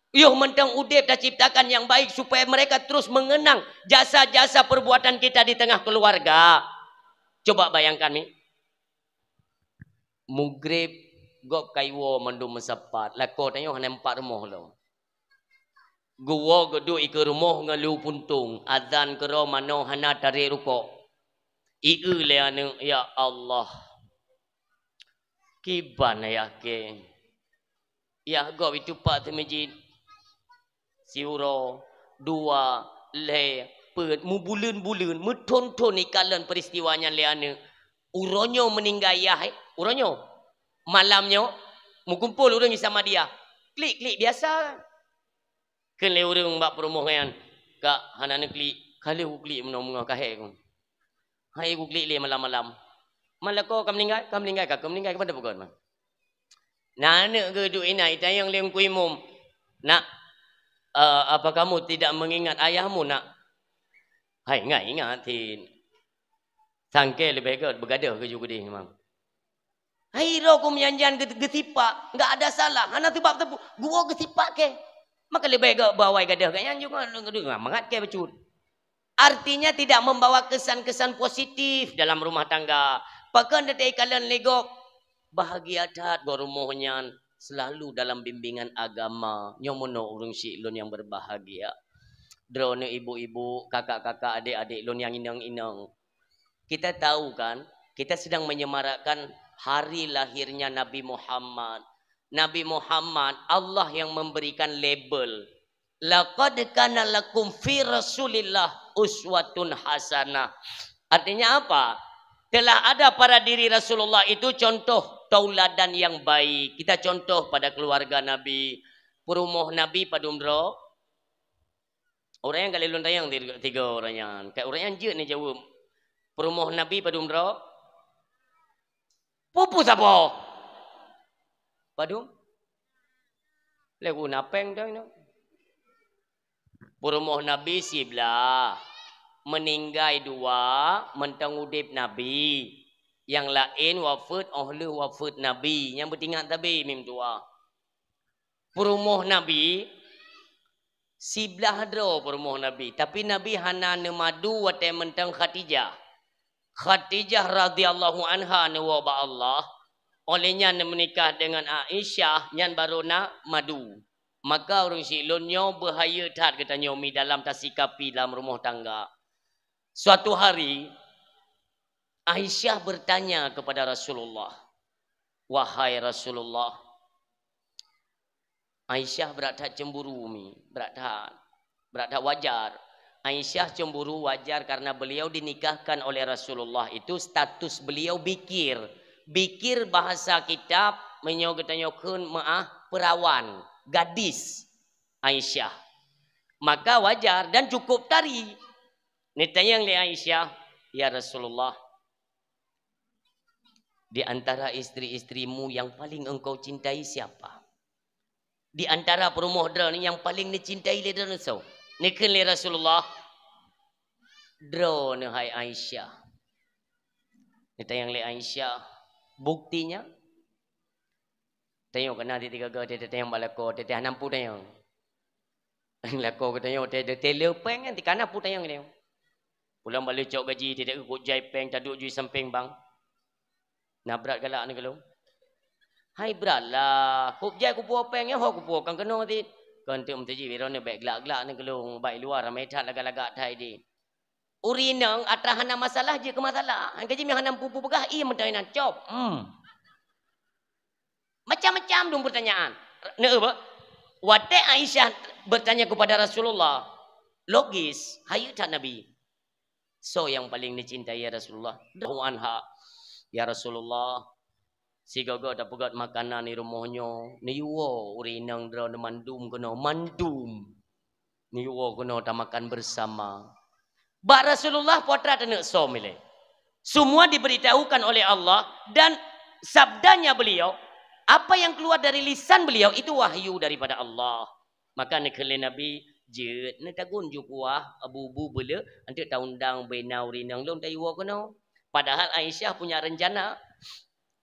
Yoh mantong udeb taciptakan yang baik supaya mereka terus mengenang jasa-jasa perbuatan kita di tengah keluarga. Coba bayangkan ni. Mugreb gob kaiwoe mandum meusapat. Lakoe tanyoe hana empat rumoh lom. Geuwoe geuduek ikeue rumoh ngon lu puntong. Azan keudroe manoe hana tarek rukok. Ieu lé aneuk, "Ya Allah, kiban ayah keng." Yah gob itupat teumeujid. Siuroe, dua, lhée, peuet, meubuleuen-buleuen, meuthon-thon ikalon peuristiwa nyan lé aneuk. Uroe nyoe meuninggai yah, eh, uroe nyoe. Malam nyoe, meukumpol ureuëng Islamadiah. Klik-klik biasa. Kheun lé ureuëng bak peurumoh nyan, "Kak, hana neuklik, ka lheueh kuklik meunoe meungoh kahé keuh." "Hai kuklik lé malam-malam." "Man lakoe ka meuninggai?" "Ka meuninggai, ka, ka meuninggai, ka pada peugöt mah." Na aneuk geuduek inan itanyong lé Teungku Imum, "Nak, eh, apa kamu tidak mengingat ayahmu, Nak?" "Hai, ingat, ingat, Tin. Sangke leubeh gét beugadöh keujih keudeh memang." Hai roh kum nyan-nyan geu-, geusipak, enggak ada salah. Hana seubab teupeu, geuwoe geusipak keng. Maka leubeh gét bawai gadöh keng nyan juga, mangat keng bacut. Artinya tidak membawa kesan-kesan positif dalam rumah tangga. Pakon teutai kalon lé gob, bahagia that gob rumoh nyan selalu dalam bimbingan agama. Nyoe meunoe ureuëng syiek lôn nyang berbahagia. Droeneuh ibu-ibu, kakak-kakak, adék-adék lôn nyang inong-inong. Kita tahu kan, kita sedang menyemarakkan hari lahirnya Nabi Muhammad. Nabi Muhammad, Allah yang memberikan label. "Laqad kana lakum fi Rasulillah uswatun hasanah." Artinya apa? Telah ada pada diri Rasulullah itu contoh tauladan yang baik. Kita contoh pada keluarga Nabi, peurumoh Nabi padum droe. Ureuëng nyang ka lheueh lôn tanyong tiga, tiga ureuëng nyan. Ka ureuëng nyan jeuet neujaweueb. Peurumoh Nabi padum droe? Pupu saboh? Padum? Lé guna péng dah inoe. Peurumoh Nabi siblah, meuninggai dua, mantong udeb Nabi. Nyang laén wafeuet óh lheueh wafeuet Nabi. Nyang beutingat sabe mim tuha. Peurumoh Nabi, siblah droe peurumoh Nabi, tapi Nabi hana neumadu watée mantong Khadijah. Khadijah radhiyallahu anha neuwoe bak Allah, óh lheueh nyan neumeunikah deungon Aisyah, nyan barô na madu. Maka ureuëng syiek lôn nyoe beuhayeue that geutanyoe mi dalam tasikapi dalam rumoh tangga. Suatu hari, Aisyah bertanya kepada Rasulullah, "Wahai Rasulullah," Aisyah brat that cemburu mi, brat that, brat that wajar. Aisyah cemburu wajar karena beliau dinikahkan oleh Rasulullah itu status beliau bikir. Bikir bahasa kitab meunyoe geutanyoe kheun meuah perawan, gadis Aisyah. Maka wajar dan cukup tari. Neutanyong lé Aisyah, "Ya Rasulullah, di antara istri-istrimu yang paling engkau cintai siapa? Di antara peurumoh droeneuh nyang paling neucintai lé droeneuh soe?" Neukheun lé Rasulullah, "Droeneuh hai Aisyah." Neutanyong lé Aisyah, "Buktinya?" Tanyong keunan tiga-tiga, tanyong bak lakoe, teuh hana mampu tanyong. Lakoe geutanyoe teuh, teuh le péng nyan, teuh hana mampu tanyong geutanyoe. Pulang bak lheueh cok gaji, teuh kujai péng, taduek jih sampéng bank. Na brat galak neuh keu lôn? Hai brat lah, kujai kupuwoe péng nyoe ho kupuwoe, kan keunoe cit. Kon teuk meutuji, droeneuh bék glak-glak neuh keu lôn, bak luwa ramé that lagak-lagak that ideh. Ureueng inong atra hana masalah jeuet keu masalah. Hana jih hana peue-peue peugah, ie meutai nan cop. Hmm. Macam-macam dong pertanyaan. Neu, watée Aisyah bertanya kepada Rasulullah, logis, hayeu that Nabi. Soe nyang paleng neucintai ya Rasulullah? Radhiyallahu anha. Ya Rasulullah, sigoe-goe tapeugét makanan di rumoh nyoe, neuyue ureueng inong droeneuh mandum keunoe, mandum. Neuyue keunoe tamakan bersama. Bak Rasulullah peue atra taneuk som ilée. Semua diberitahukan oleh Allah dan sabdanya beliau, apa yang keluar dari lisan beliau itu wahyu daripada Allah. Maka neukheun lé Nabi, "Jeuet neutagun ju kuah, bu-bu beuleu, anteuk taundang bena ureueng inong lôn tayue keunoe." Padahal Aisyah punya rencana.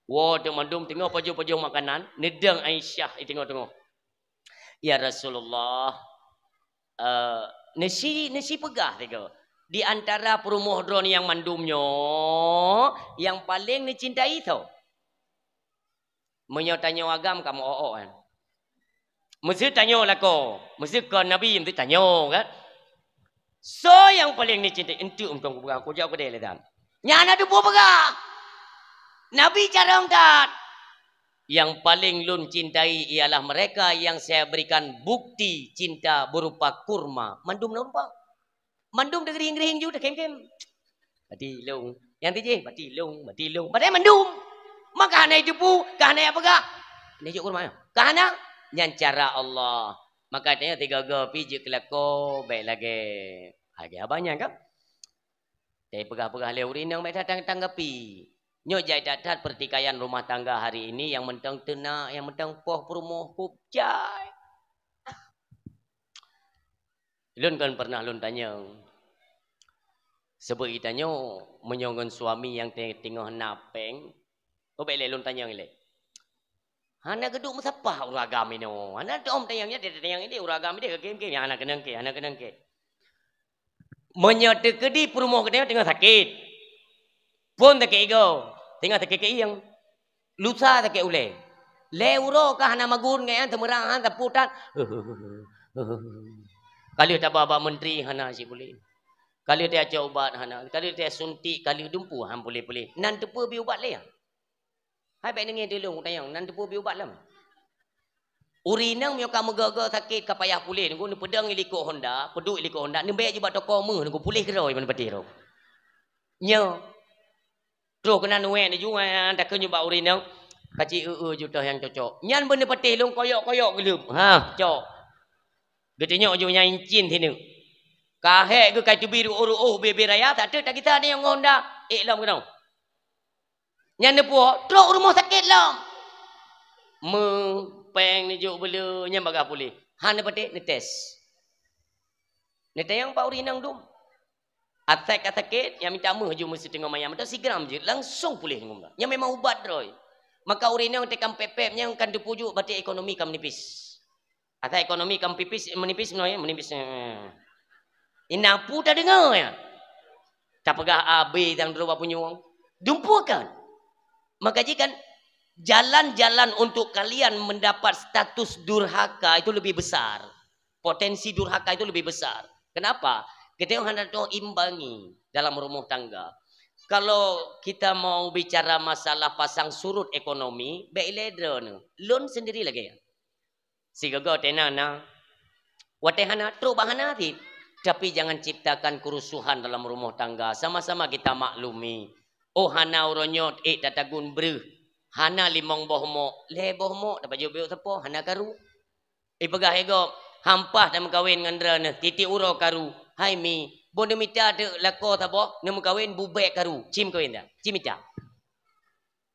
Woe teuk mandum teungoh pajoh-pajoh makanan, neudong Aisyah di teungoh-teungoh. "Ya Rasulullah, eh, neusi, neusi peugah tiga. Di antara peurumoh droeneuh nyang mandum nyoe, nyang paleng neucintai soe?" Meunyoe tanyoe agam ka meu-o-o kan. Meusti tanyoe lakoe, meusti kon Nabi meusti tanyoe kan. Soe nyang paleng neucintai? Enteuk mantong kupeugah, kujak keudeh lé dan. Nyan na teupeue peugah. Nabi carông that. Yang paling lôn cintai ialah mereka yang saya berikan bukti cinta berupa kurma. Mandum na rupa. Mandum teugeureng-geureng ju teukem-kem. Bati lông. Nyang tijih, bati lông, bati lông. Padahai mandum. Maka hana jiteupeue, ka hana jipeugah. Hana jok kurma. Ka hana. Nyan cara Allah. Maka tanyoe sigoe-goe pih jeuet keu lakoe, bèk lagèe. Lagèe abah nyan kan? Tapi peugah-peugah lé ureueng inong bèk that tanggapi. Nyoe jai that-that pertikaian rumah tangga hari ini nyang mantong teunak, nyang mantong poh peurumoh kôb jai. Lôn kon pernah lôn tanyong. Seubut geutanyoe meunyoe ngon suami nyang te-, teungoh na péng, oh, bèk lé lôn tanyong ilèe. Hana geuduek meusapah ureueng agam inoe. Hana tom tanyong nyan, tanyong idéh ureueng agam idéh ka kém-kém, hana keunong kém, hana keunong kém. Meunyoe teukeudi peurumoh geutanyoe teungoh sakét, phon sakét igoe, teungoh sakét keuieng, lusa sakét ulèe, lhèe uroe ka hana magun ngon nyan, seumeurang han, sapeue tan, ka lheueh taba bak menteri hana cit puléh, ka lheueh tacok ubat hana, ka lheueh tasuntik, ka lheueh dumpeue han puléh-puléh, nan teupeue bi ubat lé. Hai bèk neungieng teulông tanyong, nan teupeue bi ubat lom. Ureueng inong meunyoe ka meugoe-goe sakét ka payah puléh, nunggu neupeudong i likot honda, peuduek i likot honda, neubèe ju bak toko meuh, nunggu puléh keudroe ban patéh droe. Nyoe. Troh keunan wèk neujue, takheun nyoe bak ureueng inong, ka cit eu-eu ju toh nyang cocok. Nyan beuneupatéh lông koyok-koyok geuleueb. Ha, cok. Geutunyok ju nyang incin sineuk. Ka hék geukai teubi ruoh-ruoh bèe-bèe raya, tak teuk tagisa nyoe ngon honda. Ék lom keunoe. Nyan neupuwoe, trok u rumoh sakét lom. Meu, péng neujok beuleu, nyan bagah puléh. Han neupatéh, neutés. Neutanyong bak ureueng inong dum. Asai ka sakét, nyang mita meuh ju meusitingoh manyam, atau sigram jeuet, langsong puléh ngon. Nyan memang ubat droe. Maka ureueng inong teuka pép-pép nyang kan teupujuk, berarti ekonomi ka meunipis. Asai ekonomi ka meunipis, meunipis meunoe, meunipis. Inan peue tadeungoe nyan. Tapeugah abéh nyang droe bak punyueng. Dumpeue kan? Maka jih kan, jalan-jalan untuk kalian mendapat status durhaka itu lebih besar. Potensi durhaka itu lebih besar. Kenapa? Kita hana teuimbangi dalam rumah tangga. Kalau kita mau bicara masalah pasang surut ekonomi, bèk ilèe droeneuh. Lôn sendiri lagèe nyan. Sigoe-goe teuh na, na. Watèe hana, trok bak hana cit. Tapi jangan ciptakan kerusuhan dalam rumah tangga. Sama-sama kita maklumi. Oh, hana uroe nyoe ék tatagun breuh. Hana limong boh mok, lhèe boh mok, tapajoh beuet sapo, hana karu. Ipeugah lé gob, hampah tameukawen ngon droeneuh, tiep-tiep uroe karu. Hai mi, boh neumita teuk lakoe saboh, neumeukawen bubèk karu. Ci meukawen dak? Ci mita.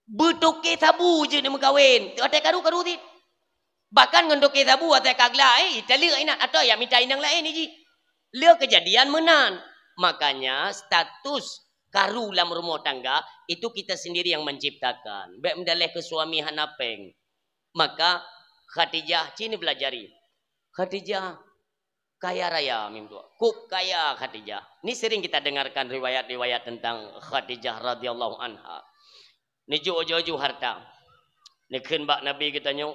Beutoké sabu jeuet neumeukawen. Watèe karu, karu cit. Bahkan ngon toké sabu watèe ka gla, eh, taleuek inan, atau jak mita inong laén jih. Le keujadian meunan. Makanya status karu lam rumah tangga itu kita sendiri yang menciptakan. Bèk meudaleh keu suami hana péng. Maka Khadijah ci neubelajari. Khadijah kaya raya meutuah. Kôb kaya Khadijah. Ni sering kita dengarkan riwayat-riwayat tentang Khadijah radhiyallahu anha. Neujok aju-aju harta. Neukheun bak Nabi geutanyoe,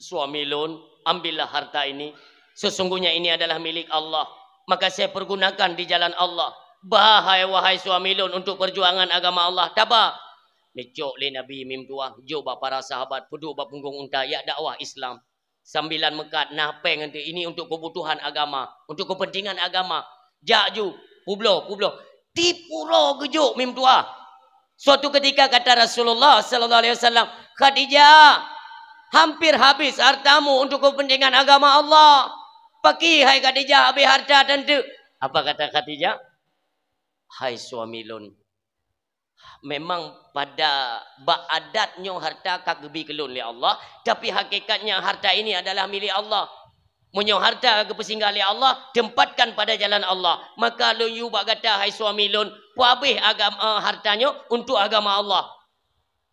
"Suami lôn, ambillah harta ini. Sesungguhnya ini adalah milik Allah. Maka saya pergunakan di jalan Allah. Ba hai, wahai suami lôn, untuk perjuangan agama Allah, taba. Neucok lé Nabi mim tuah, jok bak para sahabat, peuduek bak punggong unta, jak dakwah Islam. Sambilan meukat, na péng ngon teuk, ini untuk kebutuhan agama, untuk kepentingan agama. Jak ju, peubloe, peubloe. Tiep uroe geujok mim tuah. Suatu ketika kata Rasulullah sallallahu alaihi wasallam, "Khadijah, hampir habis hartamu untuk kepentingan agama Allah." "Pakri hai Khadijah habis harta teunteu?" Apa kata Khadijah? "Hai suami lôn, memang pada bak adat nyoe harta ka geubi keu lôn lé Allah, tapi hakikatnya harta ini adalah milik Allah. Meunyoe harta geupeusinggah lé Allah, tempatkan pada jalan Allah. Maka lôn yue bak gata hai suami lôn, peuhabéh agama, harta nyoe untuk agama Allah."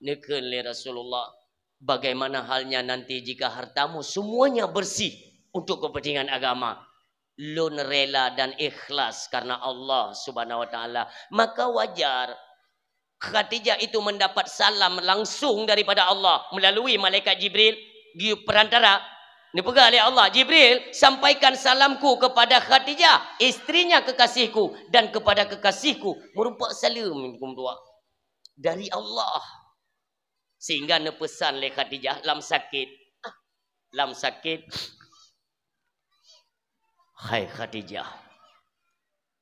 Neukheun lé Rasulullah, "Bagaimana halnya nanti jika hartamu semuanya bersih untuk kepentingan agama?" "Lôn rela dan ikhlas karena Allah Subhanahu wa Taala." Maka wajar Khadijah itu mendapat salam langsung daripada Allah melalui malaikat Jibril, geuyue perantara. Neupeugah lé Allah, "Jibril, sampaikan salamku kepada Khadijah, istrinya kekasihku, dan kepada kekasihku." Meureumpok saleuem dari Allah. Sehingga neupeusan lé Khadijah lam sakét. Lam sakét, "Hai Khadijah,"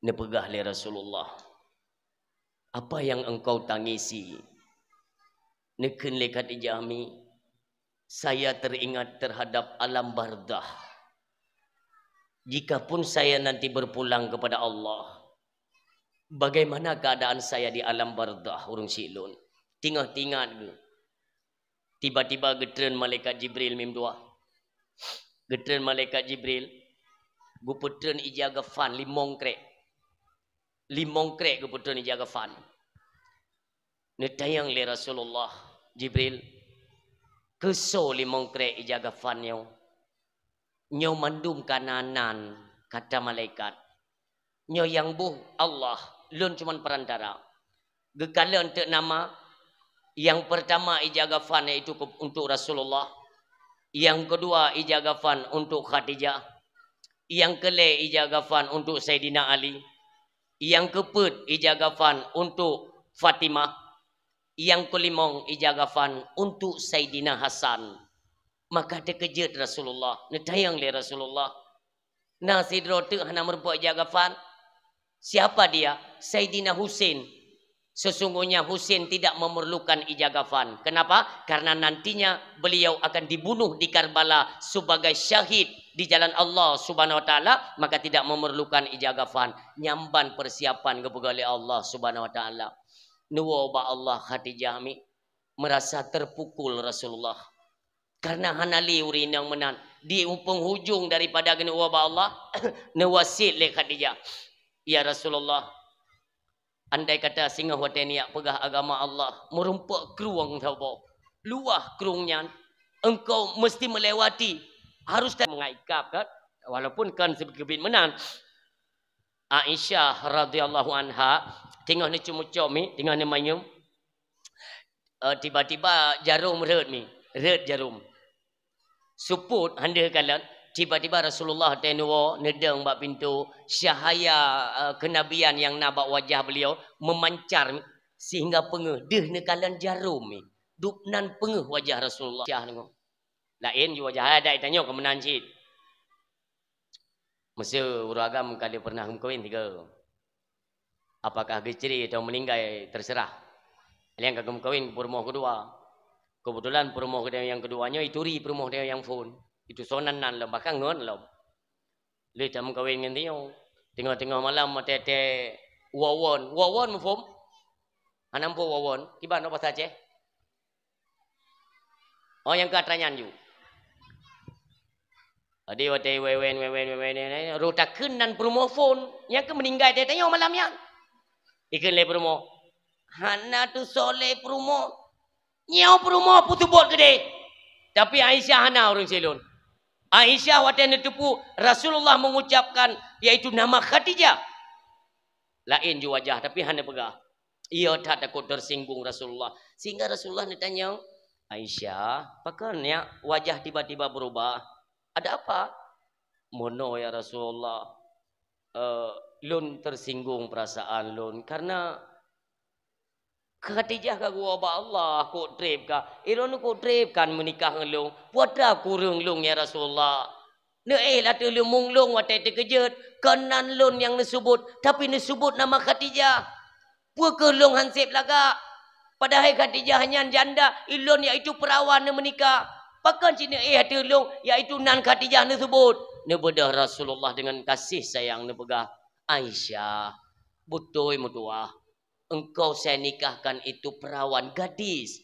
neupeugah lé Rasulullah, "apa yang engkau tangisi?" Neukheun lé Khadijah, "Mi, saya teringat terhadap alam barzakh. Jikapun saya nanti berpulang kepada Allah, bagaimana keadaan saya di alam barzakh?" Ureuëng syiek lôn, teungoh teuingat geuh, tiba-tiba geutreun malaikat Jibril mim tuah. Geutreun malaikat Jibril, geupeutreun ija gafan limong krek. Limong krek geupeutreun ija gafan. Neutanyong lé Rasulullah, "Jibril, keusoe limong krek ija gafan nyoe?" "Nyoe mandum ka na nan," kata malaikat. "Nyoe nyang boh Allah, lôn cuman perantara." Geukalon teuk nama, nyang pertama ija gafan yaitu ke-, untuk Rasulullah, nyang keudua ija gafan untuk Khadijah, nyang keulhèe ija gafan untuk Saidina Ali, nyang keupeuet ija gafan untuk Fatimah, nyang keulimong ija gafan untuk Saidina Hasan. Maka teukeujot Rasulullah, neutanyong lé Rasulullah, "Na sidroe teuk hana meurumpok ija gafan? Siapa dia?" "Saidina Husein." "Sesungguhnya Husein tidak memerlukan ija gafan. Kenapa? Karena nantinya beliau akan dibunuh di Karbala sebagai syahid di jalan Allah Subhanahu wa Taala, maka tidak memerlukan ija gafan." Nyan ban persiapan geupeugah lé Allah Subhanahu wa Taala. Neuwoe bak Allah Khadijah mi, merasa terpukul Rasulullah. Karena hana lé ureuëng inong meunan. Di penghujung daripada geuneuwoe bak Allah, neuwasiet lé Khadijah, "Ya Rasulullah, andai kata singoh watée neujak peugah agama Allah, meurumpok krueng saboh, luwah krueng nyan, engkau mesti melewati, harus ta-" Meuikab kan, walaupun kan seugeubit meunan. Aisyah radhiyallahu anha, teungoh neucom-ucom mi, teungoh neumanyum, eh, tiba-tiba jarum rhot mi, rhot jarum. Supot han deuh kalon, tiba-tiba Rasulullah teuh neuwoe, neudong bak pintoe, cahaya, eh, kenabian nyang na bak wajah beliau memancar mi, sehingga peungeuh deuh neukalon jarum mi. Dub nan peungeuh wajah Rasulullah. Syah deungoe. Laén ju wajah adat tanyoe keu meunan cit. Meuseu ureuëng agam ka lheueh pernah geumeukawen tiga. Apakah geusri atau meuninggai, terserah. Nyang ka geumeukawen peurumoh keudua. Keubeutulan peurumoh geutanyoe nyang keudua nyoe ituri peurumoh geutanyoe nyang phon. Itu sonan nan lom, bahkan ngon lom. Lheueh tameukawen ngon tanyoe. Teungoh-teungoh malam watée-watée wawon. Wawon muphom? Hana muphom wawon? Kiban bak basa Aceh? Oh, nyang keu atra nyan ju. Jadi watée wewen, wewen, wewen, wewen, roh takheun nan peurumoh phon, nyang keu meuninggai teuh tanyoe malam nyan. Ikheun lé peurumoh, "Hana tusoe lé peurumoh. Nyoe peurumoh peuseubot keudeh." Tapi Aisyah hana ureuëng silon. Aisyah watée neuteupeue Rasulullah mengucapkan, yaitu nama Khadijah. Laén ju wajah, tapi hana peugah. Iya that takot tersinggung Rasulullah. Sehingga Rasulullah neutanyong, "Aisyah, pakon nyak wajah tiba-tiba berubah? Ada apa?" "Mono ya Rasulullah, eh, lôn tersinggung perasaan lôn karena Khadijah ka geuwoe bak Allah, kok treb ka. Ilôn kok treb kan meunikah ngon lôn. Peue atra kureueng lôn, ya Rasulullah? Neuéh ateueh leumo lôn watée teukeujot, kon nan lôn nyang neusubot, tapi neusubot nama Khadijah. Peue kheueh lôn han seb lagak? Padahai Khadijah nyan janda, ilôn yaitu perawan neumeunikah. Pakon cit neuéh ateueh lôn, yaitu nan Khadijah neusubot? Neubeudôh Rasulullah dengan kasih sayang neupeugah, "Aisyah, beutôi meutuah, engkau saya nikahkan itu perawan gadis,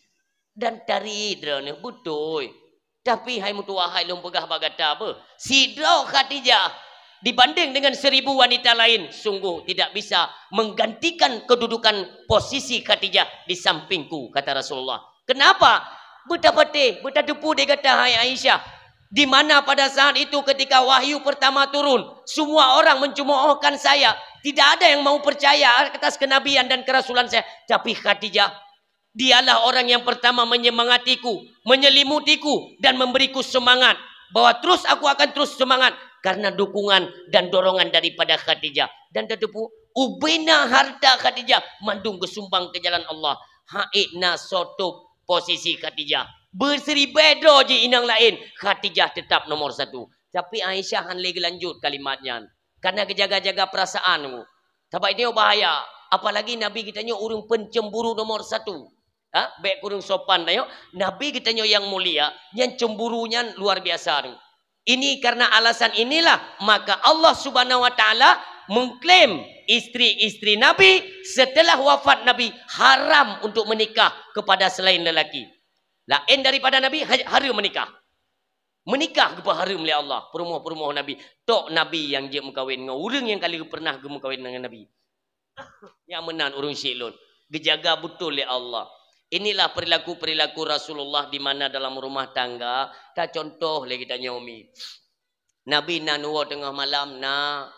dan tari droeneuh beutôi. Tapi hai meutuah, hai lôn peugah bak gata beuh, sidroe Khadijah dibanding dengan seribu wanita lain, sungguh tidak bisa menggantikan kedudukan posisi Khadijah di sampingku," kata Rasulullah. Kenapa? Beutapatéh, beutateupeue deh gata, hai Aisyah, di mana pada saat itu ketika wahyu pertama turun, semua orang mencemoohkan saya. Tidak ada yang mau percaya atas kenabian dan kerasulan saya. Tapi Khadijah, dialah orang yang pertama menyemangatiku, menyelimutiku, dan memberiku semangat bahwa terus aku akan terus semangat karena dukungan dan dorongan daripada Khadijah. Dan tateupeue, ubena harta Khadijah mandum geusumbang keu jalan Allah. Hana soe top posisi Khadijah. Beusiribée droe jih inong laén, Khadijah tetap nomor satu. Tapi Aisyah han lé geulanjut kalimat nyan. Karena geujaga-jaga perasaan. Sabab itu bahaya. Apalagi Nabi geutanyoe ureuëng pencemburu nomor satu. Ha? Bék kureueng sopan tanyoe. Nabi geutanyoe yang mulia, nyan cemburu nyan luar biasa. Ini karena alasan inilah maka Allah Subhanahu wa Taala mengklaim istri-istri Nabi setelah wafat Nabi haram untuk menikah kepada selain lelaki. Laén daripada Nabi ha-, hareuem menikah. Menikah geupeuhareuem lé Allah, peurumoh-peurumoh Nabi. Tok Nabi nyang jeuet meukawen ngon ureuëng nyang ka lheueh pernah geumeukawen ngon Nabi. Nyang meunan ureuëng syiek lôn, geujaga beutôi lé Allah. Inilah perilaku-perilaku Rasulullah di mana dalam rumah tangga tacontoh lé geutanyoe mi. Nabi na neuwoe teungoh malam na,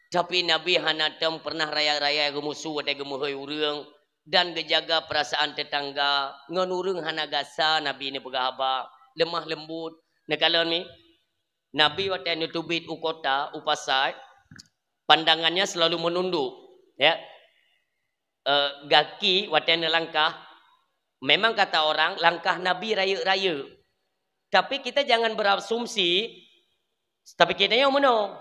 tapi Nabi hana tom pernah raya-raya geumusu watée geumeuhôi ureuëng dan geujaga perasaan tetangga. Ngon ureuëng hana gasa Nabi neupeugah haba, leumah leumbut. Neukalon mi, Nabi watée neuteubiet u kota, u pasai, pandangannya selalu menunduk, ya. Eh, gaki watée neulangkah, memang kata orang langkah Nabi rayeuk-rayeuk. Tapi kita jangan berasumsi, tapi kita nyang meunoe.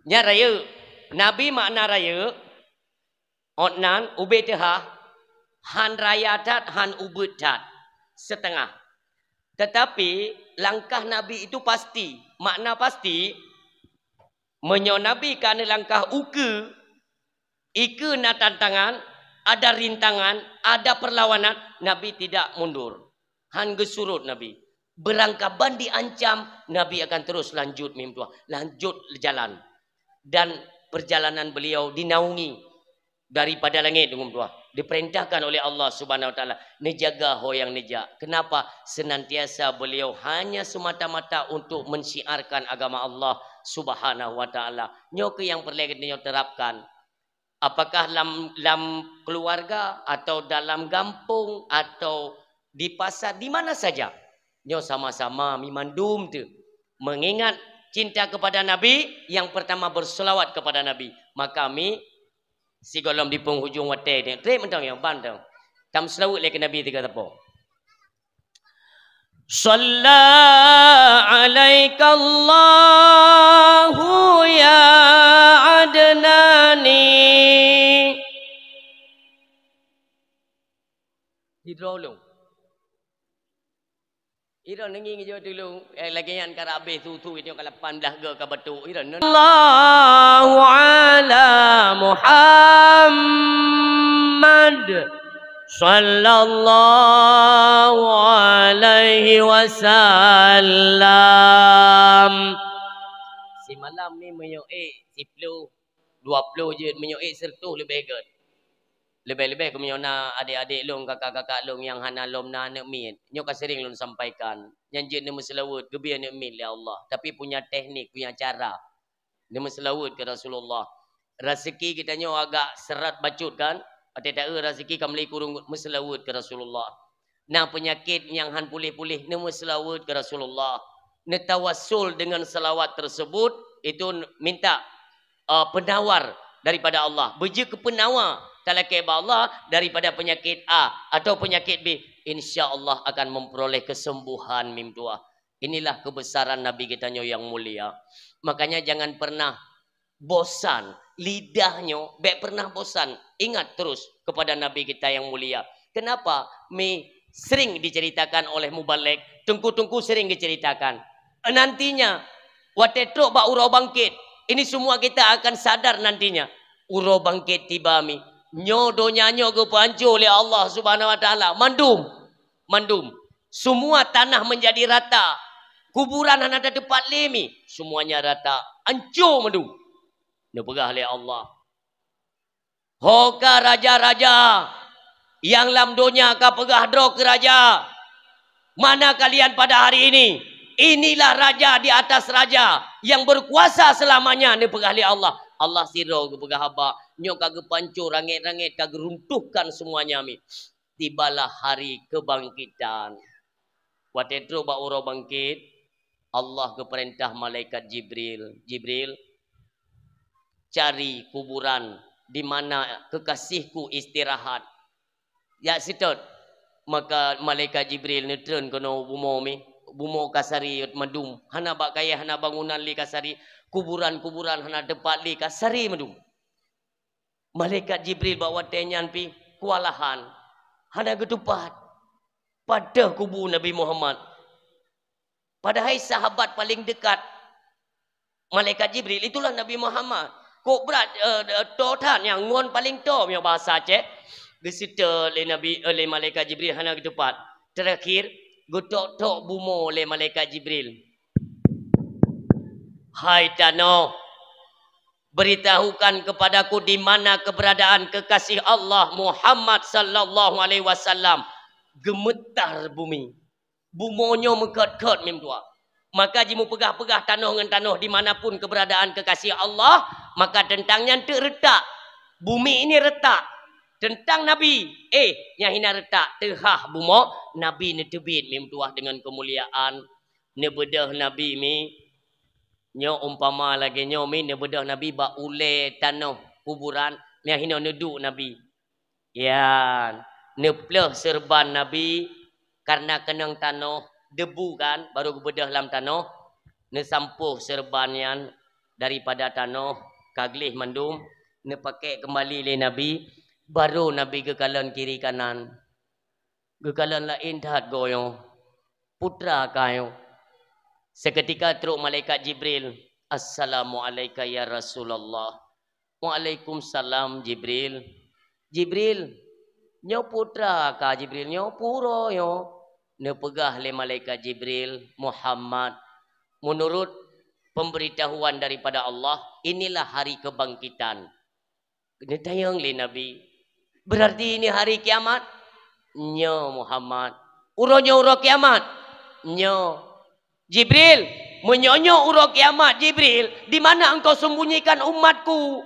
Nyan rayeuk. Nabi makna rayeuk, ot nan ubé teuhah, han raya that, han ubeuet that, setengah. Tetapi langkah Nabi itu pasti. Makna pasti, meunyoe Nabi ka neulangkah ukeue, ikeue na tantangan, ada rintangan, ada perlawanan, Nabi tidak mundur. Han geusurot Nabi. Beurangkaban diancam, Nabi akan terus lanjut meutuah, lanjut jalan. Dan perjalanan beliau dinaungi daripada langét deungon meutuah, diperintahkan oleh Allah Subhanahu wa Taala, neujaga ho nyang neujak. Kenapa? Senantiasa beliau hanya semata-mata untuk mensyiarkan agama Allah Subhanahu wa Taala. Nyoe keuh nyang peureulée geutanyoe terapkan. Apakah lam, lam keluarga atau dalam gampông atau di pasar, di mana saja, nyoe sama-sama mi mandum teuh mengingat cinta kepada Nabi, yang pertama berselawat kepada Nabi. Maka mi sigohlom di penghujung watée nyoe, treb mantong nyang ban teuh, tameuseulaweuet lé keu Nabi tiga teupông. Shalla alaikallahu ya Adnani. Sidroe ulôn. Sidroe neungieng jeuet tulông. Eh, lagée nyan ka habéh su-su nyoe ka lapan blah go ka batuk. Sidroe neun- Allahu ala Muhammad. Sallallahu alaihi wasallam. Simalam ni meunyoe ék siploh, dua ploh jeuet, meunyoe ék seureutôh leubeh gét. Leubeh-leubeh keu meunyoe na adék-adék lôn, kakak-kakak lôn nyang hana lom na aneuk miet. Nyoe ka sering lôn sampaikan. Nyan jeuet neumeuseulaweuet, geubri aneuk miet lé Allah. Tapi punya teknik, punya cara. Neumeuseulaweuet keu Rasulullah. Raseuki geutanyoe agak seurat bacut kan? Watée taeu raseuki ka meuli kureueng, meuseulaweuet keu Rasulullah. Na peunyakét nyang han puléh-puléh, neumeuseulaweuet keu Rasulullah. Neutawassul dengan salawat tersebut, itu minta, eh, penawar daripada Allah. Beujeuet keu penawa talakée bak Allah daripada penyakit A atau penyakit B, insya Allah akan memperoleh kesembuhan, mim tuah. Inilah kebesaran Nabi geutanyoe yang mulia. Makanya jangan pernah bosan. Lidah nyoe bék pernah bosan ingat terus kepada Nabi kita yang mulia. Kenapa? Mi sering diceritakan oleh mubalek, teungku-teungku sering diceritakan. Nantinya, watée trok bak uroe bangkit, ini semua kita akan sadar nantinya. Uroe bangkit tiba mi. Nyoe donya nyoe geupeuhanco lé Allah Subhanahu wa Taala. Mandum, mandum. Semua tanah menjadi rata. Kuburan hana tateupat lé mi. Semuanya rata. Hanco mandum. Neupeugah lé Allah, "Ho ka raja-raja nyang lam donya ka peugah droe keu raja, 'Mana kalian pada hari ini? Inilah raja di atas raja yang berkuasa selamanya,'" neupeugah lé Allah. Allah sidroe geupeugah haba, nyoe ka geupanco rangét-rangét, ka geuruntuhkan semuanya mi. Tibalah hari kebangkitan. Watée trok bak uroe bangkit, Allah geupeurintah malaikat Jibril, "Jibril, cari kuburan di mana kekasihku istirahat. Jak seutôt." Maka malaikat Jibril neutreun keunoe bumoe mi, bumoe ka sari mandum, hana bak kayée, hana bangunan lé ka sari, kuburan-kuburan hana teupat lé ka sari mandum. Malaikat Jibril bak watée nyan pih keuwalahan, hana geutupat padub kubu Nabi Muhammad. Padahai sahabat paléng dekat malaikat Jibril itulah Nabi Muhammad. Kok brat, eh, eh, toe that nyang ngon paléng toe, meunyoe bahasa Aceh. Geuseutôt lé Nabi, eh, lé malaikat Jibril hana geutupat. Terakhir, geutok-tok bumoe lé malaikat Jibril. "Hai tanoh, beritahukan kepadaku di mana keberadaan kekasih Allah Muhammad sallallahu alaihi wasallam." Geumeutar bumi. Bumoe nyoe meukot-kot mim tuah. Maka jimupeugah-peugah tanoh ngon tanoh di mana pun keberadaan kekasih Allah, maka teuntang nyan teuk reutak. Bumi ini retak. Teuntang Nabi, eh, nyan hina reutak, teuhah bumoe, Nabi neuteubiet mim tuah deungon keumuliaan. Neubeudôh Nabi mi, nyoe umpama lagée nyoe mi, neubeudôh Nabi bak ulée tanoh kuburan, nyan hinoe neuduek Nabi. Yan, neupleuh seureuban Nabi, kareuna keunong tanoh, debu kan, barô geubeudôh lam tanoh, neusampôh seureuban nyan daripada tanoh, ka gleh mandum, neupakék keumbali lé Nabi, barô Nabi geukalon kiri kanan. Geukalon laén that goe nyoe, putra kah nyoe. Seukeutika trok malaikat Jibril, "Assalamu'alaika ya Rasulullah." "Waalaikumsalam, Jibril." "Jibril, nyoe putra kah, Jibril, nyoe puroe nyoe?" Neupeugah lé malaikat Jibril, "Muhammad, menurut pemberitahuan daripada Allah, inilah hari kebangkitan." Neutanyong lé Nabi, "Berarti ini hari kiamat?" "Nyoe, Muhammad." "Uroe nyoe uroe kiamat?" "Nyoe." "Jibril, meunyoe nyoe uroe kiamat, Jibril, di mana engkau sembunyikan umatku?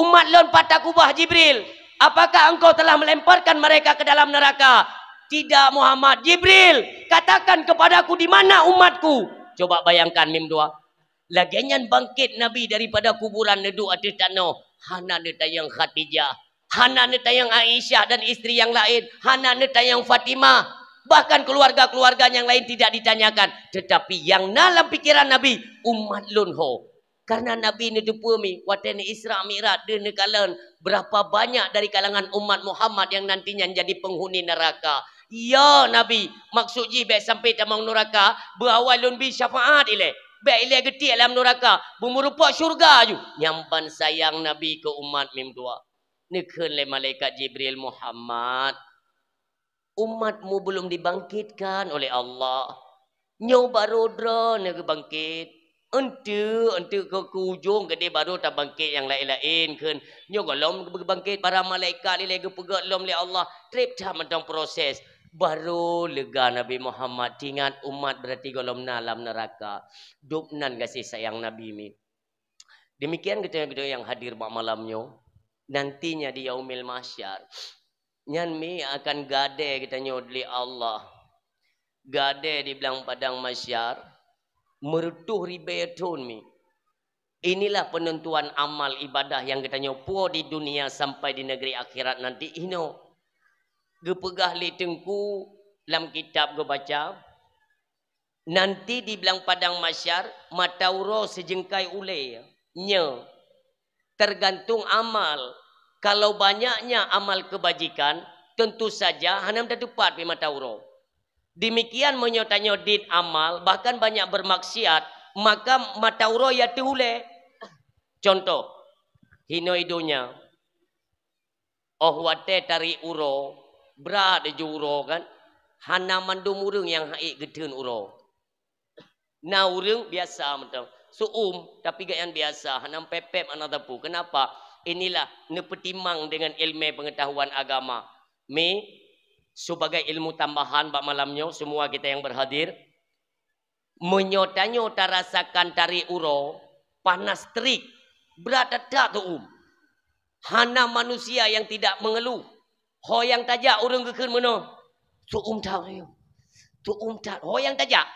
Umat lôn pat takubah, Jibril? Apakah engkau telah melemparkan mereka ke dalam neraka?" "Tidak, Muhammad." "Jibril, katakan kepadaku di mana umatku." Coba bayangkan, mim dua. Lagée nyan bangkét Nabi daripada kuburan neuduek ateueh tanoh, hana neutanyong Khadijah, hana neutanyong Aisyah dan istri nyang laén, hana neutanyong Fatimah, bahkan keluarga-keluarga nyang laén tidak ditanyakan. Tetapi nyang na lam pikeran Nabi, umat lôn ho. Karena Nabi neuteupeue mi, watée neu Isra Mi'raj deuh neukalon, berapa banyak dari kalangan umat Muhammad yang nantinya jadi penghuni neraka. "Ya Nabi, maksud jih bék sampai tamong nuraka, beuawai lôn bi syafaat ilée. Bék ilée geutiek lam nuraka, beumeurumpok syeuruga aju." Nyan ban sayang Nabi keu umat mim dua. Neukheun lé malaikat Jibril, "Muhammad, umatmu belum dibangkitkan oleh Allah. Nyoe barô droeneuh geubangkét. Eunteuk, eunteuk keu, keu ujong keudeh barô tabangkét nyang laén-laén kheun. Nyoe gohlom geubangkét para malaikat ilée geupeugét lom lé Allah. Treb that mantong proses." Barô lega Nabi Muhammad teuingat umat berarti gohlom na lam neuraka. Dub nan gaséh sayang Nabi mi. Demikian geutanyoe-geutanyoe nyang hadir bak malam nyoe, nantinya di Yaumil Mahsyar, nyan mi akan gadée geutanyoe lé Allah. Gadée di blang padang mahsyar, Meureutoh ribée thon mi. Inilah penentuan amal ibadah nyang geutanyoe puwoe di dunia sampai di negeri akhirat nanti inoe. Geupeugah lé Teungku lam kitab geubaca, nanti di blang padang mahsyar, mata uroe sijeungkai ulée. Nyoe tergantung amal. Kalau banyaknya amal kebajikan, tentu saja hana tateupat pi mata uroe. Demikian meunyoe tanyoe dit amal, bahkan banyak bermaksiat, maka mata uroe ya teuh ulée. Contoh, hinoe i donya, óh watée tarék uroe, brat ju uroe kan, hana mandum ureuëng nyang hek geutheun uroe. Na ureuëng biasa mantong, suum, tapi gobnyan biasa, hana pép-pép hana teupeu. Kenapa? Inilah neupeutimang dengan ilmu pengetahuan agama. Mi, sebagai ilmu tambahan bak malam nyoe, semua kita yang berhadir, meunyoe tanyoe tarasakan tarék uroe, panas terik, brat that-that suum. Hana manusia yang tidak mengeluh. Ho nyang tajak ureuëng geukheun meunoe, "Suum that, suum that." Ho nyang tajak.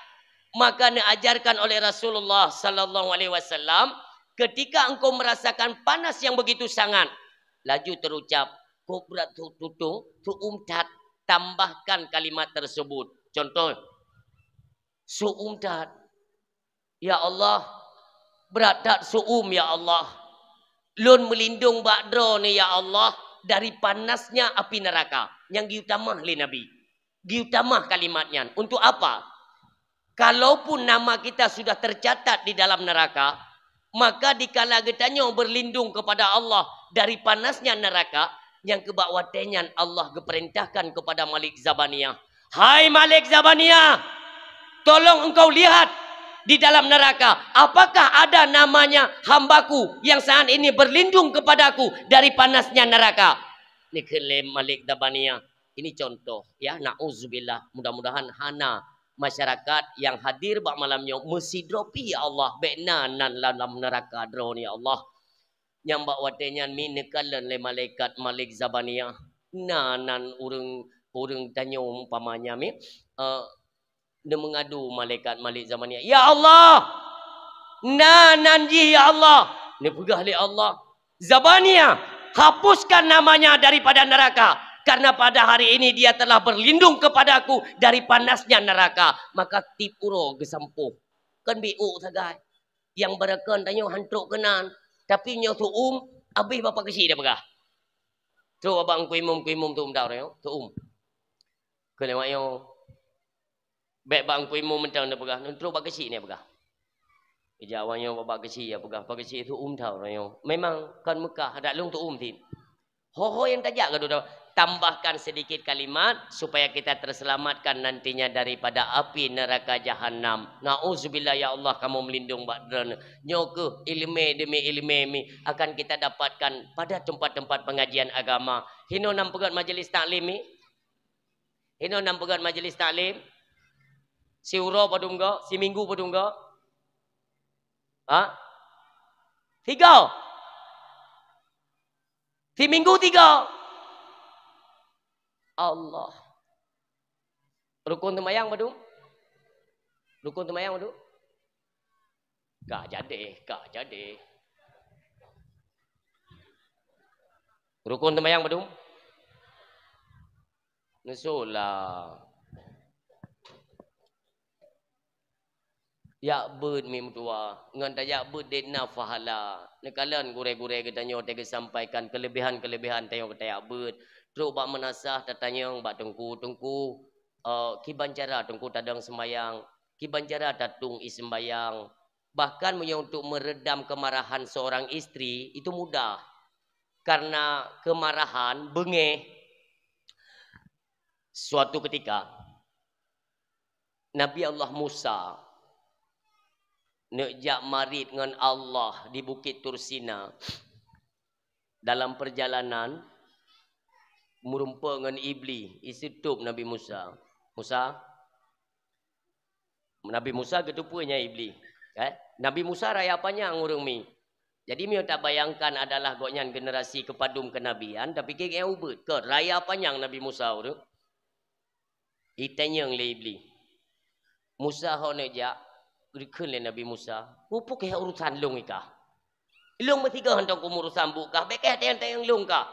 Maka neuajarkan oleh Rasulullah sallallahu alaihi wasallam, ketika engkau merasakan panas yang begitu sangat, laju terucap, "Kok brat tu-, tutong, suum that." Tambahkan kalimat tersebut. Contoh, "Suum that. Ya Allah, brat that suum, ya Allah. Lôn meulindong bak Droeneuh, ya Allah, dari panasnya api neraka." Nyang geutamah lé Nabi. Geutamah kalimat nyan. Untuk apa? Kalaupun nama kita sudah tercatat di dalam neraka, maka dikala geutanyoe berlindung kepada Allah dari panasnya neraka, nyang keu bak watée nyan Allah geupeurintahkan kepada Malik Zabaniyah, "Hai Malik Zabaniyah, tolong engkau lihat di dalam neraka, apakah ada namanya hambaku yang saat ini berlindung kepadaku dari panasnya neraka?" Neukheun lé Malik Zabaniyah, ini contoh, ya, nauzubillah, mudah-mudahan hana masyarakat yang hadir bak malam nyoe meusidroe pih, ya Allah, bék na nan lam, lam neraka Droeneuh, ya Allah. Nyang bak watée nyan mi neukalon lé malaikat Malik Zabaniyah. Na nan ureuëng, ureuëng tanyoe umpamanya mi, eh, neumeungadu malaikat Malik Zabaniyah, "Ya Allah, na nan jih, ya Allah." Neupeugah lé Allah, "Zabaniyah, hapuskan namanya daripada neraka, karena pada hari ini dia telah berlindung kepadaku dari panasnya neraka." Maka tiep uroe geusampôh. Kon biôk sagai. Nyang beureukon tanyoe han trok keunan, tapi nyoe suum, abéh bak Pak Keuchik dia peugah. Trok bak Teungku Imum, Teungku Imum suum that uroe nyoe, suum. Keu lewat nyoe, bék bak Teungku Imum mantong dia peugah, neutrok bak Keuchik ni peugah. Ija awak nyoe bak Keuchik ya peugah, Pak Keuchik suum that uroe nyoe. Memang kon Meukah, adak lôn suum cit. Ho-ho nyang tajak ka dudoe, tambahkan sedikit kalimat supaya kita terselamatkan nantinya daripada api neraka jahanam. Nauzubillah, ya Allah, kamoe meulindong bak Droeneuh. Nyoe keuh iéleumé demi iéleumé mi akan kita dapatkan pada tempat-tempat pengajian agama. Hinoe nan peugét majlis taklim mi? Hinoe nan peugét majlis taklim? Siuroe padum go? Siminggu padum go? Ha? Tiga. Siminggu tiga. Allah. Rukun teumayang padum? Rukun teumayang padum? Ka jadi, ka jadi. Rukun teumayang padum? Neusoe lah. Jak beuet mi meutuwa, ngon tajak beuet dit na pahala. Neukalon gurée-gurée geutanyoe teugesampaikan keulebihan-keulebihan tanyoe tajak beuet. Trok bak meunasah tatanyong bak teungku, "Teungku, eh, kiban cara teungku tadong seumayang? Kiban cara tatueng ie seumayang?" Bahkan meunyoe untuk meredam kemarahan seorang istri, itu mudah. Karena kemarahan, beungéh. Suatu ketika, Nabi Allah Musa neuk jak marit ngon Allah di Bukét Tursina. Dalam perjalanan, meurumpok ngon Iblih, iseutôb Nabi Musa. Musa, Nabi Musa geuteupeue nyan Iblih, eh? Nabi Musa raya panyang ureuëng mi. Jadi, meunyoe tabayangkan adalah gobnyan generasi keupadum keunabian, tapike gobnyan ubeut, kon raya panyang Nabi Musa ureuëng. Itanyong lé Iblih, "Musa ho neujak?" Geukheun lé Nabi Musa, "Peue kah urusan lôn i kah? Lôn meusigoe hantom kumurusan buet kah, bèk kah tanyong-tanyong lôn kah."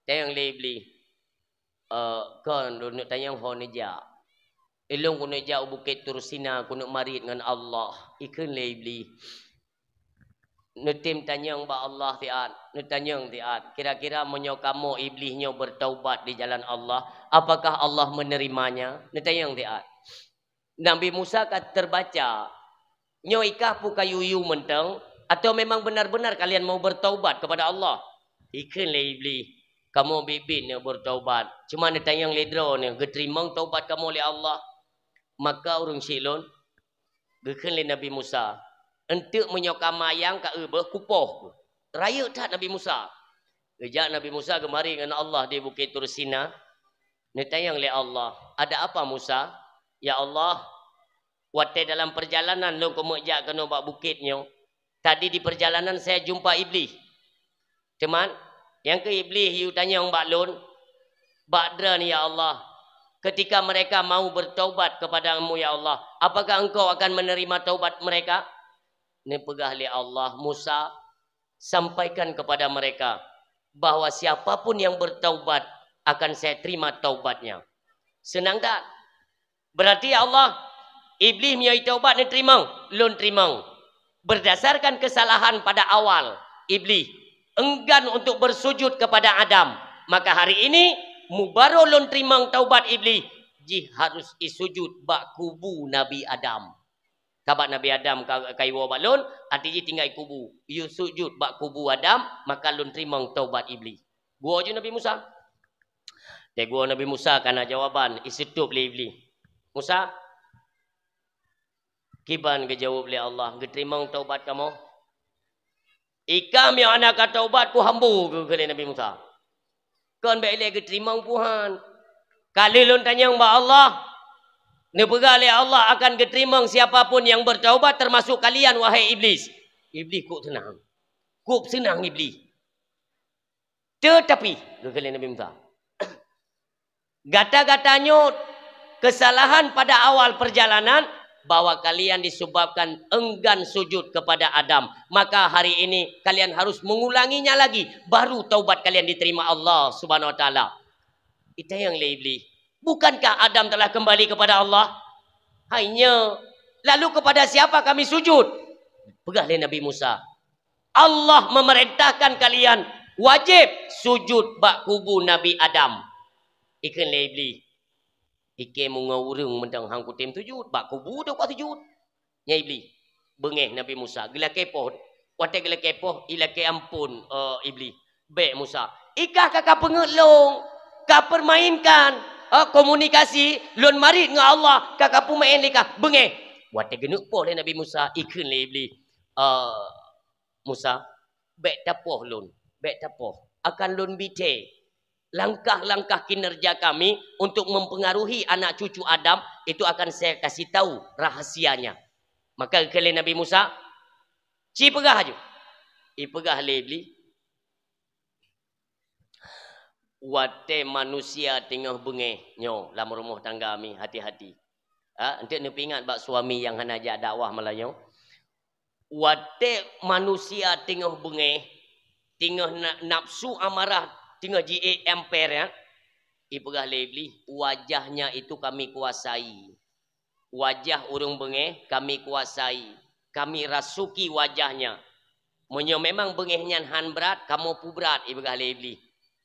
Tanyong lé Iblih, "Eh, kon lôn neuk tanyong ho neujak. Ilôn keuneuk jak u Bukét Tursina keuneuk marit ngon Allah." Ikheun lé Iblih, "Neutem tanyong bak Allah siat, neutanyong siat. Kira-kira meunyoe kamoe Iblih nyoe beutaubat di jalan Allah, apakah Allah meunerimanya?" Neutanyong siat. Nabi Musa ka teubaca, "Nyoe i kah peue ka yue-yue mantong, atawa memang benar-benar kalian mau beutaubat kepada Allah?" Ikheun lé Iblih, "Kamoe biet-biet neuk beutaubat. Cuma neutanyong lé droeneuh, geuteurimong taubat kamoe lé Allah?" Maka ureuëng syiek lôn, geukheun lé Nabi Musa, "Eunteuk meunyoe ka mayang ka eu beuh kupoh." Rayeuk that Nabi Musa. Geujak Nabi Musa geumarit ngon Allah di Bukét Tursina. Neutanyong lé Allah, "Ada apa Musa?" "Ya Allah, watée dalam perjalanan lôn keumeuk jak keunoe bak bukét nyoe, tadi di perjalanan saya jumpa Iblih. Teuma, nyang keuh Iblih yue tanyong bak lôn, 'Bak droeneuh, ya Allah, ketika mereka mau bertaubat kepada-Mu, ya Allah, apakah Engkau akan menerima taubat mereka?'" Neupeugah lé Allah, "Musa, sampaikan kepada mereka bahwa siapa pun yang bertaubat akan saya terima taubatnya." Seunang that. Berarti, ya Allah, Iblih meunyoe taubat neuteurimong, lôn teurimong. Berdasarkan kesalahan pada awal, Iblih enggan untuk bersujud kepada Adam. Maka hari ini, mubaroe lôn teurimong taubat Iblih, jih harus isujud bak kubu Nabi Adam. Sabab Nabi Adam ka, ka iwoe bak lôn, até jih tinggai kubu. Yue sujud bak kubu Adam, maka lôn teurimong taubat Iblih. Geuwoe ju Nabi Musa. Teuma Nabi Musa ka na jawaban, iseutôb lé Iblih. "Musa, kiban geujaweueb lé Allah, geuteurimong taubat kamoe?" "I kah meunyoe hana ka taubat, kuhambo," geukheun lé Nabi Musa. "Kon bèk ilèe geuteurimong peue han. Ka lheueh lôn tanyong bak Allah, neupeugah lé Allah akan geuteurimong siapa pun yang bertaubat, termasuk kalian, wahai Iblih." Iblih kôp seunang. Kôp seunang Iblih. "Teutapi," geukheun lé Nabi Musa, "gata-gata nyoe kesalahan pada awal perjalanan, bahwa kalian disebabkan enggan sujud kepada Adam. Maka hari ini kalian harus mengulanginya lagi, baru taubat kalian diterima Allah Subhanahu wa Taala." Itanyong lé Iblih, "Bukankah Adam telah kembali kepada Allah?" "Hai nyo, lalu kepada siapa kami sujud?" Peugah lé Nabi Musa, "Allah memerintahkan kalian wajib sujud bak kubu Nabi Adam." Ikheun lé Iblih, "Ikheun meungoe ureuëng mantong han kutem sujud, bak kubu teuh ka sujud." Nyan Iblih, beungéh Nabi Musa, geulakée poh. Watée geulakée poh, ilakée amphon, eh, Iblih. "Bèk Musa, i kah ka kapeungeuet lôn, kapermainkan, eh, komunikasi lôn marit ngon Allah, ka kapeumaén lé kah, beungéh." Watée geuneuk poh lé Nabi Musa, ikheun lé Iblih, eh, "Musa, bèk tapoh lôn, bèk tapoh. Akan lôn bi thée. Langkah-langkah kinerja kami untuk mempengaruhi anak cucu Adam itu akan saya kasih tahu rahasianya." Maka geukheun lé Nabi Musa, "Ci peugah aju." Ipeugah lé Iblih, "Watée manusia teungoh beungéh nyoe lam rumoh tangga mi, hati-hati." Ha, eunteuk neupeuingat bak suami nyang hana jak dakwah malam nyoe. Watée manusia teungoh beungéh, teungoh na-, nafsu amarah, teungoh jiék amper, ya, ipeugah lé Iblih, "Wajahnya itu kami kuasai. Wajah ureuëng beungéh kami kuasai, kami rasuki wajahnya. Meunyoe memang beungéh nyan han brat, kamoe peubrat," ipeugah lé Iblih.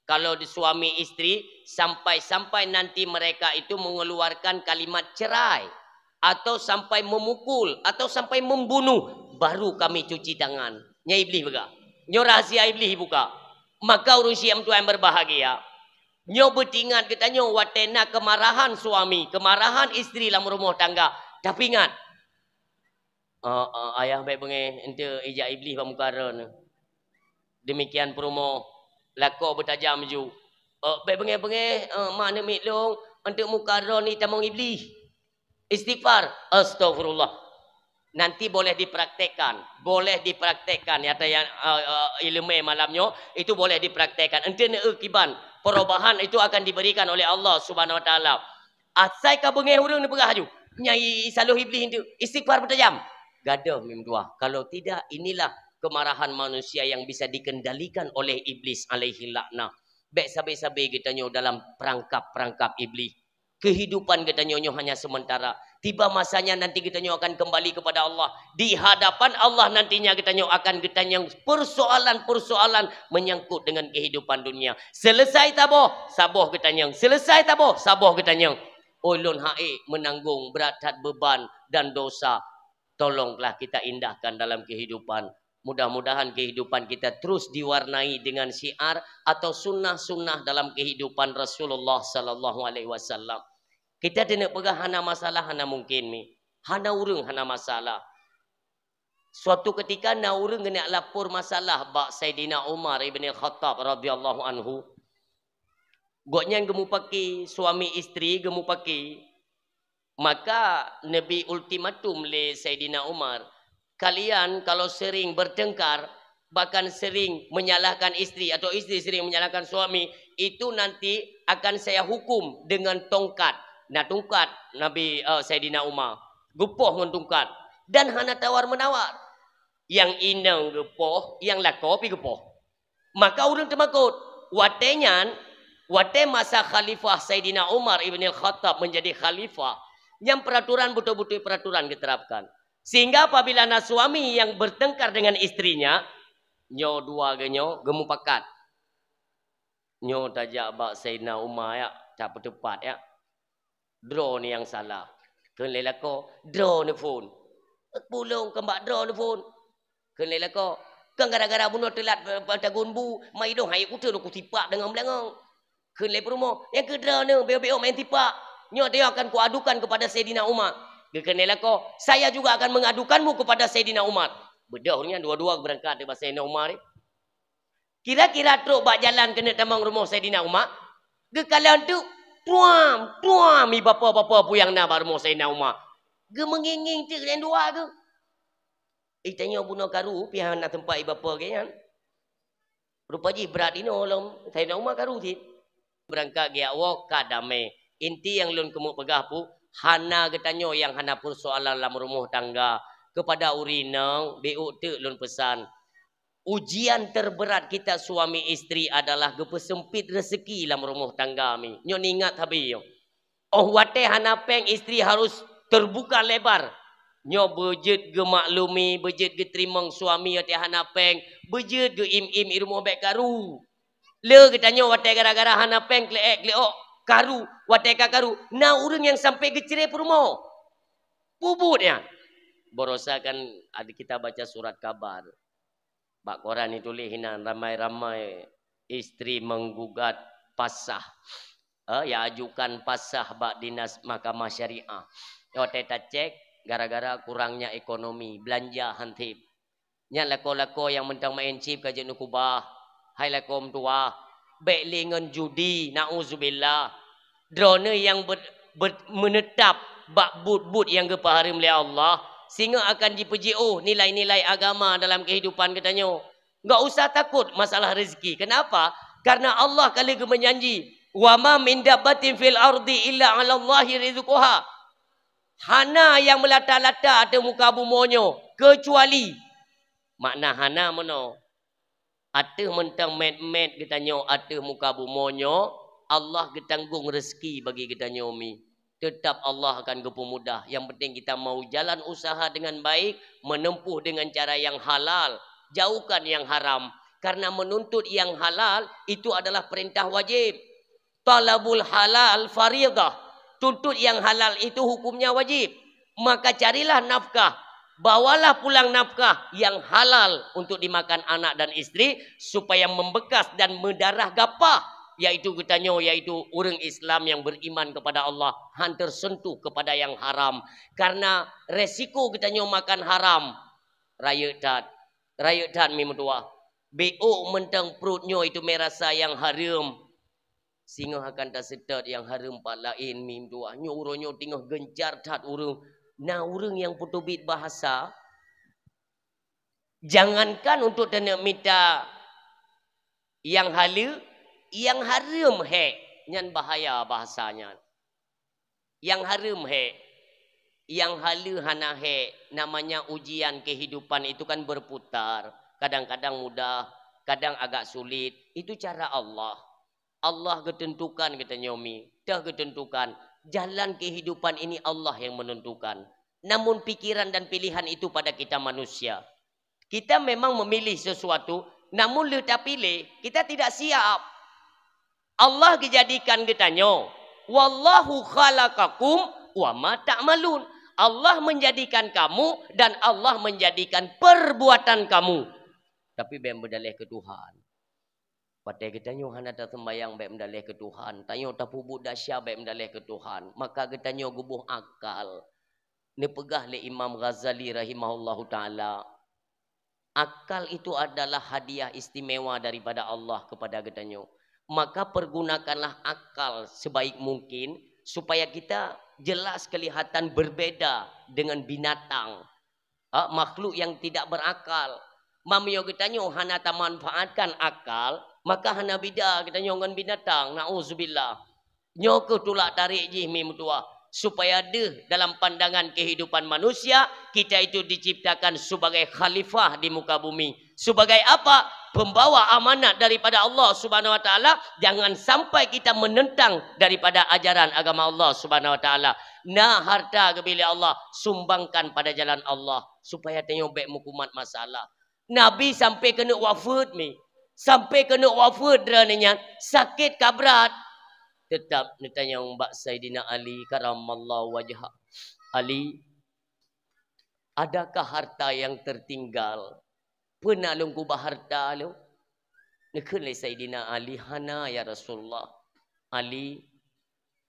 "Kalau di suami istri, sampai-sampai nanti mereka itu mengeluarkan kalimat cerai, atau sampai memukul, atau sampai membunuh, baru kami cuci tangan." Nyan Iblih peugah. Nyoe rahsia Iblih buka. Maka ureuëng syiek meutuah nyang berbahagia, nyoe beutingat geutanyoe watée na keumarahan suami, keumarahan istri lam rumoh tangga. Tapi ingat, eh, eh, ayah bèk beungéh, eunteuk ijak Iblih bak muka droeneuh. Demikian peurumoh, lakoe beutajam ju. Eh, bèk beungéh-beungéh, eh, mak neuk miet lôn, eunteuk muka droeneuh itamong Iblih. Istighfar, astagfirullah. Nanti boleh dipraktekkan, boleh dipraktekkan. Nyata nyang, eh, eh, ileumèe malam nyoe, itu boleh dipraktekkan. Eunteuk neueu kiban, perubahan itu akan diberikan oleh Allah Subhanahu Wa Taala. Asai ka beungéh ureuëng neupeugah aju, "Nyan i saloh Iblih eunteuk, istighfar beutajam." Gadoh meutuah. Kalau tidak, inilah kemarahan manusia yang bisa dikendalikan oleh Iblis alaihi laknah. Bék sabe-sabe geutanyoe dalam perangkap-perangkap Iblis. Kehidupan geutanyoe nyoe hanya sementara. Tiba masanya nanti geutanyoe akan kembali kepada Allah. Di hadapan Allah nantinya geutanyoe akan geutanyong persoalan-persoalan menyangkut dengan kehidupan dunia. Selesai taboh, saboh geutanyong. Selesai taboh, saboh geutanyong. Ulôn hak ék menanggung berat that beban dan dosa. Tolonglah kita indahkan dalam kehidupan. Mudah-mudahan kehidupan kita terus diwarnai dengan syiar atau sunnah-sunnah dalam kehidupan Rasulullah sallallahu alaihi wasallam. Kita teuneuk peugah hana masalah, hana mungkin mi. Hana ureuëng hana masalah. Suatu ketika na ureuëng geuneuk lapor masalah bak Saidina Umar ibn Khattab radhiyallahu anhu. Gobnyan geumupaki, suami istri geumupaki. Maka neubi ultimatum lé Saidina Umar, "Kalian kalau sering bertengkar, bahkan sering menyalahkan istri atau istri sering menyalahkan suami, itu nanti akan saya hukum dengan tongkat." Nah, tongkat Nabi, eh, Saidina Umar geupoh ngon tongkat dan hana tawar-menawar. Nyang inong geupoh, nyang lakoe pi geupoh. Maka ureuëng teumakot. Watée nyan, watée masa Khalifah Saidina Umar ibn Al-Khattab menjadi khalifah, nyang peraturan beutôi-beutôi peraturan geuterapkan. Sehingga apabila na suami yang bertengkar dengan istrinya, nyoe dua geuh nyoe geumupakat. Nyoe tajak bak Saidina Umar, ya, tapeuteupat, ya. Droeneuh nyang salah. Kheun lé lakoe, droeneuh phon. Pulong keumbak droeneuh phon. Kheun lé lakoe, kan gara-gara bunoe teulat, eh, tagun bu, mai dong hai kuteuk kusipak deungon beulangong. Kheun lé peurumoh, nyang keu droeneuh, beok-beok main sipak. Nyoe dia akan kuadukan kepada Saidina Umar. Geukheun lé lakoe, saya juga akan mengadukanmu kepada Saidina Umar. Beudôh nyan dua-dua beurangkat daripada Saidina Umar. Kira-kira trok bak jalan keuneuk tamong rumoh Saidina Umar, geukalon teuk, tuam, tuam, i bapo-bapo peue nyang na bak rumoh Saidina Umar. Geumeungieng-ngieng teuk lé dua geuh. "Eh, tanyoe bunoe karu, pih hana teumpat i bapo geuh nyan." Rupa jih brat inoe lom, Saidina Umar karu cit. Beurangkat geujak woe ka damé. Inti nyang lôn keumeung peugah pu, hana geutanyoe nyang hana peusoalan lam rumoh tangga. Keupada ureuëng inong, beuk teuk lôn peusan. Ujian terberat kita suami istri adalah geupeuseumpit rezeki lam rumoh tangga mi. Nyoe ingat habéh nyoe. Oh watée hana péng, istri harus terbuka lebar. Nyoe beujeuet geumaklumi, beujeuet geuteurimong suami watée hana péng, beujeuet geuim-im i rumoh bék karu. Le geutanyoe watée gara-gara hana péng kleuek-kleuok karu, watée ka karu, na ureuëng nyang sampai geucré peurumoh. Pubut nyan. Barosa kan ada kita baca surat kabar. Bak koran dituléh inan ramai-ramai istri menggugat pasah. Eh, ya ajukan pasah bak dinas mahkamah syariah. Watée tacek, gara-gara kurangnya ekonomi, belanja hansip. Nyan lakoe-lakoe nyang mantong main chip ka jeuet neukubah. Hai lakoe meutuwah, bék lé ngon judi, nauzubillah. Droeneuh nyang be-, be-, meunetap bak buet-buet nyang geupeuhareuem lé Allah, singoh akan jipeujiôh nilai-nilai agama dalam keuhidupan geutanyoe. Enggak usah takot masalah rezeki. Kenapa? Karena Allah ka lheueh geumeujanji, "Wa ma min dabbatin fil ardi illa 'alallahi rizquha." Hana nyang meulata-lata ateueh muka bumoe nyoe, keucuali, makna hana meunoe, ateueh mantong mét-mét geutanyoe ateueh muka bumoe nyoe, Allah geutanggong rezeki bagi geutanyoe mi. Tetap Allah akan geupeumudah. Yang penting kita mau jalan usaha dengan baik, menempuh dengan cara yang halal, jauhkan yang haram. Karena menuntut yang halal itu adalah perintah wajib. Talabul halal faridah. Tuntut yang halal itu hukumnya wajib. Maka carilah nafkah, bawalah pulang nafkah yang halal untuk dimakan anak dan istri, supaya membekas dan mendarah gapah, yaitu geutanyoe, yaitu ureuëng Islam yang beriman kepada Allah, han tersentuh kepada yang haram. Karena resiko geutanyoe makan haram, rayeuk that, rayeuk that mi meutuwah. Beuk mantong pruet nyoe itu merasa yang hareuem. Singoh akan taseutôt nyang hareuem pat laén mi meutuwah. Nyoe uroe nyoe teungoh geuncar that ureuëng. Na ureuëng nyang peuteubiet bahasa, jangankan untuk taneuk mita nyang haleue, nyang hareuem hék, nyan bahaya bahasa nyan. Nyang hareuem hék. Nyang haleue hana hék, namanya ujian kehidupan itu kan berputar. Kadang-kadang mudah, kadang agak sulit. Itu cara Allah. Allah geutentukan geutanyoe mi, teuh geutentukan. Jalan kehidupan ini Allah yang menentukan. Namun pikiran dan pilihan itu pada kita manusia. Kita memang memilih sesuatu, namun lheueh tapiléh, kita tidak siap. Allah geujadikan geutanyoe, "Wallahu khalaqakum wa ma ta'malun." Allah menjadikan kamu dan Allah menjadikan perbuatan kamu. Tapi bèk meudaleh keu Tuhan. Watèe geutanyoe hana taseumbayang, bèk meudaleh keu Tuhan. Tanyoe tapeubuet desya, bèk meudaleh keu Tuhan. Maka geutanyoe geuboh akal. Neupeugah lé Imam Ghazali rahimahullahu taala, akal itu adalah hadiah istimewa daripada Allah kepada geutanyoe. Maka pergunakanlah akal sebaik mungkin supaya kita jelas kelihatan berbeda dengan binatang, ha, makhluk yang tidak berakal. Meunyoe geutanyoe hana tamanfaatkan akal, maka hana beda geutanyoe ngon binatang. Nauzubillah. Nyoe kheueh tulak tarék jih mi meutuah, supaya deuh dalam pandangan kehidupan manusia, kita itu diciptakan sebagai khalifah di muka bumi. Sebagai apa? Pembawa amanat daripada Allah Subhanahu Wa Taala. Jangan sampai kita menentang daripada ajaran agama Allah Subhanahu Wa Taala. Na harta geubri lé Allah, sumbangkan pada jalan Allah, supaya tanyoe bèk meukumat masalah. Nabi sampai keuneuk wafeuet mi. Sampai keuneuk wafeuet droeneuh nyan, sakét ka brat. Teutap neutanyong bak Saidina Ali karamallahu wajhah, "Ali, adakah harta yang tertinggal? Peue na lôn keubah harta lôn?" Neukheun lé Saidina Ali, "Hana, ya Rasulullah." "Ali,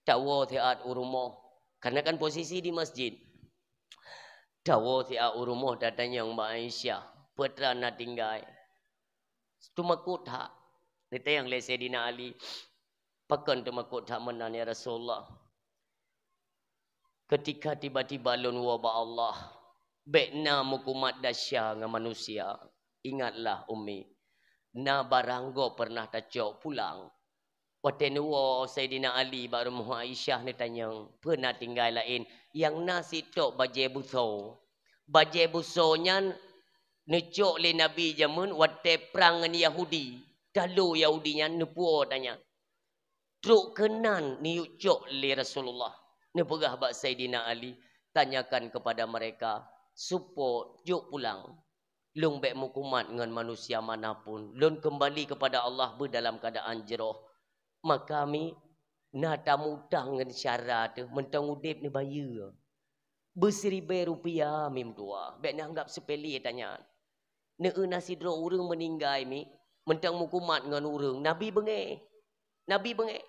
tawoe siat u rumoh." Karena kan posisi di masjid. "Tawoe siat u rumoh, tatanyong bak Aisyah, peue teuma na tinggai." Teumakot that. Neutanyong lé Saidina Ali, "Pakon teumakot that meunan, ya Rasulullah?" "Ketika tiba-tiba lôn woe bak Allah, bèk na meukumat desya ngon manusia. Ingatlah, Ummi, na barang gob pernah tacok pulang." Watèe neuwoe Saidina Ali bak rumoh Aisyah, neutanyong, "Peue na tinggai laén?" "Nyang na sitok bajèe busoe. Bajèe busoe nyan neucok lé Nabi jameun watèe prang ngon Yahudi. Talo Yahudi nyan neupuwoe tanyan. Trok keunan neuyue cok lé Rasulullah." Neupeugah bak Saidina Ali, "Tanyakan kepada mereka, supôt jok pulang. Lôn bèk meukumat ngon manusia manapun. Lôn keumbali kepada Allah beudalam keuadaan jroh." Maka mi na tamutang ngon syara teuh, mantong udép neubayeue. Beusiribèe rupiah mi meutuah, bèk neuanggap seupele tanyan. Neueu na sidroe ureueng meuninggai mi, mantong meukumat ngon ureueng, Nabi beungèh. Nabi beungèh.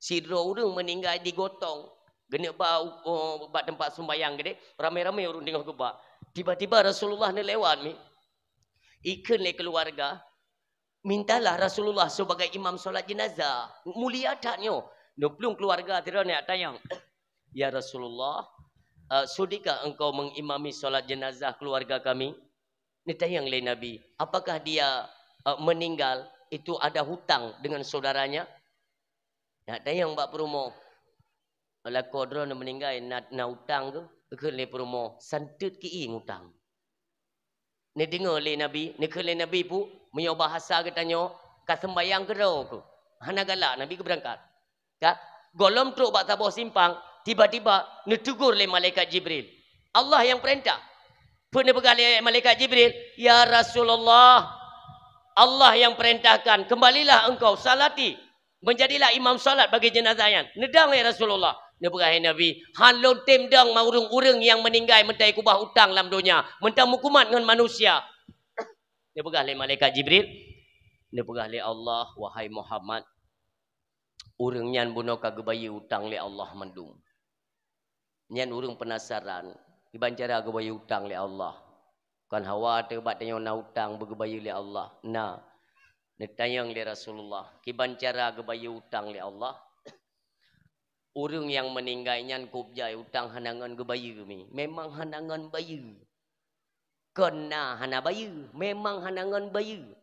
Sidroe ureueng meuninggai di gotong, geuneuk ba, oh, bak teumpat seumbayang geude, ramé-ramé ureueng teungoh geuba. Tiba-tiba Rasulullah neulewat mi. Ikheun lé keuluwarga, "Mintalah Rasulullah sebagai imam solat jenazah." Mulia that nyoe. Neuplueng keuluwarga sidroe neujak tanyong, "Ya Rasulullah, eh, sudikah engkau mengimami solat jenazah keluarga kami?" Neutanyong lé Nabi, "Apakah dia, eh, meninggal itu ada hutang dengan saudaranya?" Neutanyong bak peurumoh, "Lakoe droeneuh meuninggai na, na utang keuh?" Neukheun lé peurumoh, "Santeut keu ié utang." Neudeungoe lé Nabi, neukheun lé Nabi pu, meunyoe bahasa geutanyoe, ka seumbayang keudroe keuh. Hana galak Nabi geubeurangkat. Ka, gohlom trok bak saboh simpang, tiba-tiba neuteugor lé malaikat Jibril. Allah nyang peurintah. Peue neupeugah lé malaikat Jibril, "Ya Rasulullah, Allah nyang peurintahkan, kembalilah engkau, salati, menjadilah imam salat bagi jenazah nyan." Neudong lé Rasulullah. Neupeugah lé Nabi, "Han lôn tem dong ma ureueng-ureueng nyang meuninggai meutai keubah utang lam donya, mantong meukumat ngon manusia." Neupeugah lé malaikat Jibril, neupeugah lé Allah, "Wahai Muhammad, ureueng nyan bunoe ka geubayeue utang lé Allah mandum." Nyan ureueng peunasaran, kiban cara geubayeue utang lé Allah. Kon hawa teuh bak tanyoe na utang beugeubayeue lé Allah. Na, neutanyong lé Rasulullah, kiban cara geubayeue utang lé Allah. Ureueng nyang meuninggai nyan kôb jai utang hana ngon geubayeue mi. Memang hana ngon bayeue. Kon na hana bayeue, memang hana ngon bayeue.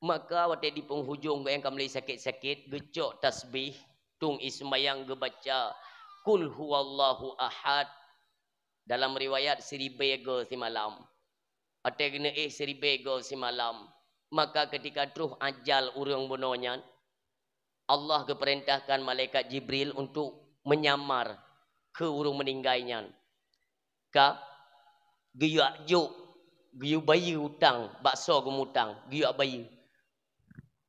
Maka watèe di penghujung geuh nyang ka mulai sakét-sakét, geucok tasbih, tueng ié seumbayang geubaca, "Qul huwallahu ahad, Dalam riwayat siribée goe simalam. Watée geuneuk éh siribée goe simalam, maka keutika troh ajal ureuëng bunoe nyan, Allah geupeurintahkan malaikat Jibril untuk menyamar keu ureuëng meuninggai nyan. Ka geuyue jok, geuyue bayeue utang bak soe geumutang, geuyue bayeue.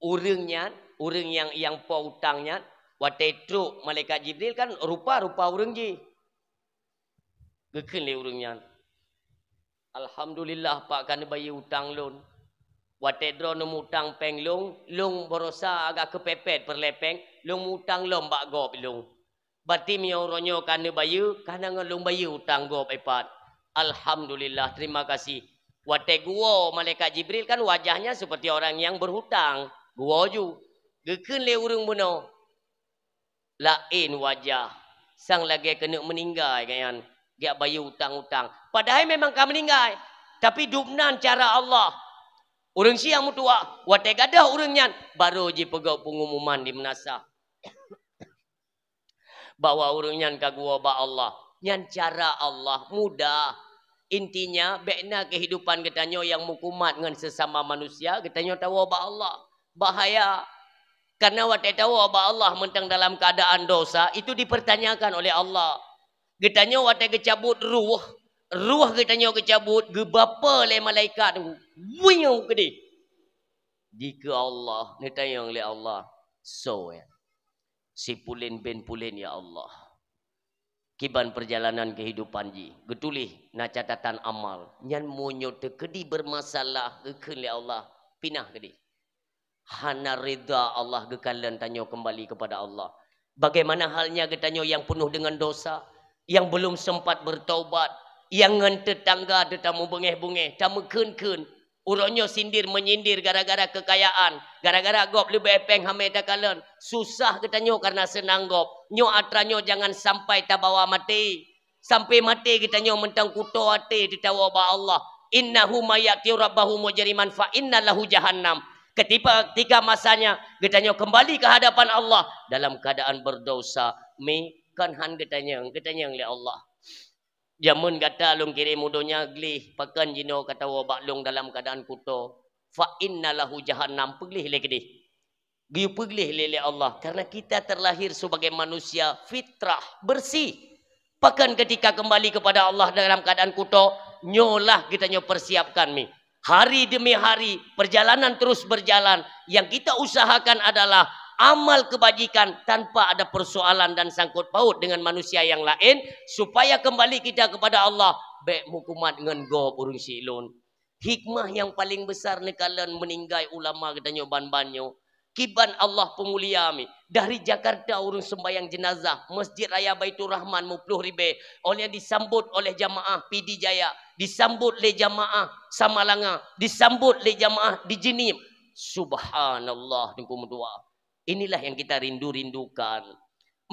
Ureuëng nyan, ureuëng nyang, nyang po utang nyan, watée trok malaikat Jibril kan rupa-rupa ureuëng jih. Geukheun lé ureuëng nyan, "Alhamdulillah, Pak, ka neubayeue utang lôn. Watée droeneuh mutang péng lôn, lôn barosa agak keupepet peureulée péng, lôn mutang lom bak gob lôn. Berarti meunyoe uroe nyoe ka neubayeue, ka na ngon lôn bayeue utang gob ipat. Alhamdulillah, terima kasih." Watée geuwoe malaikat Jibril kan wajahnya seperti orang yang berhutang. Geuwoe ju. Geukheun lé ureuëng bunoe, laén wajah, sang lagée keuneuk meuninggai gobnyan, geujak bayeue utang-utang. Padahai memang ka meuninggai, tapi dubnan cara Allah. Ureuëng siang meutuwah, watée gadôh ureuëng nyan, barô jipeugét peungumuman di meunasah bahwa ureuëng nyan ka geuwoe bak Allah. Nyan cara Allah, mudah. Intinya, bék na keuhidupan geutanyoe nyang meukumat ngon sesama manusia, geutanyoe tawoe bak Allah. Bahaya. Karena watée tawoe bak Allah mantong dalam keadaan dosa, itu dipertanyakan oleh Allah. Geutanyoe watée geucabut ruh, ruh geutanyoe geucabut, geubapeue lé malaikat, wing keudeh. Dikeue Allah, neutanyong lé Allah, "Soe nyan?" "Si pulen bin pulen, ya Allah." Kiban perjalanan kehidupan jih, geutuléh na catatan amal. Nyan meunyoe teukeudi bermasalah, geukheun lé Allah, "Pinah keudeh." Hana ridha Allah geukalon tanyoe kembali kepada Allah. Bagaimana halnya geutanyoe nyang peunoh dengan dosa, nyang belum sempat bertaubat, nyang ngon tetangga teuh tameubungéh-bungéh, tameukheun-kheun, uroe nyoe sindir menyindir gara-gara kekayaan, gara-gara gob leubeh péng hamé takalon, susah geutanyoe karena seunang gob. Nyoe atra nyoe jangan sampai tabawa maté. Sampai maté geutanyoe mantong kuto até teutawoe bak Allah. "Innahu may ya'ti rabbahu mujriman fa inna lahu jahannam." Ketika, ketika masanya geutanyoe kembali ke hadapan Allah dalam keadaan berdosa, mi kon han geutanyong, geutanyong lé Allah. "Jameun gata lôn kirém u donya gleh, pakon jinoe katawoe bak lôn dalam keadaan kuto?" "Fa inna lahu jahannam," peugleh lé keudeh. Geupeugleh lé, lé Allah, karena kita terlahir sebagai manusia fitrah, bersih. Pakon ketika kembali kepada Allah dalam keadaan kuto, nyoe lah geutanyoe persiapkan mi. Hari demi hari, perjalanan terus berjalan. Yang kita usahakan adalah amal kebajikan tanpa ada persoalan dan sangkut paut dengan manusia yang lain, supaya kembali kita kepada Allah, bék meukumat ngon gob ureuëng sileuen. Hikmah nyang paleng besar neukalon meuninggai ulama geutanyoe ban-ban nyoe. Kiban Allah peumulia mi. Dari Jakarta ureuëng sembahyang jenazah Masjid Raya Baiturrahman muploh ribée, oleh disambot oleh jamaah Pidie Jaya, disambot lé jamaah Samalanga, disambot lé jamaah di Jeunieb. Subhanallah, Teungku meutuah. Inilah yang kita rindu-rindukan.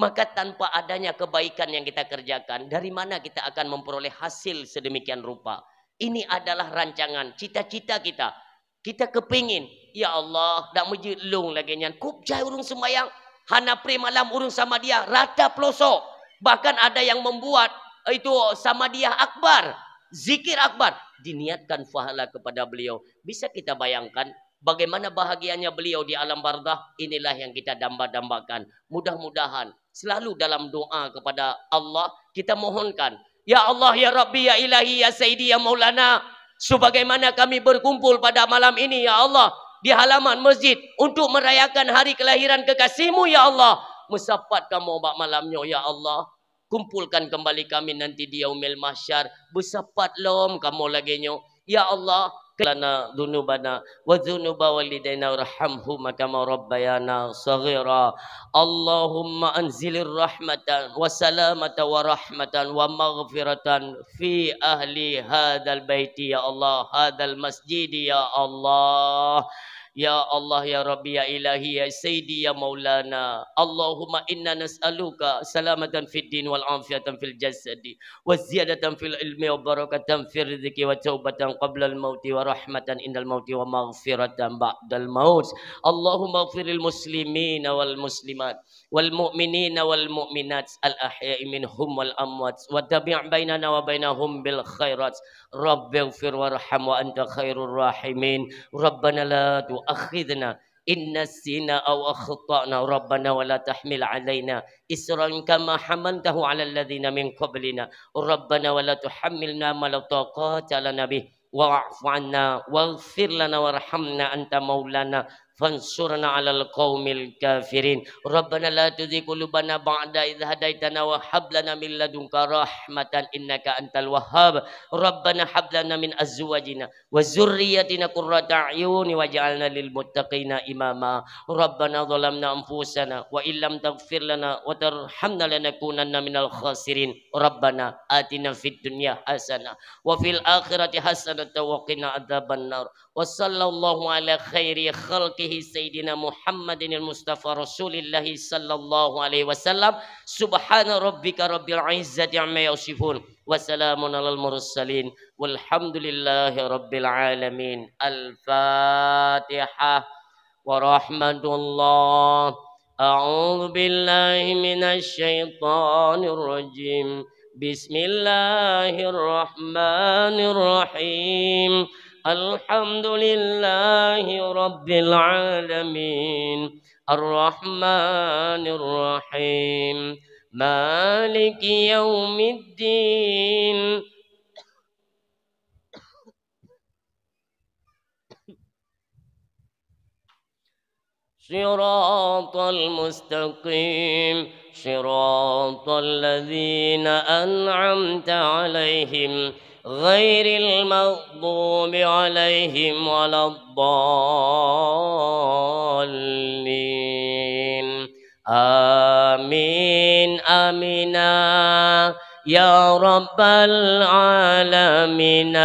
Maka tanpa adanya kebaikan yang kita kerjakan, dari mana kita akan memperoleh hasil sedemikian rupa? Ini adalah rancangan, cita-cita kita. Kita kepingin, "Ya Allah, dak meujeuet lôn lagée nyan." Kub jai ureuëng sembahyang, hana pré malam ureuëng samadiyah, rata peulosok. Bahkan ada yang membuat itu samadiyah akbar, zikir akbar, diniatkan pahala kepada beliau. Bisa kita bayangkan bagaimana bahagianya beliau di alam barzakh? Inilah yang kita damba-dambakan. Mudah-mudahan selalu dalam doa kepada Allah kita mohonkan, "Ya Allah, ya Rabbi, ya Ilahi, ya Sayyidi, ya Maulana, sebagaimana kami berkumpul pada malam ini, ya Allah, di halaman masjid untuk merayakan hari kelahiran kekasih-Mu, ya Allah, meusapat kamoe bak malam nyoe, ya Allah. Kumpulkan kembali kami nanti di Yaumil Mahsyar, beusapat lom kamoe lagée nyoe, ya Allah." Lana dzunubana wa dzunuba walidaina warhamhuma kama rabbayana shaghira. Allahumma anzilir rahmatan wa salamatan wa rahmatan wa maghfiratan fi ahli hadzal baiti, ya Allah, hadzal masjid, ya Allah. Ya Allah, ya Rabbi, ya Ilahi, ya Sayyidi, ya Maulana. Allahumma inna nas'aluka salamatan fid din wal afiatan fil jasadi wa ziyadatan fil ilmi wa barakatan fir rizqi wa taubatan qablal mauti wa rahmatan indal mauti wa maghfiratan ba'dal maut. Allahumma ighfir lil muslimina wal muslimat wal mu'minina wal mu'minat al ahya'i minhum wal amwat wa tabi' bainana wa bainahum bil khairat. Rabbighfir warham wa anta khairur rahimin. Rabbana la tu'akhidna in nasina aw akhtana. Rabbana wa la tahmil alaina isran kama hamaltahu alal ladzina min qablina. Rabbana wa la tuhammilna ma la taqata lana bih. Wa'fu anna waghfir lana warhamna anta maulana fansurna alal qaumil kafirin. Rabbana la tuzigh qulubana ba'da idz hadaitana wa hab lana min ladunka rahmatan innaka antal wahhab. Rabbana hab lana min azwajina wa dzurriyyatina qurrata a'yun waj'alna lil muttaqina imama. Rabbana zalamna anfusana wa illam taghfir lana wa tarhamna lanakunanna minal khasirin. Rabbana atina fid dunya hasanah wa fil akhirati hasanatan wa qina adzabannar. Wa sallallahu ala khairi khalqihi sayyidina Muhammadinil Mustafa Rasulillahi sallallahu alaihi wasallam. Subhana rabbika rabbil izzati amma yasifun. Wa salamun alal mursalin. Walhamdulillahi rabbil alamin. Al-Fatihah. Warahmatullah. A'udzu billahi minasy syaithanir rajim. Bismillahirrahmanirrahim. Alhamdulillahi rabbil alamin. Arrahmanir rahim. Maliki yaumiddin. صراط المستقيم، صراط الذين أنعمت عليهم، غير المغضوب عليهم ولا الضالين. آمين، آمين. يا رب العالمين،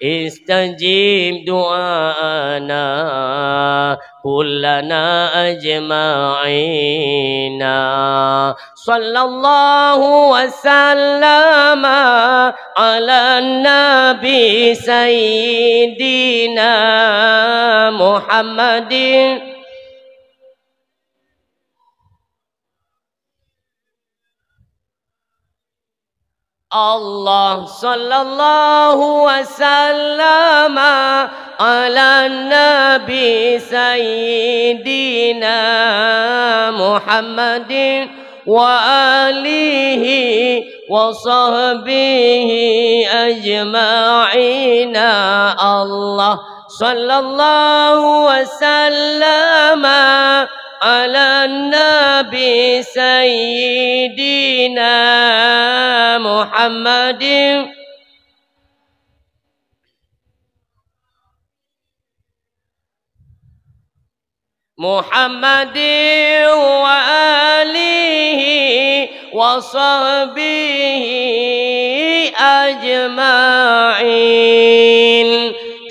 استجب دعاءنا كلنا أجمعين. صلى الله وسلم على النبي سيدنا محمد. Allah sallallahu wasallam ala nabi sayyidina Muhammadin wa alihi wa sahbihi ajma'ina. Allah sallallahu wasallam ala nabi sayyidina Muhammadin Muhammadin wa alihi wa sahbihi ajma'in.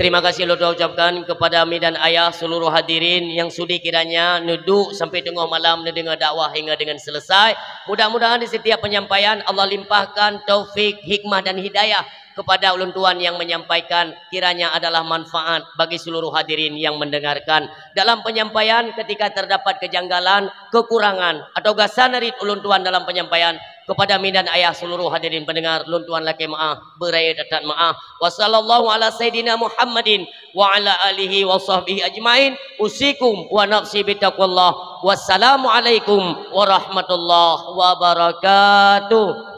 Terima kasih lôn ucapkan kepada mi dan ayah seluruh hadirin nyang sudi kiranya neuduek sampai teungoh malam neudeungoe dakwah hingga dengan selesai. Mudah-mudahan di setiap penyampaian Allah limpahkan taufik, hikmah dan hidayah kepada ulôn tuan nyang menyampaikan, kiranya adalah manfaat bagi seluruh hadirin nyang mendengarkan. Dalam penyampaian, ketika terdapat kejanggalan, kekurangan, atau gasan rit ulôn tuan dalam penyampaian, kepada mi dan ayah seluruh hadirin pendengar, lôn tuan lakée meu'ah, beurayeuk that-that meu'ah. Wa sallallahu ala sayyidina Muhammadin wa ala alihi wa sahbihi ajmain. Usikum wa nafsi bitaqwallah. Wassalamualaikum warahmatullahi wabarakatuh.